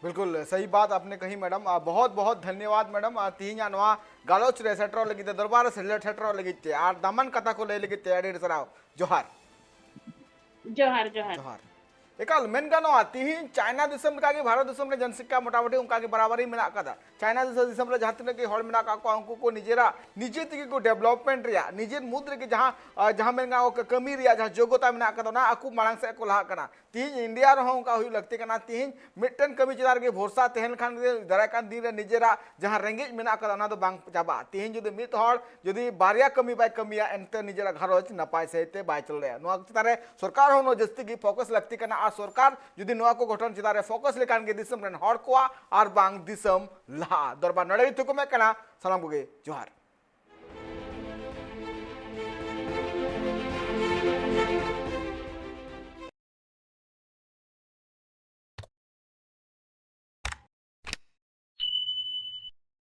बिल्कुल सही बात आपने कही मैडम। आ, बहुत बहुत धन्यवाद मैडम। आ, ᱛᱮᱦᱮᱧᱟᱜ ᱱᱚᱣᱟ ᱜᱟᱞᱚᱪ ᱨᱮ ᱥᱮᱴᱮᱨᱚᱜ ᱞᱟᱹᱜᱤᱫ ᱛᱮ, ᱫᱚᱨᱵᱟᱨ ᱨᱮ ᱥᱮᱞᱮᱫ ᱥᱮᱴᱮᱨᱚᱜ ᱞᱟᱹᱜᱤᱫ ᱛᱮ ᱟᱨ ᱫᱟᱢᱟᱱ ᱠᱟᱛᱷᱟ ᱠᱚ ᱞᱟᱹᱭ ᱞᱟᱹᱜᱤᱫ ᱛᱮ ᱟᱹᱰᱤ ᱟᱹᱰᱤ ᱥᱟᱨᱦᱟᱣ᱾ ᱡᱚᱦᱟᱨ᱾ ᱡᱚᱦᱟᱨ, ᱡᱚᱦᱟᱨ᱾ ᱡᱚᱦᱟᱨ᱾ ᱮᱠᱟᱞ ᱢᱮᱱ ᱜᱟᱱᱚᱜᱼᱟ, ᱛᱤᱦᱤᱧ ᱪᱟᱭᱱᱟ ᱫᱤᱥᱚᱢ ᱞᱮᱠᱟᱜᱮ ᱵᱷᱟᱨᱚᱛ ᱫᱤᱥᱚᱢ ᱨᱮ ᱡᱚᱱᱥᱚᱝᱠᱷᱟ ᱢᱚᱴᱟᱢᱩᱴᱤ ᱚᱱᱠᱟᱜᱮ ᱵᱟᱨᱟᱵᱟᱨᱤ ᱢᱮᱱᱟᱜ ᱟᱠᱟᱫᱟ᱾ ᱪᱟᱭᱱᱟ ᱫᱤᱥᱚᱢ, ᱫᱤᱥᱚᱢ ᱨᱮ ᱡᱟᱦᱟᱸ ᱛᱤᱱᱟᱹᱜ ᱜᱮ ᱦᱚᱲ ᱢᱮᱱᱟᱜ ᱟᱠᱟᱫ ᱠᱚᱣᱟ, ᱩᱱᱠᱩ ᱠᱚ ᱱᱤᱡᱮᱨᱟᱜ ᱱᱤᱡᱮ ᱛᱮᱜᱮ ᱠᱚ ᱰᱮᱵᱷᱞᱚᱯᱢᱮᱱᱴ ᱨᱮᱭᱟᱜ, ᱱᱤᱡᱮᱨ ᱢᱩᱫᱽ ᱨᱮᱜᱮ ᱡᱟᱦᱟᱸ ᱟᱨ ᱡᱟᱦᱟᱸ ᱢᱮᱱ ᱜᱟᱱᱚᱜᱼᱟ ᱠᱟᱹᱢᱤ ᱨᱮᱭᱟᱜ ᱡᱟᱦᱟᱸ ᱡᱳᱜᱽᱜᱚᱛᱟ ᱢᱮᱱᱟᱜ ᱟᱠᱟᱫᱟ, ᱚᱱᱟ ᱟᱠᱚ ᱢᱟᱲᱟᱝ ᱥᱮᱫ ᱠᱚ ᱞᱟᱦᱟᱜ ᱠᱟᱱᱟ᱾ ᱛᱤᱦᱤᱧ ᱤᱱᱰᱤᱭᱟ ᱨᱮᱦᱚᱸ ᱚᱱᱠᱟ ᱦᱩᱭᱩᱜ ᱞᱟᱹᱠᱛᱤ ᱠᱟᱱᱟ᱾ ᱛᱤᱦᱤᱧ ᱢᱤᱫᱴᱮᱱ ᱠᱟᱹᱢᱤ ᱪᱮᱛᱟᱱ ᱨᱮᱜᱮ ᱵᱷᱚᱨᱥᱟ ᱛᱟᱦᱮᱸ ᱞᱮᱱᱠᱷᱟᱱ ᱜᱮ ᱫᱟᱨᱟᱭ ᱠᱟᱱ ᱫᱤᱱ ᱨᱮ ᱱᱤᱡᱮᱨᱟᱜ ᱡᱟᱦᱟᱸ ᱨᱮᱸᱜᱮᱡ ᱢᱮᱱᱟᱜ ᱟᱠᱟᱫᱟ, ᱚᱱᱟ ᱫᱚ ᱵᱟᱝ ᱪᱟᱵᱟᱜᱼᱟ᱾ ᱛᱤᱦᱤᱧ ᱡᱩᱫᱤ ᱢᱤᱫ ᱦᱚᱲ ᱡᱩᱫᱤ ᱵᱟᱨᱭᱟ ᱠᱟᱹᱢᱤ ᱵᱟᱭ ᱠᱟᱹᱢᱤᱭᱟ, ᱮᱱᱛᱮ ᱱᱤᱡᱮᱨᱟᱜ ᱜᱷᱟᱨᱚᱸᱡᱽ ᱱᱟᱯᱟᱭ ᱥᱟᱹᱦᱤᱡ ᱛᱮ ᱵᱟᱭ ᱪᱟᱞᱟᱣ ᱫᱟᱲᱮᱭᱟᱜᱼᱟ᱾ ᱱᱚᱣᱟ ᱪᱮᱛᱟᱱ ᱨᱮ ᱥᱚᱨᱠᱟᱨ ᱦᱚᱸ ᱩᱱᱟᱹᱜ ᱡᱟᱹᱥᱛᱤ ᱜᱮ ᱯᱷᱳᱠᱟᱥ ᱞᱟᱹᱠᱛᱤ ᱠᱟᱱᱟ᱾ ᱟᱨ ᱥᱚᱨᱠᱟᱨ ᱡᱩᱫᱤ ᱱᱚᱣᱟ ᱠᱚ ᱜᱷᱚᱴᱚᱱ ᱪᱮᱛᱟᱱ ᱨᱮ ᱯᱷᱳᱠᱟᱥ ᱞᱮᱠᱷᱟᱱ ᱜᱮ ᱫᱤᱥᱚᱢ ᱨᱮᱱ ᱦᱚᱲ ᱠᱚᱣᱟᱜ ᱟᱨ ᱵᱟᱝ ᱫᱤᱥᱚᱢ ᱞᱟᱦᱟᱜᱼᱟ᱾ ᱫᱚᱨᱵᱟᱨ ᱱᱚᱰᱮ ᱜᱮ ᱛᱷᱩᱠᱩᱢᱮᱫ ᱠᱟᱱᱟ᱾ ᱥᱟᱱᱟᱢ ᱠᱚᱜᱮ ᱡᱚᱦᱟᱨ᱾